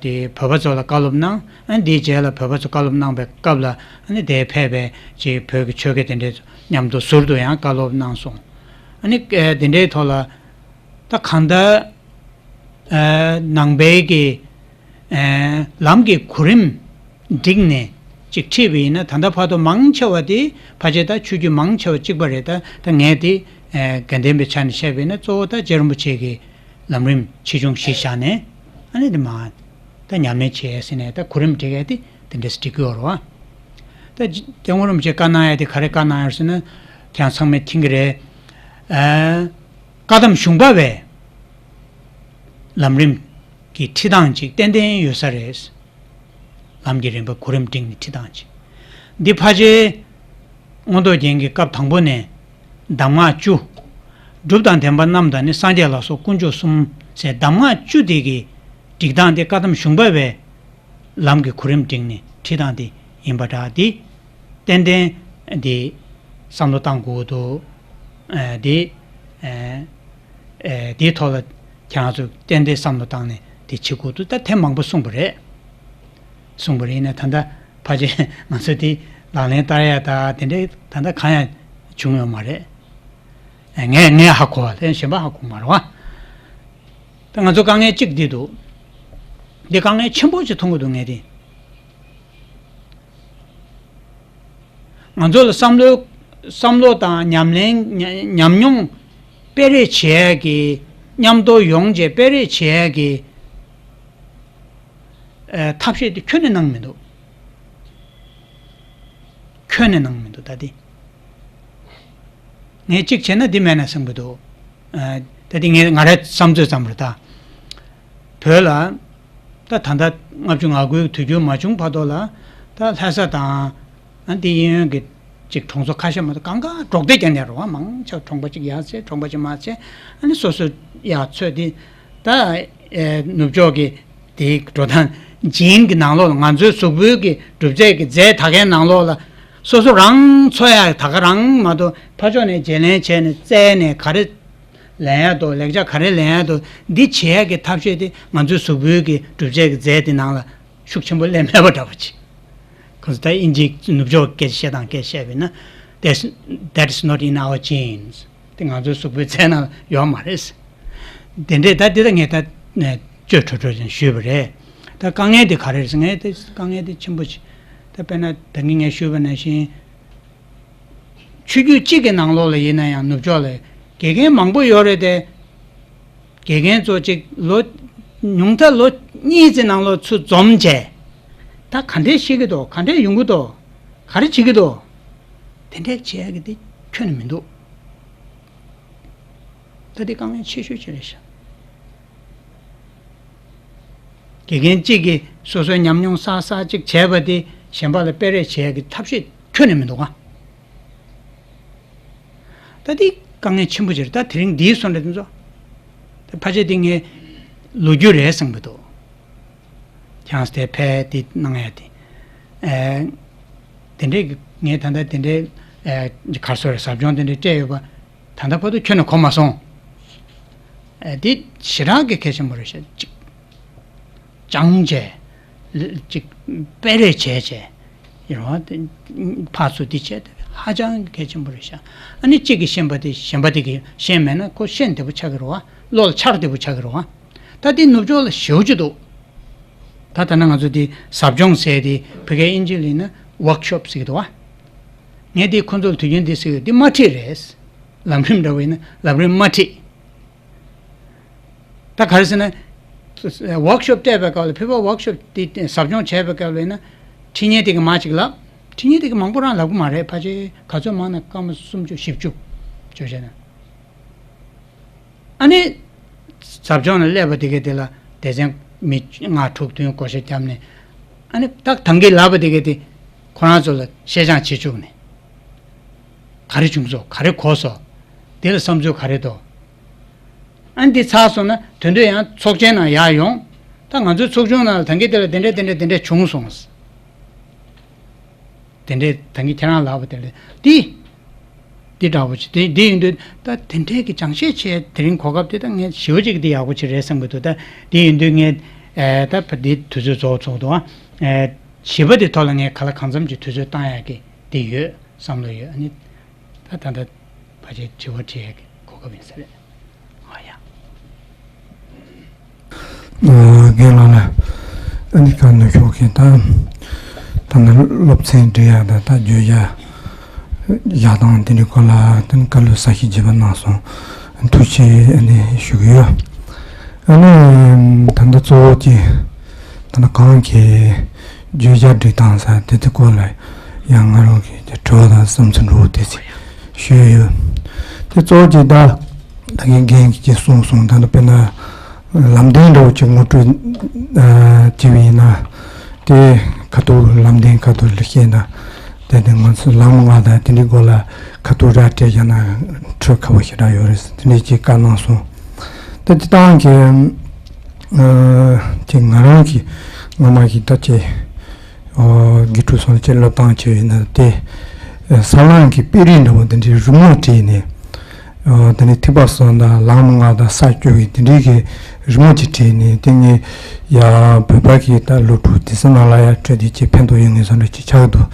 དེ་བོད་པ་ཚོ་ལ་བཀའ་སློབ་གནང་། ཨ་ནི་དེའི་རྗེས་ལ་བོད་པ་ཚོ་བཀའ་སློབ་གནང་པའི་སྐབས་ལ་ཨ་ནི་དེར་ཕེབས་པའི་ཅིག་བོད་ཀྱི་ཆོས་དགེ་དེ་འདྲའི་མཉམ་དུ་ཟུར་དུ་ཡང་བཀའ་སློབ་གནང་སོང་། ཨ་ནི་དེ་འདྲའི་ཐོག་ལ་ད་གང་ལྟར་ནང་པའི་གི་ལམ་གྱི་གོ་རིམ་བསྒྲིགས་ནས་ཅིག་ཁྲིད་པ་ཡིན་ན། ད་ལྟ་བར་དུ་མང་ཆེ་བ་དེ་ཕལ་ཆེར་ད་ཆོས་བརྒྱུད་མང་ཆེ་བ་གཅིག་པ་རེད། ད་ད་ངས་དེ་དགའ་ལྡན་པའི་ཆ་ནས་བཤད་པ་ཡིན་ན། གཙོ་བོ་ད་རྗེ་རིན་པོ་ཆེ་གི་ལམ་རིམ་ཆེ་ཆུང་གཞི་བཞག་ནས་ཨ་ནི་དེ་མ་ད་ཉམས་ལེན་བྱས་ཟིན་ནས་ད་གོ་རིམ་སྒྲིག་ཡ་དེ་དེ་འདྲས་སྒྲིག་གི་ཡོད་རེད་བ། ད་སྐྱབས་མགོན་རིན་པོ་ཆེ་བཀའ་གནང་ཡ་དེ་ག་རེ་བཀའ་གནང་ཡོད་ཟེར་ན། ཁྱེད་རང་ཚང་མས་མཐོང་གི་རེད། བཀའ་གདམས་གཞུང་པ་བས་ལམ་རིམ་གྱི་ཁྲིད་སྟངས་ཅིག་ཏན་ཏན་ཡོད་ས་རེད། ལམ་གྱི་རིམ་པ་གོ་རིམ་བསྒྲིགས་ནས་ཁྲིད་སྟངས་ཅིག། འདི་ཕལ་ཆེར་མངོན་རྟོགས་རྒྱན་གྱི་སྐབས་དང་པོ་ནས་གདམས་ངག་བཅུ། སྒྲུབ་དང་ལྡན་པ་རྣམས་དང་ནི། སངས་རྒྱས་ལ་སོགས་དཀོན་མཆོག་གསུམ་ཟེར་གདམས་ངག་བཅུ་དེ་གི་སྒྲིག་སྟངས་དེ་བཀའ་གདམས་གཞུང་པ་བས་ལམ་གྱི་གོ་རིམ་བསྒྲིགས་ནས་ཁྲིད་སྟངས་དེ་ཡིན་པ་འདྲ། དེ་ཏན་ཏན་དེ་བསམ་བློ་བཏང་དགོས་འདུག། ཨ་དེ་ཨ་ཨ་དེའི་ཐོག་ལ་ཁྱེད་རང་ཚོ་ཏན་ཏན་བསམ་བློ་བཏང་ནས་དེ་བྱེད་དགོས་འདུག། ད་ཐེངས་མང་པོ་གསུངས་པ་རེད། གསུངས་པ་རེད། ཡིན་ན་ད་ལྟ་ཕལ་ཆེར་ང་ཚོ་དེ་ལག་ལེན་བསྟར་ཡ་ད་དེ་འདྲའི་ད་ལྟ་གང་ཡང་བྱུང་ཡོད་མ་རེད། ཨ་ངས་ངས་ཧ་གོ་བ་དེ་གཞན་པ་ཧ་གོ་མ་རེད་བ། ད་ང་ཚོ་དཀའ་ངལ་གཅིག་འདི་འདུག། འདི་དཀའ་ངལ་ཆེན་པོ་ཅིག་མཐོང་གི་འདུག་ངས་དེ། ང་ཚོ་ལ་བསམ་བློ་བསམ་བློ་དང་ཉམས་ལེན་ཉམས་མྱོང་སྤེལ་རེས་བྱེད་ཡ་གི། མཉམ་དུ་ཡོང་བྱས་སྤེལ་རེས་བྱེད་ཡ་གི་ཨ་ཐབས་ཤེས་དེ་ཁྱོན་ནས་གནང་མི་འདུག། ཁྱོན་ནས་གནང་མི་འདུག་ད་དེ། ངས་གཅིག་བྱས་ན་འདི་མེད་ན་བསམ་གྱི་འདུག། ཨ་ད་དེ་ངས་ང་རའི་བསམ་ཚོད་ཙམ་རེད་ད། བོད་ལ་ད་ད་ལྟ་ལྔ་བཅུ་ང་དགུའི་དུས་འགྱུར་མ་བྱུང་བར་དུ་ལ་ད་ལྷ་ས་དང་ཨ་འདི་གཡས་གཡོན་གྱི་ཅིག་གྲོང་ཚོ་ཁ་ཤས་མ་གཏོགས་གང་ག་འབྲོག་སྡེ་རྐྱང་རྐྱང་རེད་བ། མང་ཆེ་བ་གྲོང་པ་ཅིག་ཡར་བྱས་གྲོང་པ་ཅིག་མར་བྱས། ཨ་ནི་སོ་སོ་ཡར་ཚོད་དེ། ད་ཨེ་ནུབ་ཕྱོགས་ཀྱི་དེའི་འགྲོ་སྟངས་ཇིན་གྱི་ནང་ལོགས་ལ། ང་ཚོའི་གཟུགས་པོའི་གི་གྲུབ་ཆ་གི་རྫས་ད་གའི་ནང་ལོགས་ལ་སོ་སོ་རང་འཚོ་ཡག་ད་ག་རང་མ་གཏོགས་ཕར་ཕྱོགས་ནས་བརྗེ་ལེན་བྱས་ནས་བཙལ་ནས་ག་རེ་ལེན་ཡག་འདུག། ལེགས་ཆ་ག་རེ་ལེན་ཡག་འདུག། འདི་བྱེད་ཡག་གི་ཐབས་ཤེས་དེ་ང་ཚོའི་གཟུགས་པོའི་གི་གྲུབ་ཆ་གི་རྫས་དེ་ནང་ལ་ཤུགས་ཆེན་པོ་སླེབས་མེད་པ་འདྲ་པོ་ཅིག། ཁོང་ཚོ་ད་དབྱིན་ཇིའི་ནུབ་ཕྱོགས་སྐད་ཆ་བཤད་སྟངས་སྐད་བཤད་པས་ན། That's, that's not in our genes. དེ་ང་ཚོའི་གཟུགས་པོའི་རྫས་ནང་ཡོད་མ་རེད། དེ་འདྲས་ད་འདི་ད་ངས་ད་ནས་བཅོས་ཁྲོ་ཁྲོ་ཅན་ཞུས་པ་རེད། ད་དཀའ་ངལ་དེ་ག་རེ་རེད་ཟེར། ངས་དེ་དཀའ་ངལ་དེ་ཆེན་པོ་ཞིག། ད་དཔེར་ན་ད་གིན་ངས་ཞུས་པ་ནང་བཞིན། ཆོས་བརྒྱུད་གཅིག་གི་ནང་ལོགས་ལ་ཡིན་ན་ཡང་ནུབ་ཕྱོགས་ལ་དགེ་རྒན་མང་པོ་ཡོད་རེད་དེ། དགེ་རྒན་ཚོ་གཅིག་ལོ་ཉུང་མཐའ་ལོ་གཉིས་ཙམ་ནང་ལོགས་ཚུར་འཛོམས་བྱས། ད་ག་འདྲས་ཤེས་ཀྱི་འདུག། ག་འདྲས་ཡོང་གི་འདུག། ག་རེ་བྱེད་ཀྱི་འདུག། དེ་འདྲས་བྱེད་ཡག་གི་དེ་ཁྱོན་ནས་མི་འདུག། ད་དེ་དཀའ་ངལ་ཆེ་ཤོས་ཅིག་རེད་ཤག། དགེ་རྒན་གཅིག་གིས་སོ་སོའི་ཉམས་མྱོང་གསར་གསར་ཅིག་བྱས་པ་དེ་གཞན་པ་ལ་སྤེལ་རེས་བྱེད་ཡག་གི་ཐབས་ཤེས་ཁྱོན་ནས་མི་འདུག་ག། ད་འདི་དཀའ་ངལ་ཆེན་པོ་ཅིག་རེད། ད་དེ་རིང་འདིའི་སོང་རེད་དེ་ཚོ། ད་ཕལ་ཆེར་འདི་ངའི་ལོ་རྒྱུས་རེད་བསམ་གྱི་འདུག། ཁྱེད་རང་ཚོ་དེ་ཕལ་འདི་གནང་ཡ་དེ། ཨེ། དེ་འདྲའི་ངས་ད་ལྟ་དེ་འདྲའི་ཨེ་ག་རེ་ཟེར་ཟབ་སྦྱོང་དེ་འདྲའི་སྤྲད་ཡོད་པ་ད་ལྟ་བར་དུ་ཁྱོན་ནས་གོ་མ་སོང་། ཨེ་འདི་ཞེ་དྲག་གི་གལ་ཆེན་པོ་རེད་ཤག། ཅིག་སྦྱངས་བྱས། ཅིག་སྤེལ་རེས་བྱས་བྱས། ཡིན་རུང་དེ་ཕར་ཚུར་འདི་བྱས་ཏེ་ཧ་ཅང་གལ་ཆེན་པོ་རེད་ཤག། ཨ་ནི་གཅིག་གིས་ཤེས་པ་དེ་གཞན་པ་དེ་གིས་ཤེས་མེད་ན་ཁོ་ཤེས་བདེ་པོ་ཆགས་ཀྱི་རེད་བ། བློ་ལ་འཆར་བདེ་པོ་ཆགས་ཀྱི་རེད་བ། ད་དེ་ནུབ་ཕྱོགས་ལ་ཞེ་པོ་ཅིག་འདུག། ད་ད་ནང་ང་ཚོ་དེ་ཟབ་སྦྱོང་ཟེར་དེ་བོད་སྐད་དབྱིན་ཇི་ལ་ཡིན་ན་ཝོག་ཤོབ་ཟེར་གྱི་འདུག་བ། ངས་དེ་ཁོ་ཚོ་ལ་དུས་རྒྱུན་དེ་ཟེར་གྱི་འདི་དམར་ཁྲིད་རེད། ལམ་རིམ་འདྲ་བོ་ཡིན་ན་ལམ་རིམ་དམར་ཁྲིད། ད་ག་རེ་ཟེར་ན། ཝོག་ཤོབ་སྤྲད་པའི་སྐབས་ལ་ཕལ་པ་ཝོག་ཤོབ་དེ་ཟབ་སྦྱོང་བྱས་པའི་སྐབས་ལ་ཡིན་ན། ཁྲིད་མཁན་དེ་གིས་མར་ཅིག་ལབ། ཁྲིད་མཁན་དེ་གིས་མང་པོ་རང་ལབ་གི་མ་རེད། ཕལ་ཆེར་ག་ཚོད་མང་ན་སྐར་མ་སུམ་ཅུ་བཞི་བཅུ་བརྗོད་བྱས་ན། ཨ་ནི། ཟབ་སྦྱོང་ལ་སླེབས་པ་དེ་གས་དེ་ལ་སྡེ་ཚན་མི་ལྔ་དྲུག་བདུན་བགོ་བཤའ་བརྒྱབ་ནས། ཨ་ནི་ད་ད་གིན་ལབ་པ་དེ་གས་དེ་ཁོ་རང་ཚོ་ལ་བཤད་སྦྱང་བྱེད་བཅུག་ནས། ག་རེ་བྱུང་སོང་། ག་རེ་གོ་སོང་། དེ་ལ་བསམ་ཚུལ་ག་རེ་འདུག། ཨ་ནི་འདི་ཚར་སོང་ན་དོན་དུ་ཡང་ཚོགས་ཆེན་ནང་ཡར་ཡོང་། ད་ང་ཚོའི་ཚོགས་ཆུང་ནང་ལ་ད་གིན་དེ་ལ་དེ་འདྲས་དེ་འདྲས་དེ་འདྲས་བྱུང་སོང་། དེ་འདྲས་ད་གིན་ཁྱེད་རང་ལབ་པ་དེ་ལ་འདི། འདི་འདྲ་བོ་ཅིག་དེ་འདི་ཡིན་དུས་ད་དེ་འདྲའི་གི་སྦྱང་བཤད་བྱས་དེ་རིང་གོ་སྐབས་དེ་ད་ངས་ཞི་བ་ཅིག་འདི་ཡག་པོ་ཅིག་རེད་བསམ་གི་འདུག་ད་འདི་ཡིན་དུས་ངས་ཨེ་ད་ཕ་འདི་དུས་ཚོད་རྫོགས་ཚོགས་འདུག་ཨ། ཨེ་བཞི་པ་དེ་ཐོག་ལ་ངས་ག་ལ་གང་འཚམ་ཅིག་དུས་ཚོད་བཏང་ཡག་གི་འདི་ཡོད་བསམ་བློ་ཡོད། ཨ་ནི་ད་ད་ད་ཕལ་ཆེར་དྲི་བ་དྲི་ཡག་གི་གོ་སྐབས་ཡིན་ས་རེད། ཨ་ཡ། རྒན་ལགས་ལ་ཨ་ནི་བཀའ་གནང་ཤོག་གི་ད་ད་ནི་སློབ་ཚན་འབྲི་ཡག་དང་ད་བརྗོད་བྱ་བཞག་སྟངས་དེ་འདྲའི་སྐོར་ལ་ད་ནི་བཀའ་སློབ་ཟབ་ཞིང་རྒྱས་པ་གནང་སོང་། ཐུགས་རྗེ་ཆེ་ཨ་ནི་ཞུ་གི་ཡོད། ཨ་ནི་ད་ལྟ་གཙོ་བོ་གཅིག་ད་ལྟ་གང་གི་བརྗོད་བྱ་སྒྲིག་སྟངས་ས་དེ་ཚོའི་སྐོར་ལ་ཡང་ང་རང་གི་དྲི་བ་དང་བསམ་ཚུལ་འདྲ་བོ་དེ་ཚོ་ཞུས་ཡོད། དེ་གཙོ་བོ་གཅིག་ད་ད་གིན་རྒན་གྱིས་གཅིག་གསུངས་སོང་། ད་ལྟ་དཔེར་ན་ལམ་སྟོན་འདྲ་བོ་ཅིག་ངོ་སྤྲོད་ཨ་བྱས་པ་ཡིན་ན་དེ་ཁ་ཐུག་ལམ་སྟོན་ཁ་ཐུག་ལ་བཤད་ན་དེ་དེ་ང་ཚོ་ལམ་ལྔ་དང་དེ་འདྲའི་སྐོར་ལ་ཁ་ཐུག་ར་སྤྲད་བཞག་ན་འཕྲོད་ཁ་པོ་ཞེ་དྲག་ཡོད་རེད། དེ་འདྲའི་ཅིག་བཀའ་གནང་སོང་། ད་སྤྱིར་བཏང་གི་ཨ་ཅིག་ང་རང་གི་སྔོན་མ་གི་ད་ཅིག་ཨོ་དགེ་ཕྲུག་ཚོ་ལ་ཅིག་སློབ་སྟངས་བྱས་ཡོད་ན་དེ་ཨ་ས་བསླང་གི་དཔེ་རིས་འདྲ་བོ་འདི་འདྲའི་རི་མོ་བྲིས་ནས་ཨོ་དེ་ནས་ཐེག་པ་གསུམ་དང་ལམ་ལྔ་དང་ས་བཅུ་གི་དེ་འདྲའི་གི་རི་མོ་ཅིག་བྲིས་ནས་དེ་ངས་ཡ་བོད་པ་གི་ད་སློབ་ཕྲུག་དེ་ཚོ་ནང་ལ་ཡ་སྤྲོད་དེ་ཅིག་ཕན་ཐོགས་ཡོད་ངེས་བཟོ་འདྲ་ཅིག་ཆགས་འདུག་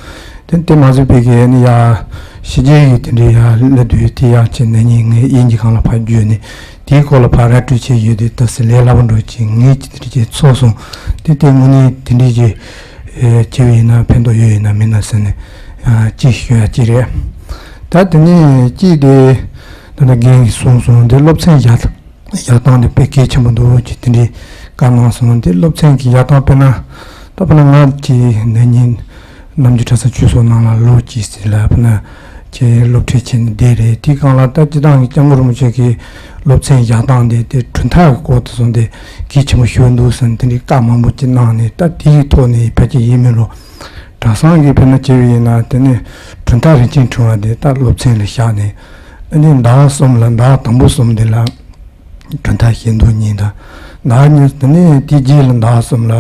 དེ་དེ་མ་ཟད་པའི་གི་ནི་ཡ་ཕྱི་རྒྱལ་གི་དེ་འདྲའི་ཡ་སླེབས་དུས་དེ་ཡ་ཅིག་ན་ནིང་ངས་དབྱིན་ཇི་སྒང་ལ་ཕར་བརྒྱུད་ནས་དེའི་སྐོར་ལ་ཕར་ར་སྤྲོད་བྱས་ཡོད་དེ་ད་སི་ལས་སླ་པོ་འགྲོ་ཅིག་ངས་ཅིག་དེ་འདྲ་ཅིག་ཚོར་སོང་། དེ་དེ་དངོས་གནས་དེ་འདྲའི་ཅིག་ཨེ་བྱས་པ་ཡིན་ན་ཕན་ཐོགས་ཡོད་ཡིན་ན་མིན་ན་ཟེར་ནས་ཨ་ཅིག་ཞུ་ཡ་ཅིག་རེད། ད་དེ་ནས་ཅིག་དེ་ད་ལྟ་རྒན་གྱིས་གསུངས་སོང་། དེ་སློབ་ཚན་བཞག་བཞག་སྟངས་དེ་དཔེ་གལ་ཆེན་པོ་འདུག་ཅེས་དེ་འདྲའི་བཀའ་གནང་སོང་། དེ་སློབ་ཚན་གྱི་བཞག་སྟངས་དཔེར་ན་ད་དཔེར་ན་ང་གི་ན་ནིང་རྣམ་རྒྱལ་གྲྭ་ཚང་ཆོས་ཚོགས་ནང་ལ་ལོ་གཅིག་ཙམ་ལ་དཔེར་ན་ཁྱེད་སློབ་ཁྲིད་བྱས་ནས་བསྡད་རེད། དེའི་སྒང་ལ་ད་སྤྱིར་བཏང་གི་སྐྱབས་མགོན་རིན་པོ་ཆེ་གི་སློབ་ཚན་བཞག་སྟངས་དེ་དེ་གྲུབ་མཐའ་གི་སྐོར་དུ་སོང་སྟེ་གལ་ཆེན་པོ་ཞིག་འདུག་ཟེར་ནས་དེ་འདྲའི་བཀའ་མང་པོ་ཅིག་གནང་ནས་ད་དེའི་ཐོག་ནས་ཕལ་ཆེར་ཡིན་མིན་ལོ་གྲྭ་ཚང་གི་དཔེར་ན་བྱས་པ་ཡིན་ན་དེ་ནས་གྲུབ་མཐའ་རིན་ཆེན་ཕྲེང་བ་དེ་ད་སློབ་ཚན་ལ་བཞག་ནས་ཨ་ནི་ཟླ་བ་གསུམ་ལ་ཟླ་བ་དང་པོ་གསུམ་དེ་ལ་གྲུབ་མཐའ་ཞལ་འདོན་གཉིས་དང་། ཟླ་བ་གཉིས་དེ་ནས་དེའི་རྗེས་ལ་ཟླ་བ་གསུམ་ལ་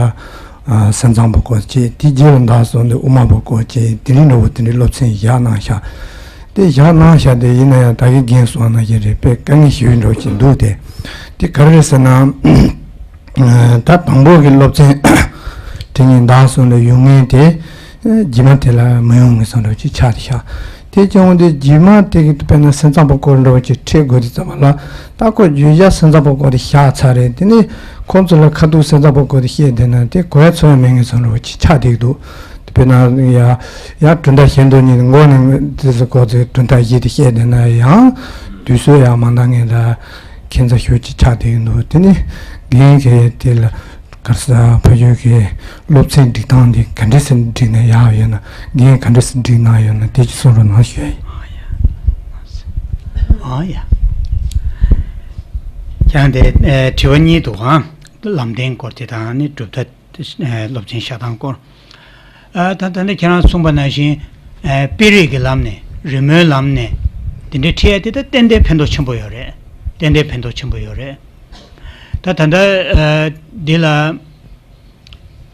ཨ་སེམས་ཙམ་པ་སྐོར་བྱས། དེའི་རྗེས་ལ་ཟླ་བ་གསུམ་དེ་དབུ་མ་པ་སྐོར་བྱས། དེ་རིང་འདྲ་བོ་དེ་འདྲའི་སློབ་ཚན་བཞག་གནང་ཤག་དེ་བཞག་གནང་ཤག་དེ་ཡིན་ན་ཡང་ད་གིན་རྒན་གསུངས་ནང་བཞིན་རེད། དཔེ་དཀའ་ངལ་ཞེ་པོ་འདྲ་བོ་ཅིག་འདུག་དེ་དེ་ག་རེ་རེད་ཟེར་ན། ད་དང་པོ་གི་སློབ་ཚན་དེ་ཉིད་ཟླ་གསུམ་ལ་ཡོང་མཁན་དེ་རྗེས་མ་དེ་ལ་མི་ཡོང་ངེས་བཟོ་འདྲ་བོ་ཅིག་ཆགས་བསྡད་ཤག་དེ་བྱུང་སྟེ་རྗེས་མ་དེ་གི་དཔེར་ན་སེམས་ཙམ་པ་སྐོར་འདྲ་བོ་ཅིག་ཁྲིད་དགོས་དུས་ཙམ་པ་ལ་ད་ཁོ་བརྗོད་བྱ་སེམས་ཙམ་པ་སྐོར་དེ་བཞག་ཚར་རེད། དེ་ནས་ཁོང་ཚོ་ལ་ཁ་ཐུག་སེམས་ཙམ་པ་སྐོར་དེ་བཤད་བསྡད་ན་དེ་གོ་ཡ་ཚོར་ཡ་མེད་ངེས་བཟོ་འདྲ་བོ་ཅིག་ཆགས་བསྡད་ཀྱི་འདུག་དཔེར་ན་ཡ་ཡ་གྲུབ་མཐའ་ཞལ་འདོན་གཉིས་མགོ་ནས་དེ་ཚོ་སྐོར་ཚོའི་གྲུབ་མཐའ་བཞི་དེ་བཤད་བསྡད་ན་ཡང་དུས་ཚོད་ཡང་མ་འདང་ངེས་འདྲ། ཁྱད་མཚར་ཤོས་ཅིག་ཆགས་བསྡད་ཀྱི་འདུག་དེ་ནི་རྒན་གྱིས་དེ་ལ་ག་རེ་ཟེར་ཕ་ཡུལ་གྱི་སློབ་ཚན་སྒྲིག་སྟངས་འདི་ག་འདྲ་ཟེར་སྒྲིག་ན་ཡག་ཡོད་ན། རྒན་ག་འདྲ་ཟེར་སྒྲིག་གནང་ཡོད་ན་དེ་ཅིག་གསུང་རོགས་གནང་ཞུ་ཡ་ཡིན། ཨ་ཡ། ཨ་ཡ། ཀྱང་དེ་ཨེ་དྲི་བ་གཉིས་འདུག་ཨང་། ལམ་སྟོན་སྐོར་དེ་དང་ནི་གྲུབ་མཐའ་ཨེ་སློབ་ཚན་བཞག་སྟངས་སྐོར། ཨ་ད་ད་ནི་ཁྱེད་རང་གསུངས་པ་ནང་བཞིན་ཨ་དཔེ་རིས་ཀྱི་ལམ་ནས་རི་མོའི་ལམ་ནས་འདི་འདྲའི་ཁྲིད་ཡ་དེ་ད་ཏན་ཏན་ཕན་ཐོགས་ཆེན་པོ་ཡོད་རེད། ཏན་ཏན་ཕན་ཐོགས་ཆེན་པོ་ཡོད་རེད། ད་ད་ལྟ་ཨ་འདི་ལ་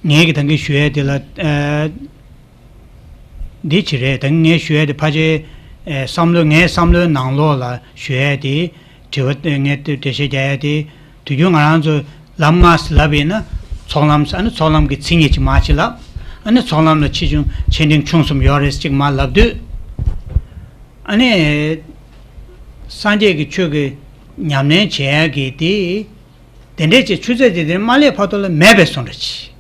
ངས་ཀྱི་ད་གིན་ཞུ་ཡ་དེ་ལ་ཨ་འདི་ཅི་རེད། ད་གིན་ངས་ཞུ་ཡ་དེ་ཕལ་ཆེར་ཨ་བསམ་བློ་ངའི་བསམ་བློའི་ནང་ལོགས་ལ་ཞུ་ཡ་དེ། དྲི་བ་དེ་ངས་དེ་འགྲེལ་བཤད་རྒྱག་ཡ་དེ། དུས་རྒྱུན་ང་རང་ཚོ་ལམ་ལྔ་ཟེར་ལབ་ཡིན་ན་ཚོགས་ལམ་ཟེར། ཨ་ནི་ཚོགས་ལམ་གྱི་མཚན་ཉིད་ཅིག་མར་ཅིག་ལབ། ཨ་ནི་ཚོགས་ལམ་ལ་ཆེ་ཆུང་ཆེ་འབྲིང་ཆུང་གསུམ་ཡོད་རེད་ཅིག་མར་ལབ་དུས། ཨ་ནི་སངས་རྒྱས་ཀྱི་ཆོས་ཀྱི་ཉམས་ལེན་བྱེད་ཡ་གི་དེ། དེ་འདྲའི་ཅིག་ཆུ་ཚད་དེ་དེ་མ་སླེབས་བར་དུ་ལ་མེད་པའི་བཟོ་འདྲ་ཅིག་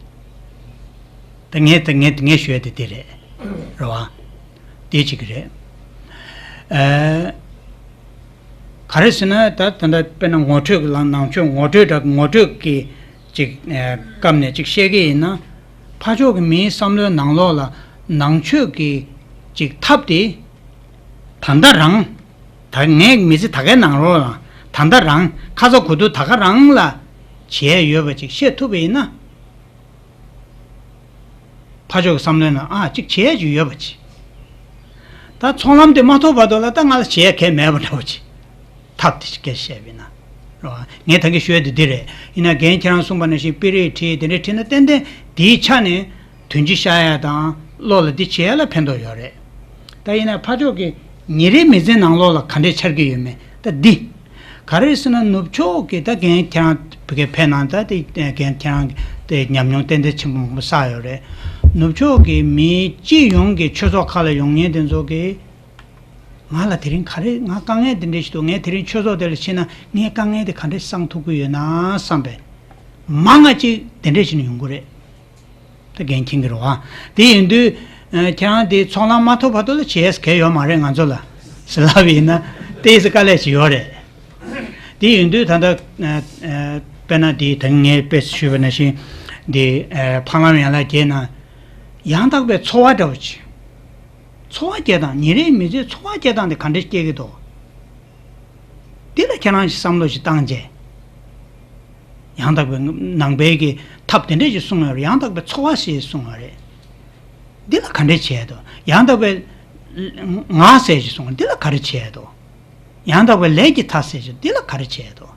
ད་ངས་ད་ངས་ངས་ཞུ་ཡ་དེ་དེ་རེད། རེད་བ། དེ་གཅིག་གི་རེད། ཨ་ག་རེ་ཟེར་ན་ད་ད་ལྟ་དཔེར་ན་ངོ་སྤྲོད་ཀྱི་ལམ་ནང་ཆོས་ངོ་སྤྲོད་འདྲ་ངོ་སྤྲོད་ཀྱི་ཅིག་ཨ་སྐབས་ནས་ཅིག་བཤད་ཀྱི་ཡིན་ན། ཕར་ཕྱོགས་ཀྱི་མིའི་བསམ་བློའི་ནང་ལོགས་ལ་ནང་ཆོས་ཀྱི་ཅིག་ཐབས་དེ་ད་ལྟ་རང་། ད་ངའི་མི་ཚེ་ད་གའི་ནང་ལོགས་ལ་ད་ལྟ་རང་ཁ་ཚ་དགོས་གཏུགས་ད་ག་རང་ལ་བྱས་ཡོད་པ་ཅིག་ཤེས་ཐུབ་པ་ཡིན་ན། ཕར་ཕྱོགས་ཀྱི་བསམ་བློའི་ནང་ཨ་ཅིག་བྱས་ཅིག་ཡོད་པ་ཅིག་ད་ཚོགས་ལམ་དེ་མ་ཐོབ་བར་དུ་ལ་ད་ང་ལ་བྱས་གལ་མེད་པ་འདྲ་བོ་ཅིག་ཐབས་དེ་ཅིག་སྐད་བཤད་པ་ཡིན་ན། རེད་བ། ངས་ད་གིན་ཞུ་ཡ་དེ་འདི་རེད། ཡིན་ན་རྒན་ཁྱེད་རང་གསུངས་པ་ནང་བཞིན་དཔེ་རིས་ཁྲིད་དེ་འདྲ་ཁྲིད་ན་ཏན་ཏན་དེའི་ཆ་ནས་དོན་སྤྱི་ཤར་ཡ་དང་བློ་ལ་འདི་བྱེད་ཡ་ལ་ཕན་ཐོགས་ཡོད་རེད། ད་ཡིན་ན་ཕར་ཕྱོགས་ཀྱི་ ཉིན་རེའི་མི་ཚེའི་ནང་ལོགས་ལ་ག་འདྲས་འཆར་གྱི་ཡོད་མེད་ད་འདི། ག་རེ་ཟེར་ན་ནུབ་ཕྱོགས་ཀྱི་ད་རྒན་ཁྱེད་རང་བོད་སྐད་ཕན་ནང་ད་དེ་རྒན་ཁྱེད་རང་དེ་ཉམས་མྱོང་ཏན་ཏན་ཆེན་པོ་མང་པོ་བསགས་ཡོད་རེད། ནུབ་ཕྱོགས་ཀྱི་མི་སྤྱི་ཡོངས་ཀྱི་ཆོས་ཚོགས་ཁག་ལ་ཡོང་མཁན་དེ་ཚོ་གིས། ང་ལ་དེ་རིང་ག་རེ་ང་དཀའ་ངལ་དེ་འདྲ་ཞིག་འདུག་ངས་དེ་རིང་ཆོས་ཚོགས་དེ་ལ་ཕྱིན་ན་ངས་དཀའ་ངལ་དེ་ག་འདྲ་སང་ཐུབ་ཀྱི་ཡོད་ན་བསམ་པས། མང་ང་ཅིག་དེ་འདྲ་ཞིག་ནས་ཡོང་གི་རེད། ད་རྒན་མཁྱེན་གྱི་རེད་བ། དེ་ཡིན་དུས་ཁྱེད་རང་དེ་ཚོགས་ལམ་མ་ཐོབ་བར་དུ་ལ་བྱས་གལ་ཡོད་མ་རེད་ང་ཚོ་ལ་ཟེར་ལབ་ཡིན་ན་ཏོག་ཙམ་དཀའ་ལས་ཅིག་ཡོད་རེད། དེ་ཡིན་དུས་ད་ལྟ་དཔེར་ན་དེ་ད་ངས་དཔེ་ཞུས་པ་ནང་བཞིན་དེ་ཕ་ལམ་ཡན་ལག་བརྒྱད་ནང་ཡང་དག་པའི་འཚོ་བ་འདྲ་བོ་ཅིག་འཚོ་བ་སྐྱེལ་སྟངས་ཉིན་རེའི་མི་ཚེའི་འཚོ་བ་སྐྱེལ་སྟངས་དེ་ག་འདྲས་སྐྱེལ་གྱི་འདུག་འདི་ལ་ཁྱེད་རང་ཞིག་བསམ་བློ་ཞིག་བཏང་རྗེས། ཡང་དག་པའི་ནང་པའི་གི་ཐབས་དེ་འདྲས་ཞིག་གསུངས་ཡོད་རེད། ཡང་དག་པའི་འཚོ་བ་ཞེས་གསུངས་ཡོད་རེད། འདི་ལ་ག་འདྲས་བྱས་འདུག་ཡང་དག་པའི་ངག་ཟེར་ཞིག་གསུངས་འདི་ལ་ག་རེ་བྱས་འདུག་ཡང་དག་པའི་ལས་ཀྱི་མཐའ་ཟེར་ཞིག་འདི་ལ་ག་རེ་བྱས་འདུག་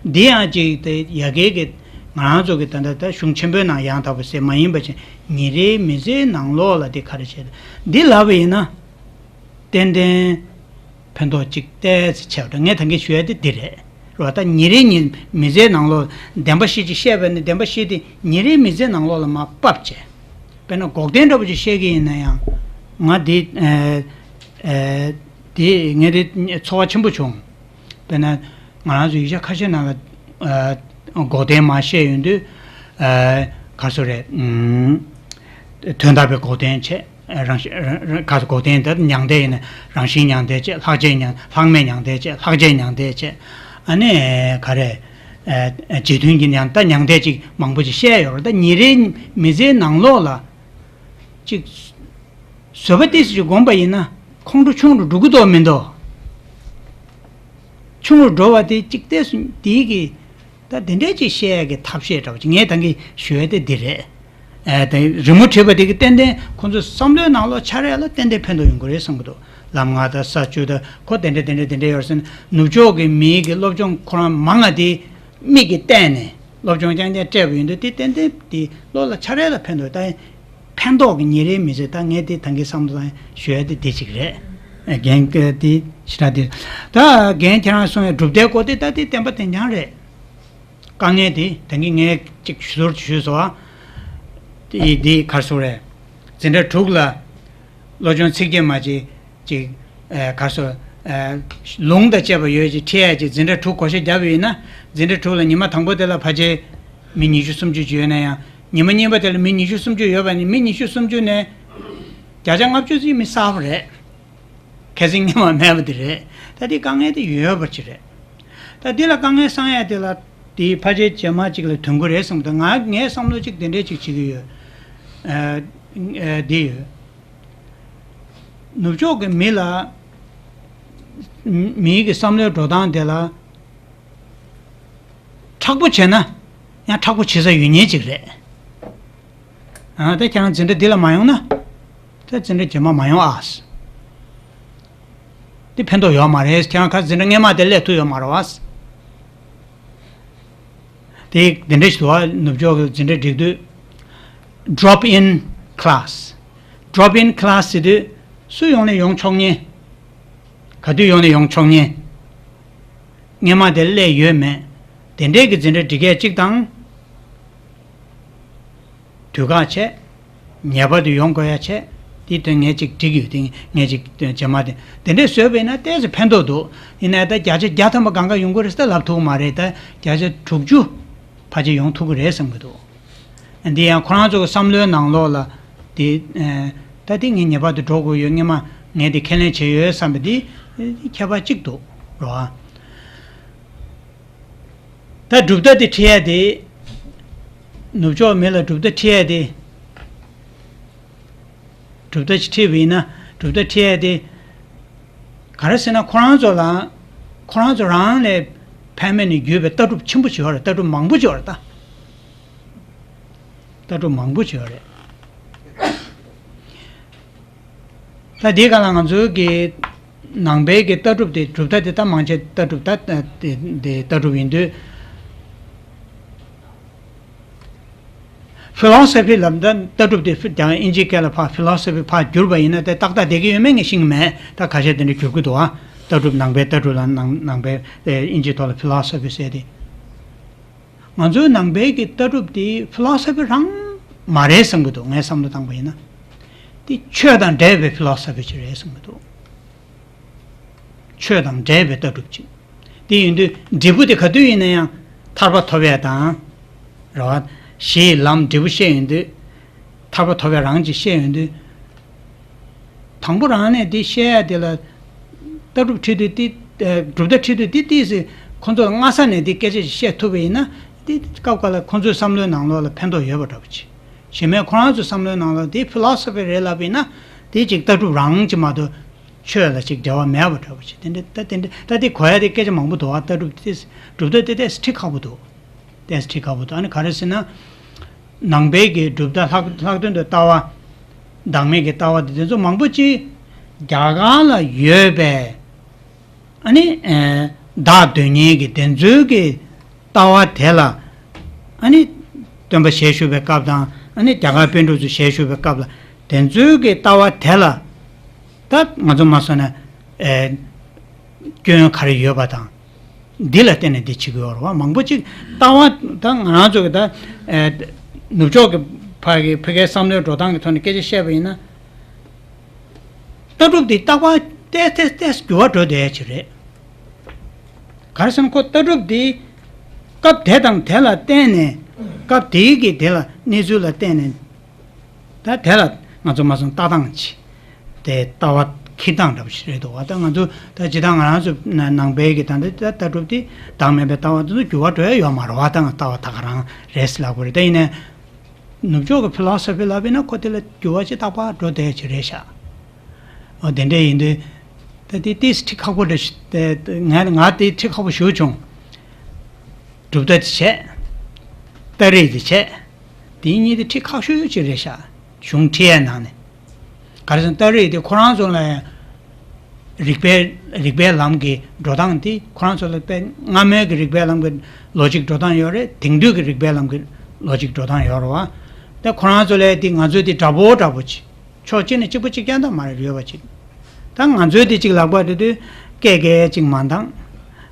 འདི་ཡང་ཅིག་དེ་ཡ་གིའི་གི་ང་རང་ཚོ་གི་ད་ལྟ་ད་གཞུང་ཆེན་པོའི་ནང་ཡང་དག་པའི་ཟེར་མ་ཡིན་པ་ཅིག་ཉིན་རེའི་མི་ཚེའི་ནང་ལོགས་ལ་འདི་ག་རེ་བྱས་འདུག་འདི་ལབ་པ་ཡིན་ན། ཏན་ཏན་ཕན་ཐོགས་གཅིག་ཏོག་ཙམ་ཆེ་བ་འདྲ། ངས་ད་གིན་ཞུ་ཡ་དེ་འདི་རེད། རེད་བ། ད་ཉིན་རེ་ཉིན་མི་ཚེའི་ནང་ལོགས་བདེན་པ་བཞི་ཅིག་བཤད་པ་ནི་བདེན་པ་བཞི་དེ་ཉིན་རེའི་མི་ཚེའི་ནང་ལོགས་ལ་མར་ཕབ་བྱས། དཔེར་ན་འགོག་བདེན་འདྲ་པོ་ཅིག་བཤད་ཀྱི་ཡིན་ན་ཡང་། ང་འདི་ཨེ་ཨེ་འདི་ངས་འདི་ཚོར་བ་ཆེན་པོ་བྱུང་། དཔེར་ན་ང་རང་ཚོ་ཡིག་ཆ་ཁ་ཤས་ནང་ལ་ཨེ་འགོག་བདེན་མར་བཤད་ཡོང་དུས་ཨེ་ག་རེ་ཟེར་དགོས་རེད། ཨུམ། དོན་དམ་པའི་འགོག་བདེན་བྱས། རང་བཞིན་རང་རང་ག་ཚོད་འགོག་བདེན་དེ་མྱང་འདས་ཡིན་ན་རང་བཞིན་མྱང་འདས་བྱས། ལྷག་བཅས་མྱང་ལྷག་མེད་མྱང་འདས་བྱས། ལྷག་བཅས་མྱང་འདས་བྱས། ཨ་ནི་ག་རེ། ཨ་རྗེས་མཐུན་གྱི་མྱང་ད་མྱང་འདས་ཅིག་མང་པོ་ཅིག་བཤད་ཡོད་རེད། ད་ཉིན་རེའི་མི་ཚེའི་ནང་ལོགས་ལ་ཅིག་བཟོད་པ་ཏོག་ཙམ་ཅིག་བསྒོམས་པ་ཡིན་ན་ཁོང་ཁྲོ་ཆུང་རུ་འགྲོ་གི་འདུག་མི་འདུག་ཆུང་རུ་འགྲོ་བ་དེ་གཅིག་བལྟས་སོང་དེའི་གི་ད་དེ་འདྲས་ཅིག་བཤད་ཡ་གི་ཐབས་ཤེས་འདྲ་བོ་ཅིག་ངས་ད་གིན་ཞུ་ཡ་དེ་འདི་རེད། ཨ་དེ་རི་མོ་བྲིས་པ་དེ་གི་ཏན་ཏན་ཁོང་ཚོ་བསམ་བློའི་ནང་ལོགས་འཆར་ཡ་ལ་ཏན་ཏན་ཕན་ཐོགས་ཡོང་གི་རེད་བསམ་གི་འདུག་ལམ་ལྔ་དང་ས་བཅུ་དང་ཁོ་དེ་འདྲས་དེ་འདྲས་དེ་འདྲས་ཡོད་ཟེར་ན་ནུབ་ཕྱོགས་ཀྱི་མིའི་གི་སློབ་སྦྱོང་ཁོ་རང་མང་ང་དེ་མིག་གིས་བལྟས་ནས་སློབ་སྦྱོང་རྐྱང་རྐྱང་སྤྲད་པ་ཡིན་དུས་དེ་ཏན་ཏན་དེ་བློ་ལ་འཆར་ཡ་ལ་ཕན་ཐོགས་ད། ཕན་ཐོགས་ཀྱི་ཉིན་རེའི་མི་ཚེ་ད་ངས་དེ་ད་གིན་བསམ་བློ་བཏང་ཞུ་ཡ་དེ་དེ་གཅིག་རེད། རྒན་དེ་ཞེ་དྲག་དེ། ད་རྒན་ཁྱེད་རང་གསུང་ཡ་གྲུབ་མཐའི་སྐོར་དེ་ད་དེ་བསྟན་པ་དེ་འཆང་རེད། དཀའ་ངལ་དེ་ད་གིན་ངས་གཅིག་ཞུ་ཟོར་ཞུས་སོང་ཨ། དེ་དེ་ག་རེ་ཟེར་དགོས་རེད། འཛིན་གྲྭ་དྲུག་ལ། སློབ་སྦྱོང་ཚིག་བརྒྱད་མ་བྱེད་ཅིག་ཨ་ག་རེ་ཟེར། ཨ་ལུང་དང་བཅས་པ་ཡོད་ཅིག་ཁྲིད་ཡ་ཅིག་འཛིན་གྲྭ་དྲུག་བགོ་བཤའ་བརྒྱབ་པ་ཡིན་ན། འཛིན་གྲྭ་དྲུག་ལ་ཉི་མ་དང་པོ་དེ་ལ་ཕལ་ཆེར་མི་ཉི་ཤུ་སུམ་ཅུ་ཅིག་ཡོད་ན་ཡང་། ཉི་མ་གཉིས་པ་དེ་ལ་མི་ཉི་ཤུ་སུམ་ཅུ་ཡོད་པ་ནི་མི་ཉི་ཤུ་སུམ་ཅུ་ནས་བརྒྱ་ཆ་ལྔ་བཅུ་ཙམ་མི་གསར་པ་རེད། ཁ་སང་སྔོན་མ་མེད་པ་དེ་རེད། ད་དེ་དཀའ་ངལ་དེ་ཡོད་པ་ཅིག་རེད། ད་དེ་ལ་དཀའ་ངལ་སང་ཡ་དེ་ལ་དེ་ཕལ་ཆེར་རྗེས་མ་ཅིག་ལ་ཐོན་གི་རེད་བསམ། ད་ང་ངའི་བསམ་བློ་ཅིག་དེ་འདྲས་ཅིག་བྱེད་ཀྱི་ཡོད། ཨ་ཨ་དེ་ཡོད། ནུབ་ཕྱོགས་ཀྱི་མི་ལ། མི་མིའི་གི་བསམ་བློའི་འགྲོ་སྟངས་དེ་ལ་མཁྲེགས་པོ་བྱས་ན་ཡང་མཁྲེགས་པོ་བྱེད་ས་ཡོད་མཁན་ཅིག་རེད། ཨ་ད་ཁྱེད་རང་འཛིན་གྲྭ་འདི་ལ་མ་ཡོང་ན་ད་འཛིན་གྲྭ་རྗེས་མ་མ་ཡོང་ཨ། འདི་ཕན་ཐོགས་ཡོད་མ་རེད། ཁྱེད་རང་ཁ་འཛིན་གྲྭ་སྔས་མ་དེ་སླེབས་ཐུབ་ཡོད་མ་རེད་བ། དེ་དེ་འདྲ་ཞིག་འདུག་བ། ནུབ་ཕྱོགས་ཀྱི་འཛིན་གྲྭ་སྒྲིག་དུས་drop in class། drop in class ཟེར་དུས་སུ་ཡོང་ནས་ཡོང་ཆོག་མཁན། ག་དུས་ཡོང་ནས་ཡོང་ཆོག་མཁན། སྔས་མ་དེ་སླེབས་ཡོད་མེད། དེ་འདྲས་ཀྱི་འཛིན་གྲྭ་སྒྲིག་ཡས་གཅིག་དང་། དུས་བཀག་བྱས། ངེས་པར་དུ་ཡོང་དགོས་ཡ་བྱས། དེའི་དོན་ངས་ཅིག་བསྒྲིགས་ཡོད་དེ་ངས་ཅིག་རྗེས་མ་དེ་དེ་འདྲས་བཟོས་པས་ན་ཏོག་ཙམ་ཕན་ཐོགས་འདུག་ཡིན་ནའི་ད་བརྒྱ་ཆ་བརྒྱ་ཐམ་པ་གང་ག་ཡོང་གི་རེད་ཟེར་ལབ་ཐུབ་ཀྱི་མ་རེད། ད་བརྒྱ་ཆ་དྲུག་ཅུ་ཕལ་ཆེར་ཡོང་ཐུབ་ཀྱི་རེད་བསམ་གྱི་འདུག་འདི་ཡང་ཁོ་རང་ཚོ་གི་བསམ་བློའི་ནང་ལོགས་ལ་དེ་ད་དེ་ངས་ངེས་པར་དུ་འགྲོ་དགོས་ཡོད། སྔས་མ་ངས་དེ་ཁས་ལེན་བྱས་ཡོད་བསམ་པ་དེ་ཁྱད་པར་གཅིག་འདུག་རོ། ད་གྲུབ་མཐའ་དེ་ཁྲིད་ཡ་དེ། ནུབ་ཕྱོགས་མི་ལ་གྲུབ་མཐའ་ཁྲིད་ཡ་དེ། གྲུབ་མཐའ་ཅིག་ཁྲིད་པ་ཡིན་ན་གྲུབ་མཐའ་ཁྲིད་ཡ་དེ། ག་རེ་ཟེར་ན་ཁོ་རང་ཚོ་ལ། ཁོ་རང་ཚོ་རང་ལས་ཕན་མེད་ནས་བརྒྱུད་པའི་ལྟ་གྲུབ་ཆེན་པོ་ཅིག་ཡོད་རེད། ལྟ་གྲུབ་མང་པོ་ཅིག་ཡོད་རེད་ད། ལྟ་གྲུབ་མང་པོ་ཅིག་ཡོད་རེད། ད་དེའི་སྒང་ལ་ང་ཚོའི་གི་ནང་པའི་གི་ལྟ་གྲུབ་དེ་གྲུབ་མཐའ་དེ་ད་མང་ཆེ་ལྟ་གྲུབ་ད་དེ་དེ་ལྟ་གྲུབ་ཡིན་དུས། ཕི་ལོ་སོ་ཕི་ལབ་ད་ལྟ་གྲུབ་དེ་ཕི་ཀྱང་ཨིན་ཇིའི་སྐད་ལ་ཕར་ཕི་ལོ་སོ་ཕི་ཕར་བསྒྱུར་བ་ཡིན་ན་དེ་ཏག་ཏག་བསྡད་ཀྱི་ཡོད་མེད་ངས་ཤེས་ཀྱི་མེད། ད་ཁ་ཤས་དེ་འདྲ་བསྒྱུར་གྱི་འདུག་ཨ། ལྟ་གྲུབ་ནང་པའི་ལྟ་གྲུབ་ལ་ནང་ནང་པའི་དེ་ཨིན་ཇིའི་ཐོག་ལ་ཕི་ལོ་སོ་ཕི་ཟེར་དེ། ང་ཚོའི་ནང་པའི་གི་ལྟ་གྲུབ་དེ་ཕི་ལོ་སོ་ཕི་རང་མ་རེད་བསམ་གྱི་འདུག་ངས་བསམ་བློ་བཏང་པ་ཡིན་ན། དེ་ཆོས་དང་འབྲེལ་བའི་ཕི་ལོ་སོ་ཕི་ཅིག་རེད་བསམ་གྱི་འདུག་ཆོས་དང་འབྲེལ་བའི་ལྟ་གྲུབ་ཅིག་དེ་ཡིན་དུས་འབྲས་བུ་དེ་ག་དུས་ཡིན་ན་ཡང་ཐར་པ་ཐོབ་ཡས་དང་། རེད་བ། གཞི་ཡི་ལམ་འབྲས་བུ་བཤད་ཡོང་དུས། ཐར་པ་ཐོབ་ཡས་རང་ཅིག་བཤད་ཡོང་དུས། དང་པོ་རང་ནས་འདི་བཤད་ཡ་དེ་ལ། ལྟ་གྲུབ་ཁྲིད་དུས་འདི། གྲུབ་མཐའ་ཁྲིད་དུས་འདི་ཏིས་སི། ཁོང་ཚོ་ལ་སྔ་ས་ནས་འདི་སྐད་ཆ་ཞིག་བཤད་ཐུབ་པ་ཡིན་ན། འདི་སྐབས་འགའ་ལ་ཁོང་ཚོའི་བསམ་བློའི་ནང་ལོགས་ལ་ཕན་ཐོགས་ཡོད་པ་འདྲ་པོ་ཅིག་གཞན་མས་ཁོ་རང་ཚོའི་བསམ་བློའི་ནང་ལོགས་འདི་ཕི་ལོ་སོ་ཕི་རེད་ལབ་པ་ཡིན་ན། འདི་ཅིག་ལྟ་གྲུབ་རང་ཅིག་མ་གཏོགས། ཆོས་ལ་ཅིག་འབྲེལ་བ་མེད་པ་འདྲ་པོ་ཅིག་དེ་འདྲ་ད་དེ་འདྲ་ད་དེ་གོ་ཡ་དེ་སྐད་ཆ་མང་པོ་འདུག་ཨ། ལྟ་གྲུབ་དེ་གྲུབ་མཐའ་དེ་ཏིས་ཁྲིད་ཁག་པོ་འདུག་ཏིས་ཁྲིད་ཁག་པོ་འདུག་ཨ་ནི་ག་རེ་ཟེར་ན། ནང་པའི་གི་གྲུབ་མཐའ་ལྷག་ལྷག་དོན་དུ་ལྟ་བ། བདག་མེད་ཀྱི་ལྟ་བ་དེ་དེ་ཚོ་མང་པོ་ཅིག་རྒྱ་གར་ལ་ཡོད་པའི། ཨ་ནི། ཨེ། བདག་དོན་གཉེར་གྱི་དེ་ཚོའི་གི་ལྟ་བ་དེ་ལ། ཨ་ནི། སྟོན་པ་ཞལ་བཞུགས་པའི་སྐབས་དང་ཨ་ནི་རྒྱ་གར་པཎ་གྲུབ་ཚོ་ཞལ་བཞུགས་པའི་སྐབས་ལ་དེ་ཚོའི་གི་ལྟ་བ་དེ་ལ། ད་ང་ཚོ་མ་སོང་ན། ཨེ། སྐྱོན་ག་རེ་ཡོད་པ་དང་། འདི་ལ་བརྟེན་ནས་འདི་བྱེད་ཀྱི་ཡོད་རེད་བ། མང་པོ་ཅིག་ལྟ་བ་ད་ང་རང་ཚོ་གི་ད། ཨེ། ནུབ་ཕྱོགས་ཀྱི་ཕ་གི་ཕ་གིའི་བསམ་བློའི་འགྲོ་སྟངས་ཀྱི་ཐོག་ནས་སྐད་ཆ་བཤད་པ་ཡིན་ན། ལྟ་གྲུབ་འདི་རྟག་པར་ཏོག་ཙམ་ཏོག་ཙམ་འགྱུར་བ་འགྲོ་བསྡད་ཀྱི་རེད། ག་རེ་ཟེར་ན་ཁོ་ལྟ་གྲུབ་འདི་སྐབས་དེ་དང་དེ་ལ་བརྟེན་ནས། སྐབས་དེའི་གི་དེ་ལ་གནས་ཚུལ་ལ་བརྟེན་ནས། ད་དེ་ལ་ང་ཚོ་མ་སོང་ལྟ་སྟངས་ཅིག་དེ་ལྟ་བ་འཁྱེར་སྟངས་འདྲ་པོ་ཞིག་རེད་འདུག་བ། ད་ང་ཚོ་ད་ཇི་ལྟར་ང་རང་ཚོ་ནང་པའི་གི་ད་འདི་ད་ལྟ་གྲུབ་འདི་བདག་མེད་པའི་ལྟ་བ་འདི་ཚོ་འགྱུར་བ་འགྲོ་ཡ་ཡོད་མ་རེད་བ། ད་ལྟ་བ་ད་ག་རང་རེད་ཟེར་ལབ་དགོས་རེད། ད་ཡིན་ནའི། ནུབ་ཕྱོགས་ཀྱི་ཕི་ལོ་སོ་ཕི་ལབ་པ་ཡིན་ན་ཁོ་དེ་ལ་འགྱུར་བ་ཅིག་རྟག་པར་འགྲོ་བསྡད་ཀྱི་རེད་ཤག་འོ་དེ་འདྲ་ཡིན་དུས། ད་དེ་ཏིས་ཁྲིད་ཁག་པོ་འདྲ་ཞིག་དེ་ང་ང་དེ་ཁྲིད་ཁག་པོ་ཞེ་པོ་བྱུང་། གྲུབ་མཐའ་དེ་བྱས། སྟ་རེས་དེ་བྱས། དེ་གཉིས་དེ་ཁྲིད་ཁག་ཤོས་ཅིག་རེད་ཤག་གཞུང་ཁྲིད་ཡས་ནང་ནས། ག་རེ་ཟེར་ན་སྟ་རེས་དེ་ཁོ་རང་ཚོ་ལ་ཡང་། རིགས་པའི་རིགས་པའི་ལམ་གྱི་འགྲོ་སྟངས་དེ་ཁོ་རང་ཚོ་ལ་དཔེ་སྔ་མའི་གི་རིགས་པའི་ལམ་གྱི་ལོ་ཇིག་འགྲོ་སྟངས་ཡོད་རེད། དེང་དུས་ཀྱི་རིགས་པའི་ལམ་གྱི་ལོ་ཇིག་འགྲོ་སྟངས་ཡོད་རེད་བ། ད་ཁོ་རང་ཚོ་ལ་དེ་ང་ཚོའི་དེ་འདྲ་པོ་འདྲ་པོ་ཅིག་ཕྱོགས་གཅིག་ནས་གཅིག་པ་གཅིག་རྐྱང་དང་མ་རེད་ཡོད་པ་ཅིག་ད་ང་ཚོའི་དེ་གཅིག་ལག་པ་རེད་དུས་སྐད་སྐད་ཅིག་མ་འདང་།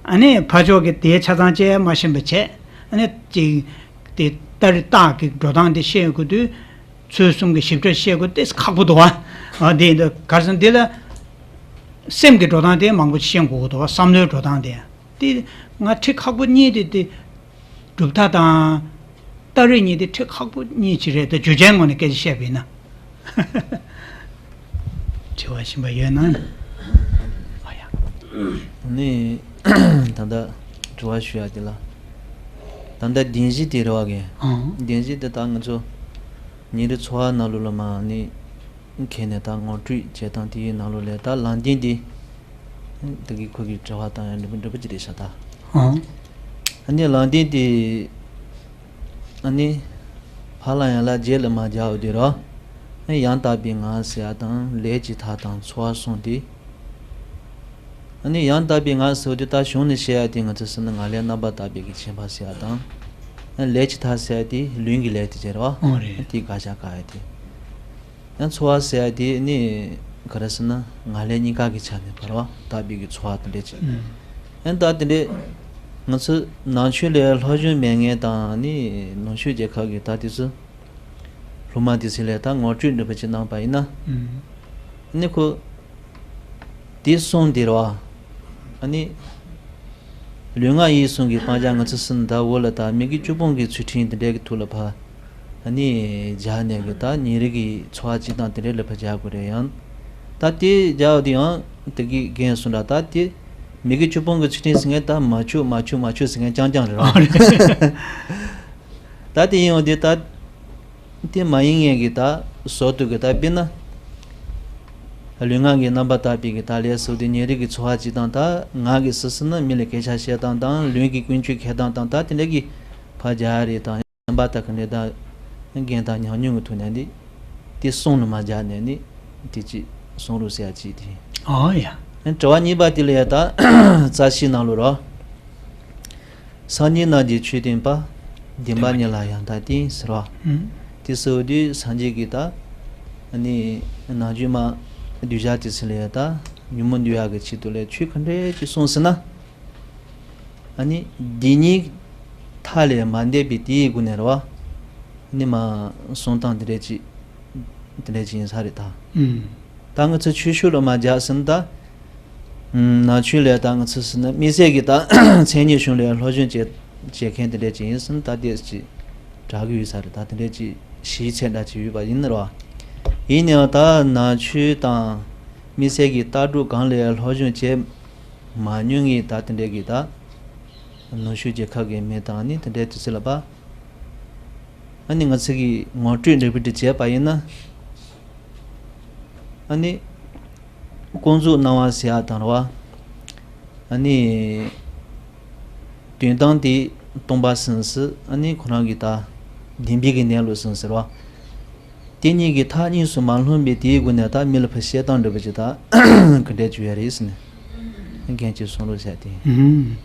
ཨ་ནི་ཕར་ཕྱོགས་ཀྱི་དེའི་ཆ་ཚང་བཅད་མ་ཤེས་པ་བྱས། ཨ་ནི་ཅིག་དེ་ལྟ་རེ་རྟགས་ཀྱི་འགྲོ་སྟངས་དེ་ཤེས་དགོས་དུས། ཚུལ་གསུམ་གྱི་ཞིབ་ཕྲ་བཤད་དགོས་ཏེ་ཁག་པོ་འདུག་བ། འདི་ཡིན་དུས་ག་རེ་ཟེར་ན་འདི་ལ་སེམས་ཀྱི་འགྲོ་སྟངས་དེ་མང་པོ་ཤེས་དགོས་ཀྱི་འདུག་བ། བསམ་བློའི་འགྲོ་སྟངས་དེ། དེ་ང་ཁྲིད་ཁག་པོ་གཉིས་དེ་དེ་གྲུབ་མཐའ་དང་། སྟ་རེས་གཉིས་དེ་ཁྲིད་ཁག་པོ་གཉིས་ཅིག་རེད་དེ་རྒྱུ་ཆའི་ངོས་ནས་སྐད་ཆ་བཤད་པ་ཡིན་ན། དྲི་བ་གཞན་པ་ཡོད་ན། ཨ་ཡ། ནི། ད་ལྟ་དྲི་བ་ཞུ་ཡ་དེ་ལ། ད་ལྟ་བདེན་བཞི་དེ་རེད་བ་གི་ཨང་། བདེན་བཞི་དེ་ད་ང་ཚོ། ཉིན་རེ་འཚོ་བ་ནང་ལོགས་ལ་མ་ནི། ཁྱེད་ནས་ད་ངོ་སྤྲོད་བྱེད་སྟངས་དེའི་ནང་ལོགས་ལས་ད་ལམ་བདེན་དེ། ད་གི་ཁོ་གི་དྲི་བ་བཏང་ཡ་འདྲ་པོ་འདྲ་པོ་ཅིག་རེད་ཤག་ད། ཨང་། ཨ་ནི་ལམ་བདེན་དེ། ཨ་ནི། ཕར་ལ་ཡང་ལ་རྗེས་ལ་མ་རྒྱག་འོ་དེ་རོ། ཨ་ནི་ཡང་དག་པའི་ངང་ཟེར་ཡ་དང་ལས་ཀྱི་མཐའ་དང་འཚོ་བ་གསུམ་དེ། ཨ་ནི་ཡང་དག་པའི་ངང་ཟེར་བ་དེ་ད་གཞུང་ནས་བཤད་ཡ་དེ་ང་ཚོ་ཟེར་ན་ངང་ལས་རྣམ་པར་དག་པའི་གི་བྱེད་པ་ཟེར་ཡ་དང་། ཨ་ནི་ལས་ཀྱི་མཐའ་ཟེར་ཡ་དེ་ལུས་ཀྱི་ལས་དེ་བྱེད་རོ། ཨོ་རེད། དེ་དགག་བྱ་བཀག་ཡ་དེ། ཡང་འཚོ་བ་ཟེར་ཡ་དེ་ནི་ག་རེ་ཟེར་ན་ངང་ལས་གཉིས་ཀ་གི་ཆ་ནས་བར་བ་དག་པའི་གི་འཚོ་བ་དེ་འདྲ་ཅིག་ཨུམ། ཡང་ད་དེ་འདྲས་ང་ཚོ་ནང་ཆོས་ལས་སློབ་སྦྱོང་མེད་མཁན་དང་ནི་ནང་ཆོས་རྒྱལ་ཁབ་ཀྱི་ད་དེ་ཚོ་སློབ་མ་དེ་ཚོ་ལས་ད་ངོ་སྤྲོད་འདྲ་པོ་ཅིག་གནང་པ་ཡིན་ན། ཨུམ། ནི་ཁོ། དེ་གསུངས་དེ་རེད་བ། ཨ་ནི། ལུས་ངག་ཡིད་གསུམ་གྱི་སྤང་བྱ་ང་ཚོ་སེམས་ད་འོ་ལ་ད་མི་དགེ་བཅུ་སྤོང་གི་ཚུལ་ཁྲིམས་དེ་འདྲའི་གི་ཐོག་ལ་ཕ། ཨ་ནི། སྦྱར་ནས་གི་ད་ཉིན་རེ་གི་འཚོ་བ་སྤྱི་དང་དེ་འདྲའི་ལ་ཕ་སྦྱར་དགོས་རེད་ཡང་། ད་དེ་སྦྱར་བ་དེ་ཡང་དེ་གི་རྒན་གསུངས་འདྲ་ད་དེ། མི་དགེ་བཅུ་སྤོང་གི་ཚུལ་ཁྲིམས་ཟེར་མཁན་ད་མ་བྱུག་མ་བྱུག་མ་བྱུག་ཟེར་མཁན་རྐྱང་རྐྱང་རེད་བ། ད་དེ་ཡིན་འོ་དེ་ད། དེ་མ་ཡིན་ངེས་ཀྱི་ད་བཟོ་དུས་ཀྱི་ད་དཔེར་ན། ལུས་ངག་གི་རྣམ་པར་དག་པའི་གི་ད་ལས་སུ་དེ་ཉིན་རེ་གི་འཚོ་བ་སྤྱི་དང་ད་ངག་གི་སུ་སུ་ན་མི་ལ་སྐད་ཆ་བཤད་སྟངས་དང་ལུས་ཀྱི་ཀུན་སྤྱོད་འཁྱེར་སྟངས་དང་ད་དེ་འདྲ་གི་ཕར་སྦྱར་རེད་དང་རྣམ་པར་དག་གི་ནི་ད་རྒན་དང་ཉམས་མྱོང་གི་ཐོག་ནས་འདི་དེ་གསུང་ལ་མ་སྦྱར་ནས་ནི་དེ་ཅི་གསུང་རོགས་ཟེར་ཡ་ཅི་དེ། ཨོ་ཡ། དྲི་བ་གཉིས་པ་དེ་ལ་ཡ་ད་རྩ་ཤེའི་ནང་ལོ་རོ། སང་ཉིན་གནང་རྒྱུའི་ཆོས་བསྟན་པ། བདེན་པ་ཉིད་ལ་ཡང་དག་བསྟེན་ཟེར་བ། ཨུམ། དེ་ཟེར་བ་དུས་སངས་རྒྱས་ཀྱིས་ད་ཨ་ནི་ནང་ཆོས་མ་གདུལ་བྱ་དེ་ཚོ་ལ་ད་ཉོན་མོངས་འདུལ་ཡག་གི་ཆེད་དུ་ལས་ཆོས་ག་འདྲས་ཅིག་གསུངས་ཟེར་ན། ཨ་ནི་འདི་ཉིད་མཐའ་ལས་མ་འདས་པའི་དེའི་སྒོ་ནས་རེད་བ། ཨ་ནི་མ་གསུང་སྟངས་དེ་འདྲས་ཅིག་དེ་འདྲས་ཅིག་ཡིན་ས་རེད་ད། ཨུམ། ད་ང་ཚོ་ཆོས་ཕྱོགས་ལ་མ་སྦྱར་ཟིན་ད། ཨུམ། ནང་ཆོས་ལས་ད་ང་ཚོ་ཟེར་ན་དམིགས་བསལ་གྱི་ད་མཚན་ཉིད་གཞུང་ལས་སློབ་སྦྱོང་བྱེད་བྱེད་མཁན་དེ་འདྲས་ཅིག་ཡིན་ཟིན་ད་དེ་ཅིག་དྲག་གི་ཡོད་ས་རེད་ད། དེ་འདྲས་ཅིག་ཞིབ་ཚད་འདྲ་ཅིག་ཡོད་པ་ཡིན་ནི་རེད་བ། ཡིན་ནའང་ད་ནང་ཆོས་དང་དམིགས་བསལ་གྱི་ལྟ་གྲུབ་གང་ལས་སློབ་སྦྱོང་བྱེད་མ་མྱོང་ངེས་ད་དེ་འདྲས་ཀྱི་ད་ནུབ་ཕྱོགས་རྒྱལ་ཁབ་ཀྱི་མི་དང་ནི་དེ་འདྲའི་དུས་ཚོད་ལ་པ། ཨ་ནི་ང་ཚོ་གི་ངོ་སྤྲོད་འདྲ་པོ་འདྲ་བྱས་པ་ཡིན་ན། ཨ་ནི་ཀུན་རྫོབ་སྣང་བ་ཟེར་ཡག་དང་རེད་བ། ཨ་ནི་དོན་དམ་དེ་སྟོང་པ་ཟེར་ཟེར་ཨ་ནི་ཁོ་རང་གི་ད་བདེན་པའི་གི་གནས་ལུགས་ཟེར་ཟེར་བ། དེ་གཉིས་ཀྱི་མཐའ་གཉིས་སུ་མ་ལྷུང་བའི་དེའི་སྒོ་ནས་ད་མི་ལ་ཕར་བཤད་སྟངས་འདྲ་པོ་ཅིག་ད་ག་འདྲས་བྱུང་ཡ་རེད་ཟེར་ནས་རྒན་གྱིས་གསུང་རོགས་བྱས་ཏེ། ཨུམ།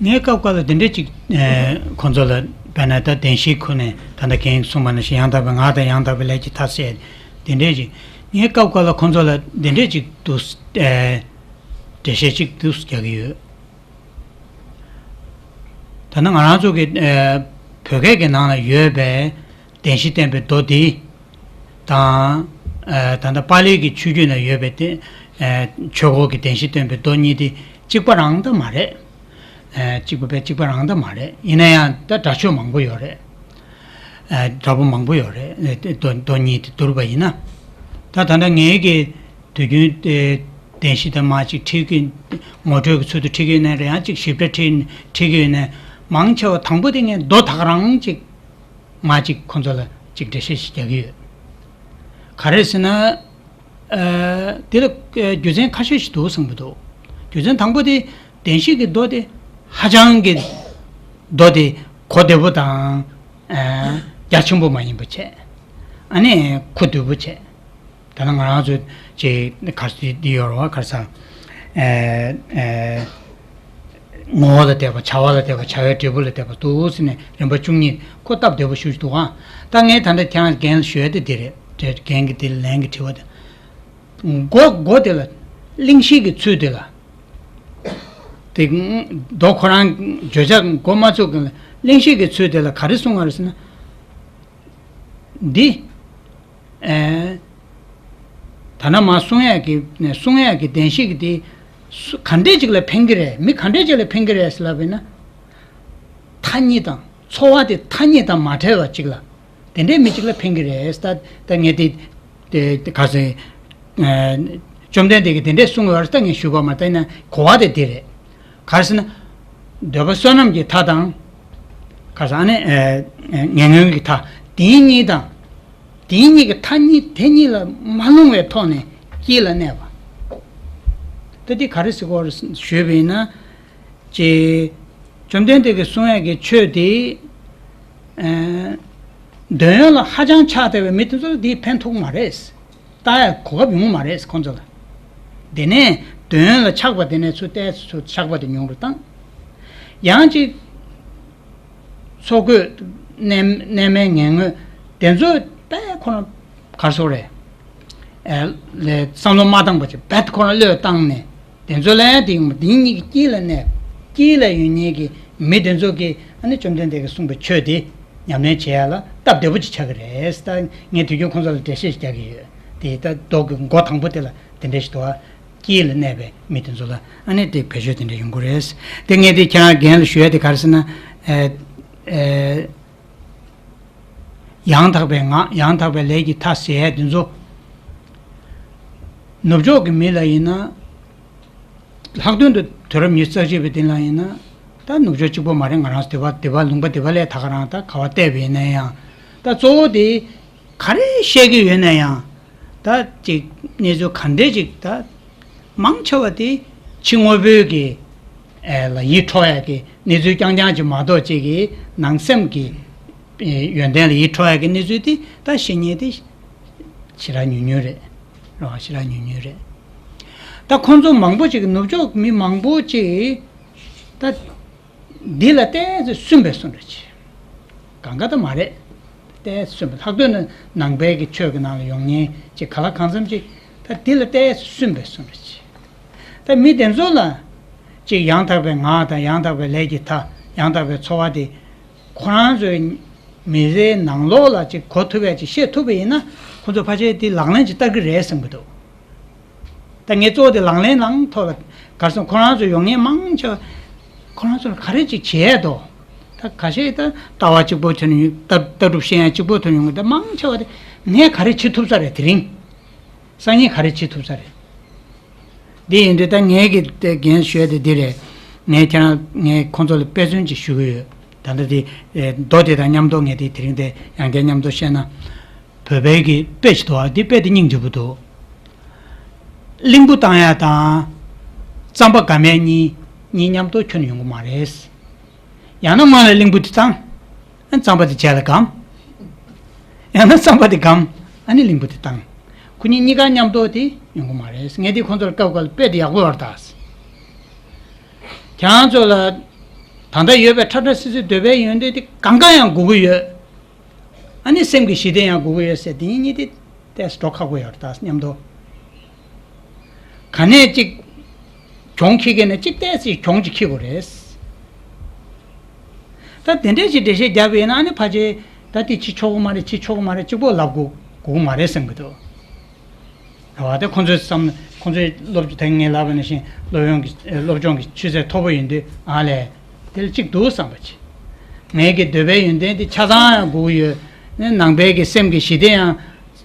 ངས་སྐབས་འགའ་ལ་དེ་འདྲས་ཅིག་ཨེ། ཁོང་ཚོ་ལ་དཔེར་ན་ད་བདེན་བཞིའི་ཁོ་ནས་ད་ལྟ་རྒན་གསུངས་པ་ནང་བཞིན་ཡང་དག་པའི་ངག་དང་ཡང་དག་པའི་ལས་ཀྱི་མཐའ་བཤད་དེ་འདྲས་ཅིག་ངས་སྐབས་འགའ་ལ་ཁོང་ཚོ་ལ་དེ་འདྲས་ཅིག་འདུག་ཨེ། འགྲེལ་བཤད་ཅིག་འདུག་རྒྱག་གི་ཡོད། ད་ནི་ང་རང་ཚོ་གི་ཨེ། བོད་སྐད་ཀྱི་ནང་ལ་ཡོད་པའི་བདེན་བཞི་བསྟན་པའི་མདོ་འདི་དང་། ཨེ། ད་ལྟ་པཱ་ལིའི་གི་ཆོས་བརྒྱུད་ན་ཡོད་པའི་དེ། ཨེ། ཆོས་འཁོར་གྱི་བདེན་བཞི་བསྟན་པའི་མདོ་གཉིས་དེ་གཅིག་པ་རང་ད་མ་རེད། ཨེ། གཅིག་པ་བས་གཅིག་པ་རང་ད་མ་རེད། ཡིན་ན་ཡང་ད་འདྲ་ཆོས་མང་པོ་ཡོད་རེད། ཨེ། འདྲ་པོ་མང་པོ་ཡོད་རེད། ཨེ། མདོ་མདོ་གཉིས་དེ་བསྡུར་བ་ཡིན་ན། ད་ད་ལྟ་ངའི་གི་དུས་རྒྱུན་ཨེ། བདེན་བཞི་དང་མ་གཅིག་ཁྲིད་ཀྱི་ངོ་སྤྲོད་ཀྱི་ཚུལ་དུ་ཁྲིད་ཀྱི་ཡོད་ན་རེད། ཡང་གཅིག་ཞིབ་ཕྲ་ཁྲིད་ཁྲིད་ཀྱི་ཡོད་ན། མང་ཆེ་བ་དང་པོ་དེ་ངས་མདོ་ད་ག་རང་གཅིག་མ་གཅིག་ཁོང་ཚོ་ལ་གཅིག་འགྲེལ་བཤད་ཞིག་རྒྱག་གི་ཡོད། ག་རེ་ཟེར་ན། ཨ། དེ་ལ་རྒྱུ་མཚན་ཁ་ཤས་ཤིག་འདུག་བསམ་གྱི་འདུག་རྒྱུ་མཚན་དང་པོ་དེ་བདེན་བཞི་གི་མདོ་དེ་ཧ་ཅང་གི་མདོ་དེ་གོ་བདེ་པོ་དང་། ཨ། རྒྱ་ཆེན་པོ་མ་ཡིན་པ་བྱས། ཨ་ནི་གོ་བདེ་པོ་བྱས། ད་ནི་ང་རང་ཚོ་ཅིག་ག་ཚོད་འདི་ཡོད་རེད་བ། ག་རེ་ཟ། ཨེ། ཨེ། ངོ་བོ་ལ་བལྟས་པ། བྱ་བ་ལ་བལྟས་པ། བྱ་བའི་འབྲས་བུ་ལ་བལྟས་པ་འདུག་ཟེར་ནས་རིམ་པ་བཅུ་གཉིས་ཁོ་སྟབས་བདེ་པོ་ཞུ་ཞུ་འདུག་ཨང་། ད་ངས་ད་ལྟ་ཁྱེད་རང་རྒན་ལ་ཞུ་ཡ་དེ་འདི་རེད། རྒན་གྱི་འདི་ལན་གྱི་དྲི་བ་དེ། མགོ་མགོ་དེ་ལ་གླེང་གཞི་གི་ཚུལ་དེ་ལ། དེ་མདོ་ཁོ་རང་བརྗོད་བྱ་མགོ་མ་ཚུགས་གི་གླེང་གཞི་གི་ཚུལ་དེ་ལ་ག་རེ་གསུང་བ་རེད་ཟེར་ན། འདི། ཨེ། ད་ནང་མ་གསུང་ཡས་ཀྱི་གསུང་ཡས་ཀྱི་བདེན་བཞི་གི་དེ་སུ་ག་འདྲས་ཅིག་ལ་ཕན་གྱི་རེད། མི་ག་འདྲས་ཅིག་ལ་ཕན་གྱི་རེད་ཟེར་ལབ་པས་ན། མཐའ་གཉིས་དང་འཚོ་བ་དེ་མཐའ་གཉིས་དང་མ་བྲལ་བ་ཅིག་ལ། དེ་འདྲའི་མི་གཅིག་ལ་ཕན་གྱི་རེད། ད་ད་ངས་དེ་དེ་དེ་ག་ཟེར། ཨེ། བཅོམ་ལྡན་འདས་ཀྱིས་དེ་འདྲས་གསུངས་ཡོད་རེད། ད་ངས་ཞུས་པ་མ་ད་ཡིན་ན་གོ་བ་དེ་དེ་རེད། ག་རེ་ཟེར་ན། འདོད་པ་བསོད་ནམས་ཀྱི་མཐའ་དང་། ག་རེ་ཟེར་ཨ་ནི་ཨེ་ངན་ངོན་གྱི་མཐའ། དེ་གཉིས་དང་། དེ་གཉིས་ཀྱི་མཐའ་གཉིས་དེ་གཉིས་ལ་མ་ལྷུང་བའི་ཐོག་ནས་དཀྱིལ་ལ་གནས་པ། ད་འདི་ག་རེ་ཟེར་དགོས་རེད་ཞུས་པ་ཡིན་ན། ཅེས། བཅོམ་ལྡན་འདས་ཀྱིས་གསུང་ཡག་གི་ཆོས་དེ། ཨ། འདོད་ཡོན་ལ་ཧ་ཅང་ཆགས་བསྡད་པའི་མི་དེ་ཚོ་ལ་དེ་ཕན་ཐོགས་མ་རེད། ལྟ་ཡག་གོ་སྐབས་ཡོང་གི་མ་རེད་ཁོང་ཚོ་ལ། དེ་ནས་འདོད་ཡོན་ལ་ཆགས་པ་དེ་ནས་ཚུར་ཏོག་ཙམ་ཆགས་པ་དེ་ཉུང་རུ་བཏང་། ཡང་ཅིག་འཚོ་གོས་གནས་གནས་མལ་ངན་ངོན་དེ་ཚོ་དཔེ་ཁོ་ན་གར་སོང་རེད། ཨེ། ལས་བསམ་བློ་མ་བཏང་པ་ཅིག་རྦད་ཁོ་ན་བློས་བཏང་ནས་དེ་ཚོ་ལ་ཡང་དེ་ཡིན་པ་དེ་གཉིས་ཀྱི་དཀྱིལ་ལ་གནས། དཀྱིལ་ལ་ཡོད་མཁན་གྱི་མི་དེ་ཚོ་གིས་ཨ་ནི་བཅོམ་ལྡན་འདས་ཀྱིས་གསུངས་པའི་ཆོས་དེ་ཉམས་ལེན་བྱེད་ཡ་ལ་སྟབས་བདེ་པོ་ཅིག་ཆགས་ཀྱི་རེད། ད་ངས་དུས་རྒྱུན་ཁོང་ཚོ་ལ་འགྲེལ་བཤད་ཅིག་རྒྱག་གི་ཡོད། དེ་ད་མདོ་གི་མགོ་དང་པོ་དེ་ལ་དེ་འདྲ་ཞིག་འདུག་ཨ། དཀྱིལ་ལ་གནས་པའི་མི་དེ་ཚོ་ལ་ཨ་ནི་དེ་བེད་སྤྱོད་དེ་འདྲ་ཡོང་གི་རེད། དེ་ངས་དེ་ཁྱེད་རང་རྒན་ལ་ཞུ་ཡ་དེ་ག་རེ་ཟེར་ན། ཨེ། ཨེ། ཡང་དག་པའི་ངག་ཡང་དག་པའི་ལས་ཀྱི་མཐའ་ཟེར་ཡ་དེ་ཚོ། ནུབ་ཕྱོགས་ཀྱི་མི་ལ་ཡིན་ན། ལྷག་དོན་དུ་དུས་རབས་ཉི་ཤུ་རྩ་གཅིག་པའི་སྟེང་ལ་ཡིན་ན། ད་ནུབ་ཕྱོགས་གཅིག་པོ་མ་རེད། ང་རང་ཚོ་དེ་པ་དེ་པ་ལུང་པ་དེ་པ་ལས་ད་ག་རང་ད་ག་བ་བལྟས་པ་ཡིན་ན་ཡང་། ད་གཙོ་བོ་དེ་ག་རེ་བཤད་ཀྱི་ཡོད་ན་ཡང་། ད་ཅིག་གནས་ཚུལ་ག་འདྲས་ཅིག་ད་མང་ཆེ་བ་དེ་ཕྱི་དངོས་པོའི་གི་ཨེ་ལ་ཡིད་འཕྲོག་ཡ་གི་གནས་ཚུལ་རྐྱང་རྐྱང་ཅིག་མ་གཏོགས་ཅིག་གི་ནང་སེམས་ཀྱི་ཨེ་ཡོན་ཏན་ལ་ཡིད་འཕྲོག་ཡ་གི་གནས་ཚུལ་དེ་ད་བཤད་མཁན་དེ་ཞེ་དྲག་ཉུང་ཉུང་རེད། རེད་བ། ཞེ་དྲག་ཉུང་ཉུང་རེད། ད་ཁོང་ཚོ་མང་པོ་ཅིག་གི་ནུབ་ཕྱོགས་མི་མང་པོ་ཅིག་ད། འདི་ལ་ཏོག་ཙམ་སུན་པའི་བཟོ་འདྲ་ཅིག་གང་ག་ད་མ་རེད། ཏོག་ཙམ་སུན་པ། ལྷག་དོན་ནི་ནང་པའི་གི་ཆོས་ཀྱི་ནང་ལ་ཡོང་མཁན་ཅིག་ག་ལ་གང་འཚམ་ཅིག་ད་འདི་ལ་ཏོག་ཙམ་སུན་པའི་བཟོ་འདྲ་ཅིག་ད་མི་དེ་ཚོ་ལ་ཅིག་ཡང་དག་པའི་ངག་དང་ཡང་དག་པའི་ལས་ཀྱི་མཐའ། ཡང་དག་པའི་འཚོ་བ་དེ་ཁོ་རང་ཚོའི་མི་ཚེའི་ནང་ལོགས་ལ་ཅིག་གོ་ཐུབ་པ་ཅིག་ཤེས་ཐུབ་པ་ཡིན་ན། ཁོ་ཚོ་ཕལ་ཆེར་དེ་ལག་ལེན་ཅིག་བསྟར་གི་རེད་བསམ་གི་འདུག་ད་ངས་གཙོ་བོ་དེ་ལག་ལེན་ནང་ཐོག་ལ་གར་སོང་ཁོ་རང་ཚོ་ཡོང་མཁན་མང་ཆེ་བ་ཁོ་རང་ཚོ་ལ་ག་རེ་ཅིག་བྱས་འདུག་ད་ཁ་ཤས་ད་ལྟ་བ་གཅིག་པོ་ཐོན་ཡོང་། ལྟ་ལྟ་གྲུབ་ཤེས་ཡ་གཅིག་པོ་ཐོན་ཡོང་གི། ད་མང་ཆེ་བ་དེ་ངས་ག་རེ་བྱེད་ཐུབ་ས་རེད། དེ་རིང་སང་ཉིན་ག་རེ་བྱེད་ཐུབ་ས་རེད། འདི་ཡིན་དུས་ད་ངས་ཀྱི་དེ་འགན་ཞུས་དེ་འདི་རེད། ངས་ཁྱེད་རང་ངས་ཁོང་ཚོ་ལ་དཔེ་མཚོན་ཅིག་ཞུ་གི་ཡོད། ད་ལྟ་དེ་ཨེ་མདོ་དེ་དང་མཉམ་དུ། ངས་དེ་དེ་རིང་དེ་ཡང་བསྐྱར་མཉམ་དུ་བཤད་ན། བོད་པའི་གི་དཔེ་ཞིག་འདུག་ཨ། འདི་དཔེ་དེ་སྙིང་རྗེ་པོ་འདུག་གླིང་བུ་བཏང་ཡ་དང་རྩམ་པ་སྒམ་ཡ་གཉིས་གཉིས་མཉམ་དུ་ཁྱོན་ཡོང་གི་མ་རེད། ཡང་ན་སྔོན་ལ་གླིང་བུ་དེ་བཏང་། ཨ། རྩམ་པ་དེ་རྗེས་ལ་སྒམ། ཡང་ན་རྩམ་པ་དེ་སྒམ། ཨ་ནི་གླིང་བུ་དེ་བཏང་། ཁོ་གཉིས་གཉིས་ཀ་མཉམ་དུ་དེ་ཡོང་གི་མ་རེད། ངས་དེ་ཁོང་ཚོར་སྐབས་འགའ་ལ་དཔེ་དེ་ཡག་པོ་ཡོད་རེད་ད། ཁྱེད་རང་ཚོ་ལ་ད་ལྟ་ཡོད་པའི་ཁྲ་ཁྲ་སིལ་སིལ་འདོད་པའི་ཡོན་ཏན་དེ་གང་ག་ཡང་དགོས་ཀྱི་ཡོད། ཨ་ནི་སེམས་ཀྱི་ཞི་བདེ་ཡང་དགོས་ཀྱི་ཡོད་ཟེར། དེ་གཉིས་དེ་ཏོག་ཙམ་འགྲོ་ཁག་པོ་ཡོད་རེད་ད་མཉམ་དུ། ག་ནས་ཅིག་གྱོང་ཁྱེར་མཁན་ནས་ཅིག་ཏོག་ཙམ་གྱོང་ཅིག་ཁྱེར་དགོས་རེད། ད་དེ་འདྲས་ཅིག་འགྲེལ་བཤད་བརྒྱབ་པ་ཡིན་ན། ཨ་ནི་ཕལ་ཆེར་ད་དེ་བྱེད་ཆོག་གི་མ་རེད། བྱེད་ཆོག་གི་མ་རེད། གཅིག་པོ་ལབ་དགོས་དགོས་ཀྱི་མ་རེད་བསམ་གྱི་འདུག་རེད་བ། དེ་ཁོང་ཚོའི་བསམ། ཁོང་ཚོའི་སློབ་སྦྱོང་དེ་ངས་ལབ་པ་ནང་བཞིན་སློབ་ཡོན་གྱི་སློབ་སྦྱོང་གི་ཆུ་ཚད་མཐོ་པོ་ཡིན་དུས། ཨ་ལས། དེ་ལ་གཅིག་འདུག་བསམ་པ་ཅིག་ངས་ཀྱི་འདོད་པའི་ཡོན་ཏན་དེ་ཆ་ཚང་ཡང་དགོས་ཀྱི་ཡོད། ནང་པའི་གི་སེམས་ཀྱི་ཞི་བདེ་ཡང་།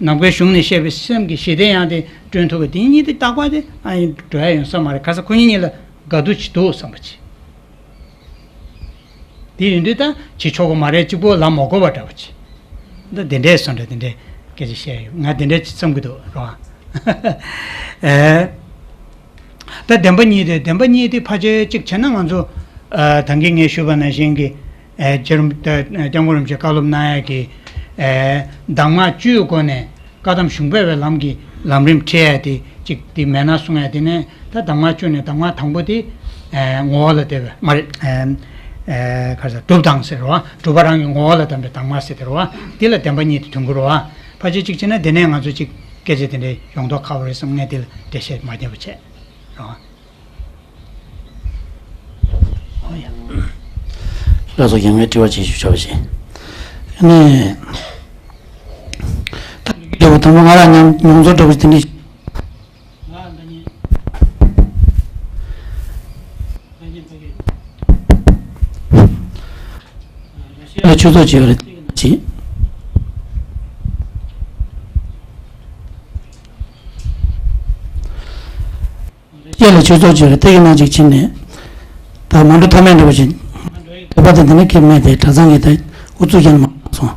ནང་པའི་གཞུང་ནས་བཤད་པའི་སེམས་ཀྱི་ཞི་བདེ་ཡང་དེ་བསྐྲུན་ཐུབ་པ། དེ་གཉིས་དེ་རྟག་པར་དེ་ཨ་ཡིན་འགྲོ་ཡ་ཡོང་ས་མ་རེད། ག་ས་ཁོ་གཉིས་གཉིས་ལ་དགའ་སྡུག་ཅིག་འདུག་བསམ་པ་ཅིག་དེ་ཡིན་དུས་ད་བྱེད་ཆོག་གི་མ་རེད། གཅིག་པོ་ལབ་མ་དགོས་པ་འདྲ་བོ་ཅིག་ད་དེ་འདྲས་སོང་འདྲ། དེ་འདྲས་སྐད་ཆ་བཤད་ཡོད། ང་དེ་འདྲས་ཅིག་བསམ་གྱི་འདུག་རོ། ཨེ། ད་བདེན་པ་གཉིས་དེ། བདེན་པ་གཉིས་དེ་ཕལ་ཆེར་གཅིག་བྱས་ན་ང་ཚོ་ཨ་ད་གིན་ངས་ཞུས་པ་ནང་བཞིན་གྱི། ཨེ། རྗེ་རིན། ཨ། སྐྱབས་མགོན་རིན་པོ་ཆེས་བཀའ་སློབ་གནང་ཡ་གི། ཨེ། གདམས་ངག་བཅུའི་སྒོ་ནས་བཀའ་གདམས་གཞུང་སྤེལ་བའི་ལམ་གྱི་ལམ་རིམ་ཁྲིད་ཡ་དེ་གཅིག་དེ་མེད་ན་གསུང་ཡ་དེ་ནས། ད་གདམས་ངག་བཅུ་ནས་གདམས་ངག་དང་པོ་དེ། ཨེ། ངོ་བོ་ལ་བལྟས་པའི། མ་རེད། ཨེ། ཨེ། ག་རེ་ཟེར། སྒྲུབ་དང་ཟེར་བ། སྒྲུབ་པ་རང་གི་ངོ་བོ་ལ་གདམས་པའི་གདམས་ངག་ཟེར་དེ་རེད་བ། དེ་ལ་བདེན་པ་གཉིས་དེ་ཐོན་གྱི་རེད་བ། ཕལ་ཆེར་གཅིག་བྱས་ན་དེ་ནས་ང་ཚོ་གཅིག་སྐད་ཆ་དེ་འདྲ་ཡོང་མདོག་ཁ་པོ་རེད་བསམ། ངས་དེ་ལ་འགྲེལ་བཤད་མ་བརྒྱབ་པ་བྱས་རེད་བ། ཨོ་ཡ། ལགས་སོ། ཡང་བསྐྱར་དྲི་བ་ཅིག་ཞུ་ཆོག་པ་ཞིག་ཨ་ནི། ད་དྲི་བ་དང་པོ་ང་རང་མཉམ་མྱོང་ཚོར་འདྲ་པོ་ཞིག་དེ་འདྲ་ཞིག་ལ་ཆོས་ཚོགས་བྱས་པ་རེད་ཅིག་ཤེས་ལ་ཆོས་ཚོགས་བྱས་རེད། དེ་གི་ནང་ཅིག་ཕྱིན་ནས། ད་མ་འགྲོ་ཐབས་མེད་འདྲ་པོ་ཞིག་དོགས་པ་དེ་འདི་ནས་ཁེབས་མེད་དེ། གྲྭ་ཚང་གི་ད་ཨུ་ཚུགས་ཀྱང་མ་སོང་།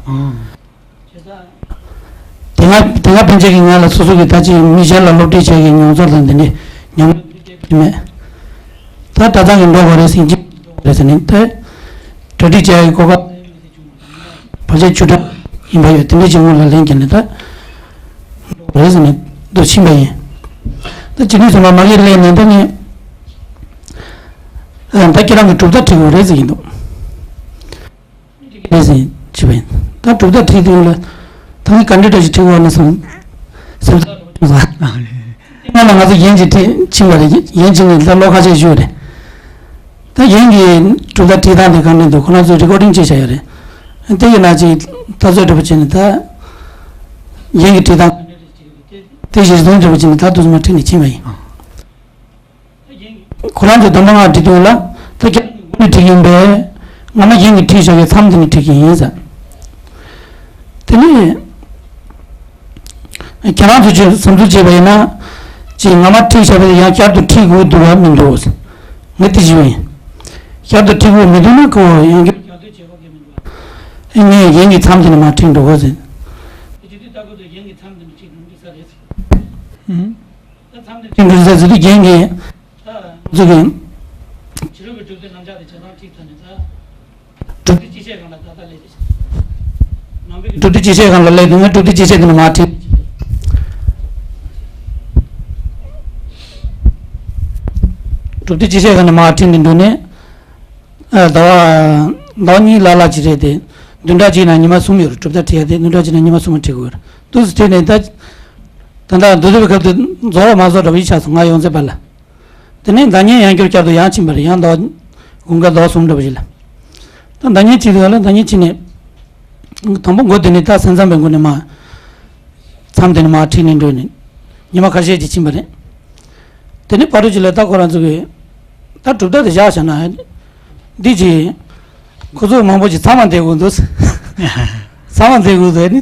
དེ་སྔ་དེ་སྔ་ཕན་ཆད་ཀྱི་ང་ལ་སོ་སོ་གི་ད་ཅིག་མི་གཞན་ལ་སློབ་ཁྲིད་བྱས་ཀྱི་མྱོང་ཚོར་དང་དེ་འདྲའི་ཉམས་མེད། ད་གྲྭ་ཚང་གི་འགྲོ་དགོས་རེད་ཟེར་གྱི་རེད་ཟེར་ནས། ད་གྲ་སྒྲིག་བྱས་ཀྱི་གོ་སྐབས། བར་ཆད་བཅུ་ཕྲག་ཡིན་པ་ཡོད། དེ་འདྲའི་ཅིག་སྔོན་ལ་ལན་བརྒྱབ་ནས་ད་རེད་ཟེར་ནས་འདུག་ཕྱིན་པ་ཡིན། ད་ཅི་ནུས་ཟིན་པ་མ་གིར་སླེབས་ནས་ད་ངས། ཨ། ད་ཁྱེད་རང་གིས་གྲུབ་མཐའ་ཁྲིད་དགོས་རེད་ཟེར་གྱི་འདུག་རེད་ཟེར་བྱས་པ་ཡིན། ད་གྲུབ་མཐའ་ཁྲིད་དུས་ལ་ད་ངས་ག་འདྲ་འདྲ་ཞིག་ཁྲིད་དགོས་ན་བསམ། སེམས་ཚ་བྱུང་སོང་། ང་ལ་ང་ཚོ་ཡན་གྱིས་ཁྲིད་ཕྱིན་པ་རེད། ཡན་གྱིས་ནི་ད་ལོ་ཁ་ཤས་བཞུགས་རེད། ད་ཡན་གྱིས་གྲུབ་མཐའ་ཁྲིད་སྟངས་དེ་ག་འདྲ་འདུག་ཁོ་རང་ཚོས་རི་ཀོར་ཌིང་བྱས་བཞག་ཡོད་རེད། དེ་ཡིན་ན་ཅིག་ད་ཚོད་འདྲ་པོ་བྱས་ནས། ད་ཡན་གྱིས་ཁྲིད་སྟངས་དེ་གཞིར་བཟུང་འདྲ་པོ་བྱས་ནས་ད་དུ་མ་ཁྲིད་ནས་ཕྱིན་པ་ཡིན། ཁོ་རང་ཚོས་གདམས་པ་ལྔ་ཁྲིད་དུས་ལ། ད་ཁྱེད་རང་གིས་ཁྲིད་ཀྱི་ཡིན་པས། སྔ་མ་ཡན་གྱིས་ཁྲིད་བཞག་པའི་མཚམས་དེ་ནས་ཁྲིད་ཀྱི་ཡིན་ཟེར། དེ་ནས་ཁྱེད་རང་ཚོས་ཅིག་བསམ་ཚུལ་བྱས་པ་ཡིན་ན། ཅིག་སྔ་མ་ཁྲིད་བཞག་པ་དེ་ཡང་བསྐྱར་དུ་ཁྲིད་དགོས་འདུག་ག་མི་འདུག་ངས་དེ་ཞུས་པ་ཡིན། བསྐྱར་དུ་ཁྲིད་དགོས་མི་འདུག་ན་ཁོ་ཡང་བསྐྱར་དུ་བྱེད་དགོས་ཀྱི་མི་འདུག་ངས་ཡན་གྱི་མཚམས་དེ་ནས་མར་ཁྲིད་འགྲོ་དགོས་ཟེར། དེ་བྱེད་དུས་ལྟ་སྐོར་དུ་ཡན་གྱི་མཚམས་དེ་ནས་ཁྲིད་འགྲོ་འདུག་ས་རེད་ཟེར། ཨུམ། ད་མཚམས་དེ་ཁྲིད་འགྲོ་ཟེར་ཟེར་དུས་རྒན་གྱིས། ད་ང་ཚོ་གི་ཕྱི་རོལ་གྱི་གྲུབ་མཐའི་རྣམ་གཞག་དེ་ཇེ་མང་ཁྲིད་ཚར་ནས། ད་གྲུབ་མཐའི་སྤྱི་བཤད་སྒང་ལ་ད་ལྟ་སླེབས་ཏེ། ནང་པའི་གྲུབ་མཐའི་སྤྱི་བཤད་སྒང་ལ་སླེབས་དུས་ང་གྲུབ་མཐའི་སྤྱི་བཤད་དེ་ནས་མར་ཁྲིད། གྲུབ་མཐའི་སྤྱི་བཤད་སྒང་ནས་མར་ཁྲིད་ནས་འགྲོ་ནས། ཨ། ཟླ་བ་ཟླ་བ་གཉིས་ལྷག་ལྷག་ཅིག་རེད་དེ། བདུན་ཕྲག་གཅིག་ནང་ཉི་མ་གསུམ་ཡོད་རེད། གྲུབ་མཐའ་ཁྲིད་ཡ་དེ་བདུན་ཕྲག་གཅིག་ནང་ཉི་མ་གསུམ་ཁྲིད་དགོས་རེད། དུས་སུ་ཁྲིད་ནས་ད་ད་ལྟ་མདོ་སྟོད་པའི་སྐབས་དུ་རྫོགས་ར་མ་རྫོགས་འདྲ་བོ་ཡིད་ཆགས་སོང་། ང་ཡོང་ཚེ་བར་ལ། དེ་ནས་ཟླ་ཉིན་ཡང་བསྐྱར་བསྐྱར་དུ་ཡང་ཕྱིན་པ་རེད། ཡང་ཟླ་དགུན་ཁ་ཟླ་གསུམ་འདྲ་བོ་ཞིག་ལ། ད་ཟླ་ཉིན་གཅིག་དུ་ལ་ཟླ་ཉིན་གཅིག་ནས་དང་པོ་འགོ་དེ་ནས་ད་སེམས་ཙམ་པའི་སྒོ་ནས་མ། མཚམས་དེ་ནས་མ་ཁྲིད་ནས་འགྲོ་ནས་ཉི་མ་ཁ་ཤས་ཅིག་ཕྱིན་པ་རེད། དེ་ནས་ཕར་འགྲོ་ཅིག་ལ་ད་ཁོ་རང་ཚོ་གིས་ད་གྲུབ་མཐའ་དེ་བཞག་བཞག་ན་འདི་ཅིག་ཁོ་ཚོ་མང་པོ་ཅིག་མཚམས་མ་བསྡད་དགོས་འདུག་མཚམས་མ་བསྡད་དགོས་འདུག་ནི་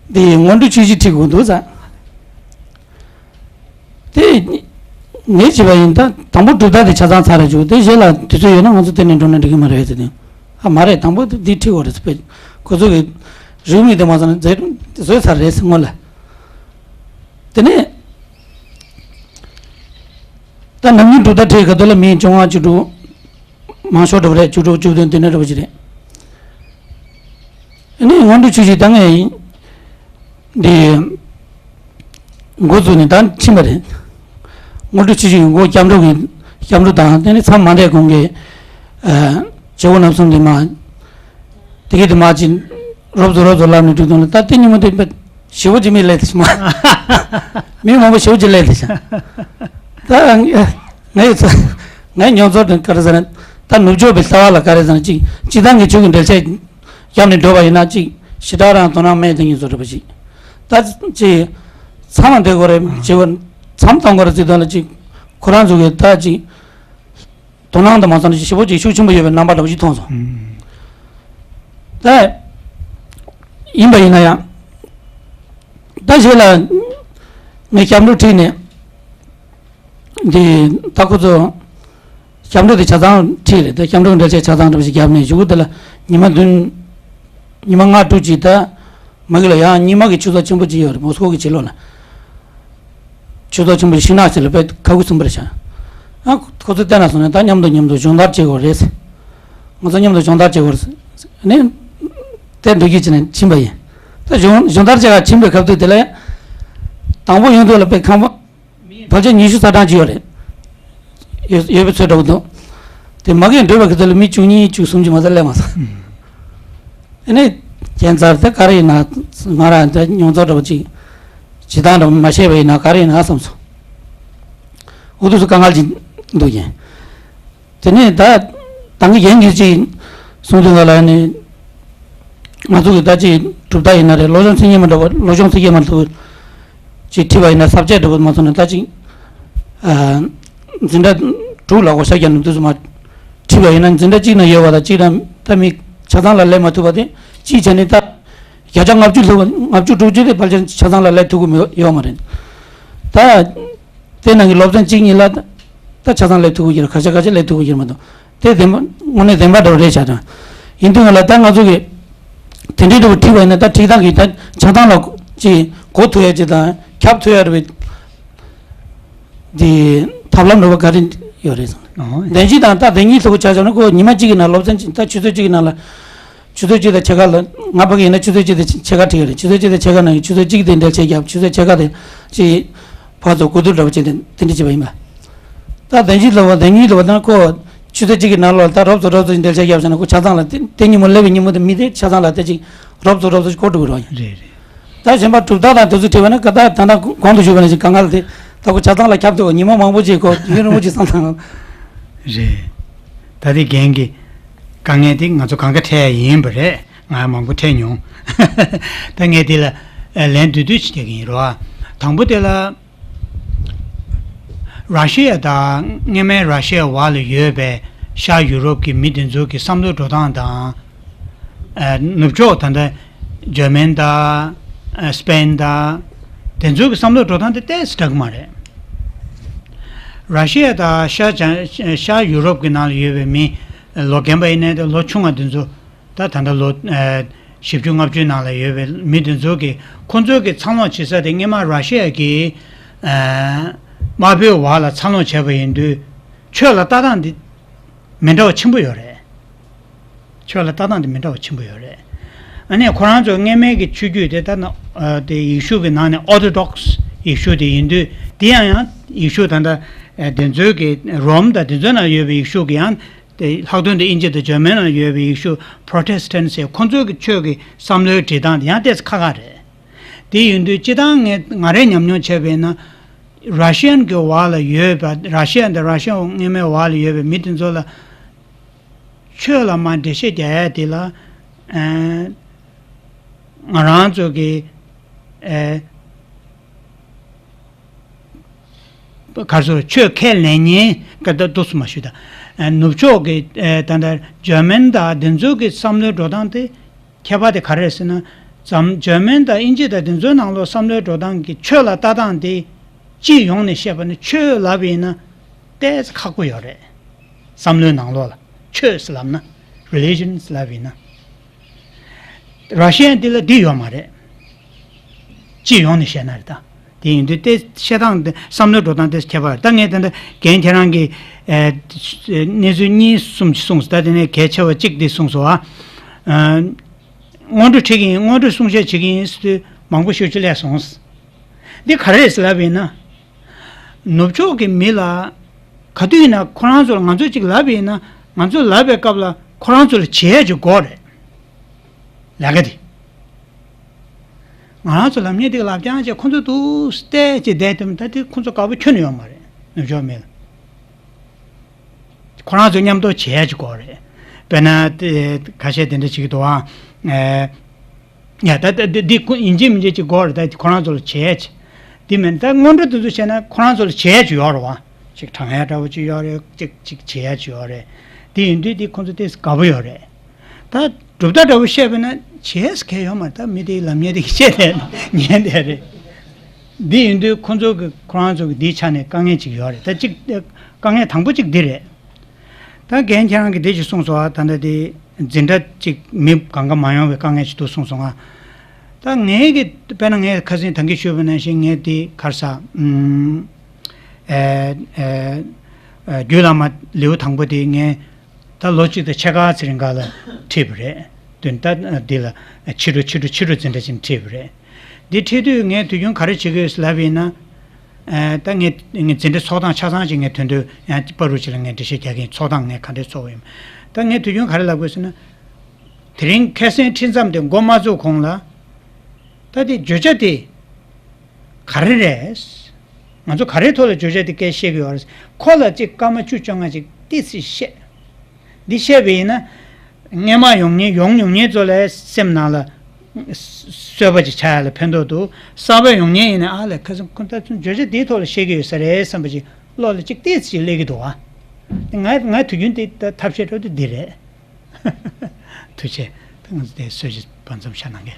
འདི་སྔོན་འགྲོ་ཆོས་གཞི་ཁྲིད་དགོས་འདུག་ཟེར། དེ་ངས་བྱས་པ་ཡིན། ད་དང་པོ་གྲུབ་མཐའ་དེ་ཆ་ཚང་ཚར་རེ་བཅུག་དེ་གཞན་ལ་དུས་ཚོད་ཡོད་ན་ང་ཚོ་དེ་ནས་འགྲོ་ན་འགྲིག་གི་མ་རེད་ཟེར་ཏེ། ཨ་མ་རེད། དང་པོ་དེ་འདི་ཁྲིད་དགོས་རེད་ཟེར་བས། ཁོ་ཚོ་གི་རེའུ་མིག་དེ་མ་ཚང་ན་མཛད་བཟོས་ཚར་རེད་ཟེར་སྔོན་ལ། དེ་ནས་ད་ནམ་རྒྱུན་གྲུབ་མཐའ་ཁྲིད་ག་དུས་ལ་མི་བཅོ་ལྔ་བཅུ་དྲུག་མང་ཤོས་འགྲོ་བ་རེད། བཅུ་དྲུག་བཅུ་བདུན་དེ་འདྲ་འགྲོ་བ་ཞིག་རེད། ཨ་ནི་སྔོན་འགྲོ་ཆོས་གཞི་ད་ངས་འདི་འགོ་བཙུགས་ནས་ད་ཕྱིན་པ་རེད། སྔོན་འགྲོ་ཆོས་གཞི་འགོ་སྐྱབས་འགྲོ་གི་སྐྱབས་འགྲོ་དང་དེ་ནས་མཚམས་མ་འདས་གོང་གི་ཨ་བྱེད་སྒོ་རྣམ་གསུམ་དེ་མ་དེ་གི་དེ་མ་ཅིག་རོབ་ཙམ་རོབ་ཙམ་ལབ་ནས་འགྲིག་དོན་ལ། ད་དེ་ཉིན་མོ་དེ་ཞེ་པོ་ཅིག་མི་ལས་དེ་ཞིག་མ། མི་མང་པོ་ཞེ་པོ་ཅིག་ལས་དེ་ཞིག་ད་ངའི་ཚ་ངའི་མྱོང་ཚོར་དེ་ག་རེ་ཟེར་ན། ད་ནུབ་ཕྱོགས་པའི་ལྟ་བ་ལ་ག་རེ་ཟེར་ན། ཅིག་སྤྱིར་བཏང་གི་ཆོས་ཀྱི་འགྲེལ་བཤད་བརྒྱབ་ནས་འགྲོ་བ་ཡིན་ན་ཅིག་ཞེ་དྲག་རང་དོ་སྣང་མེད་དེ་ཉིན་བཟོ་འདྲ་པོ་ཞིག་ད་ཅིག་མཚམས་ལ་འདེགས་དགོས་རེད། བྱེད་པ་མཚམས་གཏོང་དགོས་རེད་ཟེར་དོན་ལ་ཅིག་ཁོ་རང་ཚོ་གི་ད་ཅིག་དོ་སྣང་དང་མ་ཚང་ཞེ་པོ་ཅིག་ཤུགས་ཆེན་པོ་ཡོད་པའི་རྣམ་པ་འདྲ་པོ་ཞིག་མཐོང་སོང་། ད་ཡིན་པ་ཡིན་ན་ཡང་ད་གཞན་ལ་ངས་སྐྱབས་འགྲོ་ཁྲིད་ནས། འདི་ད་ཁོ་ཚོ་སྐྱབས་འགྲོ་དེ་ཆ་ཚང་ཁྲིད་རེད། ད་སྐྱབས་འགྲོ་འགྲེལ་བཤད་ཆ་ཚང་འདྲ་པོ་ཞིག་བརྒྱབ་ནས་གཞུག་གུ་དེ་ལ་ཉི་མ་བདུན། ཉི་མ་ལྔ་དྲུག་ཅིག་ད་མ་གི་ལ་ཡང་ཉི་མ་གི་ཆོས་ཚོགས་ཆེན་པོ་ཅིག་ཡོད་རེད། མོ་སི་ཀོ་གི་ཕྱི་ལོགས་ལ་ཆོས་ཚོགས་ཆེན་པོ་ཞིག་ཤིང་ནགས་ཟེར་ལ་དཔེ་ཁ་ཁུ་སིམ་པོ་རེད་ཤག་ཨ་ཁོ་ཚོ་བལྟས་ན་སོང་ནས་ད་མཉམ་དུ་མཉམ་དུ་སྦྱོང་བརྡར་བྱེད་དགོས་རེད། ང་ཚོ་མཉམ་དུ་སྦྱོང་བརྡར་བྱེད་དགོས་རེད། ནས་དེ་འདུག་གི་བྱས་ནས་ཕྱིན་པ་ཡིན། ད་སྦྱོང་སྦྱོང་བརྡར་བྱེད་ག་ཕྱིན་པའི་སྐབས་དུས་དེ་ལ་དང་པོ་ཡོང་དུས་ལ་དཔེ་ཁང་པ། བར་ཆད་ཉི་ཤུ་རྩ་གྲངས་ཅིག་ཡོད་རེད། ཡོད་ཡོད་པའི་ཚོད་འདྲ་པོ་འདུག་དེ་མ་གིར་འགྲོ་བའི་སྐབས་དུ་ལ་མི་བཅུ་གཉིས་བཅུ་གསུམ་ཅིག་མ་ཟད་སླེབས་མ་སོང་། ཨ་ནི་ཁྱད་མཚར་དེ་ག་རེ་ཡིན་ན། ང་རང་འདི་མྱོང་ཚོར་འདྲ་པོ་ཅིག་བྱེད་སྟངས་འདྲ་པོ་མ་ཤེས་པ་ཡིན་ན་ག་རེ་ཡིན་ན་བསམ་སོང་། འུ་ཐུག་སུ་དཀའ་ངལ་ཅིག་འདུག་ཡིན། དེ་ནས་ད་དང་གི་ཡན་གྱི་ཅིག་གསུང་དུས་ང་ལ་ནི་ང་ཚོ་གི་ད་ཅིག་གྲུབ་མཐའ་ཡིན་ན་རེད། བློ་སྦྱོང་ཚིག་ངན་མ་འདྲ་བ། བློ་སྦྱོང་ཚིག་ངན་མ་འདྲ་བ་ཅིག་ཁྲིད་པ་ཡིན་ན་ས་བཅད་འདྲ་བོ་མ་ཚོར་ན་ད་ཅིག་ཨ་འཛིན་གྲྭ་དྲུག་ལ་གོ་ཤ་རྒྱག་ནས་དུས་སུ་མ་ཁྲིད་པ་ཡིན་ན་འཛིན་གྲྭ་གཅིག་ན་ཡོད་པ་དང་གཅིག་ན་ད་མི་ཆ་ཚང་ལ་སླེབས་མ་ཐུབ་པ་དེ་གཅིག་བྱས་ནས་ད་བརྒྱ་ཆ་ལྔ་བཅུ་ལྷག་པ་ལྔ་བཅུ་དྲུག་ཅུ་དེ་ཕལ་ཆེར་ཆ་ཚང་ལ་སླེབས་ཐུབ་ཀྱི་མི་ཡོད་མ་རེད། ད། དེ་ནང་གི་སློབ་ཚན་གཅིག་གཉིས་ལ་ད་ཆ་ཚང་སླེབས་ཐུབ་ཀྱི་ཡོད་རེད། ཁ་ཤས་ཁ་ཤས་སླེབས་ཐུབ་ཀྱི་ཡོད་མ་གཏོགས་དེ་བདེན་པ་དངོས་གནས་བདེན་པ་འདྲ་བོ་རེད་ཤག་དང་། ཡིན་དུས་ང་ལ་ད་ང་ཚོ་གི་དེ་འདྲའི་འདྲ་བོ་ཁྲིད་པ་ཡིན་ན་ད་ཁྲིད་སྟངས་ཀྱི་ད་ཆ་ཚང་ལ་ཅིག་གོ་ཐུབ་ཡ་ཅིག་དང་ཁྱབ་ཐུབ་ཡ་འདྲ་བའི་དེ་ཐབས་ལམ་འདྲ་བོ་ག་རེ་ཡོད་རེད་བསམ། ཨོ། བདེན་བཞི་དང་ད་བདེན་གཉིས་ཐུབ་པ་ཆ་བཞག་ན་ཁོ་ཉི་མ་གཅིག་གི་ནང་སློབ་ཚན་གཅིག་ད་ཆུ་ཚོད་གཅིག་གི་ནང་ལ། ཆུ་ཚོད་གཅིག་དང་ཕྱེད་ཀ་ལ་ང་ཕ་གི་ཡིན་ན་ཆུ་ཚོད་གཅིག་དང་ཕྱེད་ཀ་ཁྲིད་ཀྱི་རེད། ཆུ་ཚོད་གཅིག་དང་ཕྱེད་ཀ་ནང་གི་ཆུ་ཚོད་གཅིག་དེ་འགྲེལ་བཤད་རྒྱབ། ཆུ་ཚོད་ཕྱེད་ཀ་དེ་ཅིག་ཕར་ཚུར་གོ་བསྡུར་འདྲ་པོ་བྱས་ཏེ་དེ་འདྲ་བྱས་པ་ཡིན་པ། ད་བདེན་བཞི་ལབ་པ་བདེན་གཉིས་ལབ་པ་དང་ཁོ་ཆུ་ཚོད་གཅིག་གི་ནང་ལོགས་ལ་ད་རོབ་ཙམ་རོབ་ཙམ་འགྲེལ་བཤད་རྒྱབ་བྱས་ན་ཁོ་ཆ་ཚང་ལ་དེ་དེ་ཉིན་མོ་སླེབས་པའི་ཉིན་མོ་དེ་མི་དེ་ཆ་ཚང་ལ་དེ་ཅིག་རོབ་ཙམ་རོབ་ཙམ་ཞིག་གོ་འགྲོ་གི་རེད། རེད་རེད། ད་གཞན་པ་གྲུབ་མཐའ་དང་དེ་ཚོ་ཁྲིད་པ་ན་ག་ད་ད་ལྟ་གོང་དུ་ཞུས་པ་ནང་བཞིན་དཀའ་ངལ་དེ་ད་ཁོ་ཆ་ཚང་ལ་ཁྱབ་ཐུབ་པ་ཉི་མ་མང་པོ་ཅིག་གོ་ཡུན་རིང་པོ་ཅིག་བསམ་བློ་བཏང་། རེད། ད་དེ་རྒན་གྱི་དཀའ་ངལ་དེ་ང་ཚོ་གང་ག་འཕྲད་ཡ་ཡིན་པ་རེད། ང་མང་པོ་འཕྲད་མྱོང་། ད་ངས་དེ་ལ་ལན་བསྡུས་བསྡུས་ཅིག་རྒྱག་གི་ཡིན་རོ། དང་པོ་དེ་ལ། ར་ཤི་ཡ་དང་སྔོན་མའི་ར་ཤི་ཡའི་བར་ལ་ཡོད་པའི་ཤར་ཡུ་རོབ་ཀྱི་མི་དེ་ཚོ་གི་བསམ་བློ་འགྲོ་སྟངས་དང་། ཨ་ནུབ་ཕྱོགས་ད་ལྟ་འཇར་མན་དང་ཨ་སི་པེན་དང་དེ་ཚོ་གི་བསམ་བློ་འགྲོ་སྟངས་དེ་ཏོག་ཙམ་འདྲ་གི་མ་རེད། ར་ཤི་ཡ་དང་ཤར་བྱང་ཤར་ཡུ་རོབ་ཀྱི་ནང་ལ་ཡོད་པའི་མི་ལོ་རྒན་པ་ཡིན་ནའི་དང་ལོ་ཆུང་བ་དེ་ཚོ། ད་ད་ལྟ་ལོ་ཨ་བཞི་བཅུ་ལྔ་བཅུའི་ནང་ལ་ཡོད་པའི་མི་དེ་ཚོ་གིས་ཁོང་ཚོ་གི་འཚར་ལོངས་བྱེད་ས་དེ་སྔོན་མ་ར་ཤི་ཡ་གི་ཨ་དམར་པོའི་འོག་ལ་འཚར་ལོངས་བྱས་པ་ཡིན་དུས་ཆོས་ལ་ལྟ་སྟངས་འདི་མི་འདྲ་བ་ཆེན་པོ་ཡོད་རེད། ཆོས་ལ་ལྟ་སྟངས་འདི་མི་འདྲ་བ་ཆེན་པོ་ཡོད་རེད། ཨ་ནི་ཁོ་རང་ཚོ་སྔོན་མའི་གི་ཆོས་བརྒྱུད་དེ་ད་ན་ཨ་དེ་ཡེ་ཤུ་གི་ནང་ནས་ཨོ་ཐོ་ཌོག་སི་ཡེ་ཤུ་དེ་ཡིན་དུས་དེ་ཡང་ཡང་ཡེ་ཤུ་ད་ལྟ་ཨ་དེ་ཚོའི་གི་རོམ་དང་དེ་ཚོའི་ནང་ཡོད་པའི་ཡེ་ཤུ་གི་ཡང་། དེ་ལྷག་དོན་དུ་དབྱིན་ཇི་དང་འཇར་མན་ལ་ཡོད་པའི་ཡེ་ཤུ་Protestant་ཟེར་ཁོང་ཚོའི་གི་ཆོས་ཀྱི་བསམ་བློའི་འབྲི་སྟངས་དེ་ཡང་ཏོག་ཙམ་ཁག་ཁག་རེད། དེ་ཡིན་དུས་སྤྱིར་བཏང་ངས་ང་རས་ཉམས་མྱོང་བྱས་པས་ན། ར་ཤི་ཡན་གྱི་བར་ལ་ཡོད་པ། ར་ཤི་ཡ་དང་ར་ཤི་ཡ་སྔོན་མའི་བར་ལ་ཡོད་པའི་མི་དེ་ཚོ་ལ་ཆོས་ལ་མར་འགྲེལ་བཤད་རྒྱག་ཡ་དེ་ལ། ཨ། ང་རང་ཚོ་གི། ཨ། ག་རེ་ཟེར། ཆོས་ཁས་ལེན་མཁན་ག་ད་འདུག་སེ་མ་ཞུ་ད། ཨ། ནུབ་ཕྱོགས་ཀྱི། ཨ། ད་ལྟ་འཇར་མན་དང་དེ་ཚོ་གི་བསམ་བློའི་འགྲོ་སྟངས་དེ། ཁྱད་པར་དེ་ག་རེ་རེད་ཟེར་ན། འཛམ། འཇར་མན་དང་དབྱིན་ཇི་དང་དེ་ཚོའི་ནང་ལོགས་བསམ་བློའི་འགྲོ་སྟངས་ཀྱི་ཆོས་ལ་ལྟ་སྟངས་དེ་སྤྱི་ཡོངས་ནས་བཤད་པ་ན། ཆོས་ལབ་པ་ཡིན་ན་ཏོག་ཙམ་ཁག་པོ་ཡོད་རེད། བསམ་བློའི་ནང་ལོགས་ལ་ཆོས་ལབ་ན། Religions ལབ་པ་ཡིན་ན། ར་ཤི་ཡ་འདི་ལ་འདི་ཡོད་མ་རེད། སྤྱི་ཡོངས་ནས་བཤད་ན་རེད་ད། དེ་ཡིན་དུས་ཏོག་ཙམ་བཤད་སྟངས་དེ། བསམ་བློའི་འགྲོ་སྟངས་དེ་ཁྱད་པར། ད་ངས་ད་ལྟ་རྒན་ཁྱེད་རང་གིས། ཨ། གནས་ཚུལ་གཉིས་གསུམ་ཅིག་གསུངས་སོང་། ད་དེ་ནས་གལ་ཆེ་བ་གཅིག་འདི་གསུངས་སོང་། ཨ། སྔོན་འགྲོ་ཁྲིད་ཀྱི་ཡིན། སྔོན་འགྲོ་གསུང་བཤད་བྱེད་ཀྱི་ཡིན་ཟེར་དུས་མང་པོ་ཞེ་པོ་ཅིག་སླེབས་སོང་། འདི་ག་རེ་རེད་ཟེར་ལབ་པ་ཡིན་ན། ནུབ་ཕྱོགས་ཀྱི་མི་ལ་ག་དུས་ཡིན་ན་ཁོ་རང་ཚོ་ལ་ང་ཚོས་ཅིག་ལབ་པ་ཡིན་ན། ང་ཚོས་ལབ་པའི་སྐབས་ལ་ཁོ་རང་ཚོ་ལ་བྱེད་ཡ་ཅིག་དགོས་རེད། ལས་ཀ་དེ། ང་རང་ཚོ་ལབ་མཁན་དེ་ག་ལབ་རྐྱང་བྱས། ཁོ་ཚོ་འདུག་སེ་བལྟས་བྱས་བསྡད་དུས། ད་དེ་ཁོ་ཚོ་དགའ་པོ་ཁྱོན་ནས་ཡོད་མ་རེད། ནུབ་ཕྱོགས་མི་ལ། ཁོ་རང་ཚོ་མཉམ་དུ་བྱེད་ཡ་ཅིག་དགོས་རེད། དཔེར་ན་དེ་ཁ་ཤས་དེ་འདྲ་བྱེད་ཀྱི་འདུག་ཨ། ཨེ། ཡ། ད་ད་འདི་འདི་ཁོ་ཡིན་གཅིག་མིན་གཅིག་ཅིག་དགོས་རེད། ད་ཁོ་རང་ཚོ་ལ་བྱེད་ཡ་ཅིག་དེ་མིན། ད་སྔོན་འགྲོ་དེ་ཚོ་བྱས་ན་ཁོ་རང་ཚོ་ལ་བྱེད་ཡ་ཅིག་ཡོད་རེད་བ། ཅིག་དྲང་ཡ་འདྲ་བོ་ཅིག་ཡོད་རེད། ཅིག་ཅིག་བྱེད་ཡ་ཅིག་ཡོད་རེད། དེ་ཡིན་དུས་དེ་ཁོ་ཚོ་ཏོག་ཙམ་དགའ་པོ་ཡོད་རེད། ད་གྲུབ་མཐའ་འདྲ་བོ་བཤད་པ་ན་བྱེད་ཡ་གང་ཡང་ཡོད་མ་རེད། ད་མི་དེའི་ལབ་མཁན་དེ་བཤད་བསྡད་ཉན་བསྡད་རེད། འདི་ཡིན་དུས་ཁོ་ཚོ་གི། ཁོ་རང་ཚོ་གི་འདིའི་ཆ་ནས་དཀའ་ངལ་ཅིག་ཡོད་རེད། ད་ཅིག་དཀའ་ངལ་དང་པོ་ཅིག་འདི་རེད། ད་རྒན་ཁྱེད་རང་གིས་འདི་ཅིག་གསུངས་སོང་ཨ། ད་ལྟ་དེ་འཛིན་གྲྭ་ཅིག་མི་གང་ག་མ་ཡོང་བའི་དཀའ་ངལ་ཅིག་འདུག་གསུངས་སོང་ཨ། ད་ངས་གི་དཔེར་ན་ངས་ཁ་སང་ད་གིན་ཞུས་པ་ནང་བཞིན། ངས་དེ་ག་རེ་ཟ། ཨུམ། ཨེ། ཨེ། ཨེ། རྒྱུད་བླ་མ་ལེའུ་དང་པོ་དེ་ངས་ད་ལོ་གཅིག་དང་ཕྱེད་ཀ་ཙམ་རིང་ག་ལ་ཁྲིད་པ་རེད། དོན་ད་འདི་ལ་ཕྱི་དྲོ་ཕྱི་དྲོ་ཕྱི་དྲོ་འཛིན་གྲྭ་ཅིག་ཁྲིད་པ་རེད། འདི་ཁྲིད་དུས་ངས་དུས་རྒྱུན་ག་རེ་བྱེད་ཀྱི་ཡོད་ལབ་ཡིན་ན། ཨ། ད་ངས་ངས་འཛིན་གྲྭ་ཚོགས་སྟངས་ཆ་ཚང་ཅིག་ངས་དོན་དུ་ཡང་བར་དུ་ཅིག་ལ་ངས་འགྲེལ་བཤད་རྒྱག་གི་ཡིན། ཚོགས་སྟངས་ངས་ག་འདྲས་ཚོགས་ཡིན། ད་ངས་དུས་རྒྱུན་ག་རེ་ལབ་དགོས་ཟེར་ན། དེ་རིང་ཁ་སང་ཁྲིད་མཚམས་དེ་འགོ་མ་ཚུགས་གོང་ལ། ད་དེ་བརྗོད་བྱ་དེ་ག་རེ་རེད། ང་ཚོ་ག་རེའི་ཐོག་ལ་བརྗོད་བྱ་དེ་སྐད་བཤད་ཀྱི་ཡོད་རེད། ཁོ་ལ་ཅིག་སྐར་མ་བཅུ་བཅོ་ལྔ་ཅིག་ཏོག་ཙམ་བཤད། འདི་བཤད་པ་ཡིན་ན། སྔོན་མ་ཡོང་མཁན་ཡོང་མྱོང་མཁན་ཚོ་ལ་སེམས་ནང་ལ་གསོལ་བ་ཅིག་ཆགས་ཡ་ལ་ཕན་ཐོགས་འདུག། གསར་པ་ཡོང་མཁན་ཡིན་ན། ཨ་ལས། ཁ་སང་ཁོ་ད་ཚོ་བརྗོད་བྱ་འདིའི་ཐོག་ལ་བཤད་ཀྱི་ཡོད་ས་རེད་བསམ་པ་ཅིག་བློ་ལ་ཅིག་ཏོག་ཙམ་ཅིག་སླེབས་ཀྱི་འདུག་ཨ། ང་ང་དུས་རྒྱུན་དེ་ད་ཐབས་ཤེས་འཕྲོ་དེ་འདི་རེད། ཐུགས་རྗེ་ཆེ། ད་ང་ཚོ་དེ་སྲོལ་ཞིག་བར་མཚམས་བཞག་གནང་གི།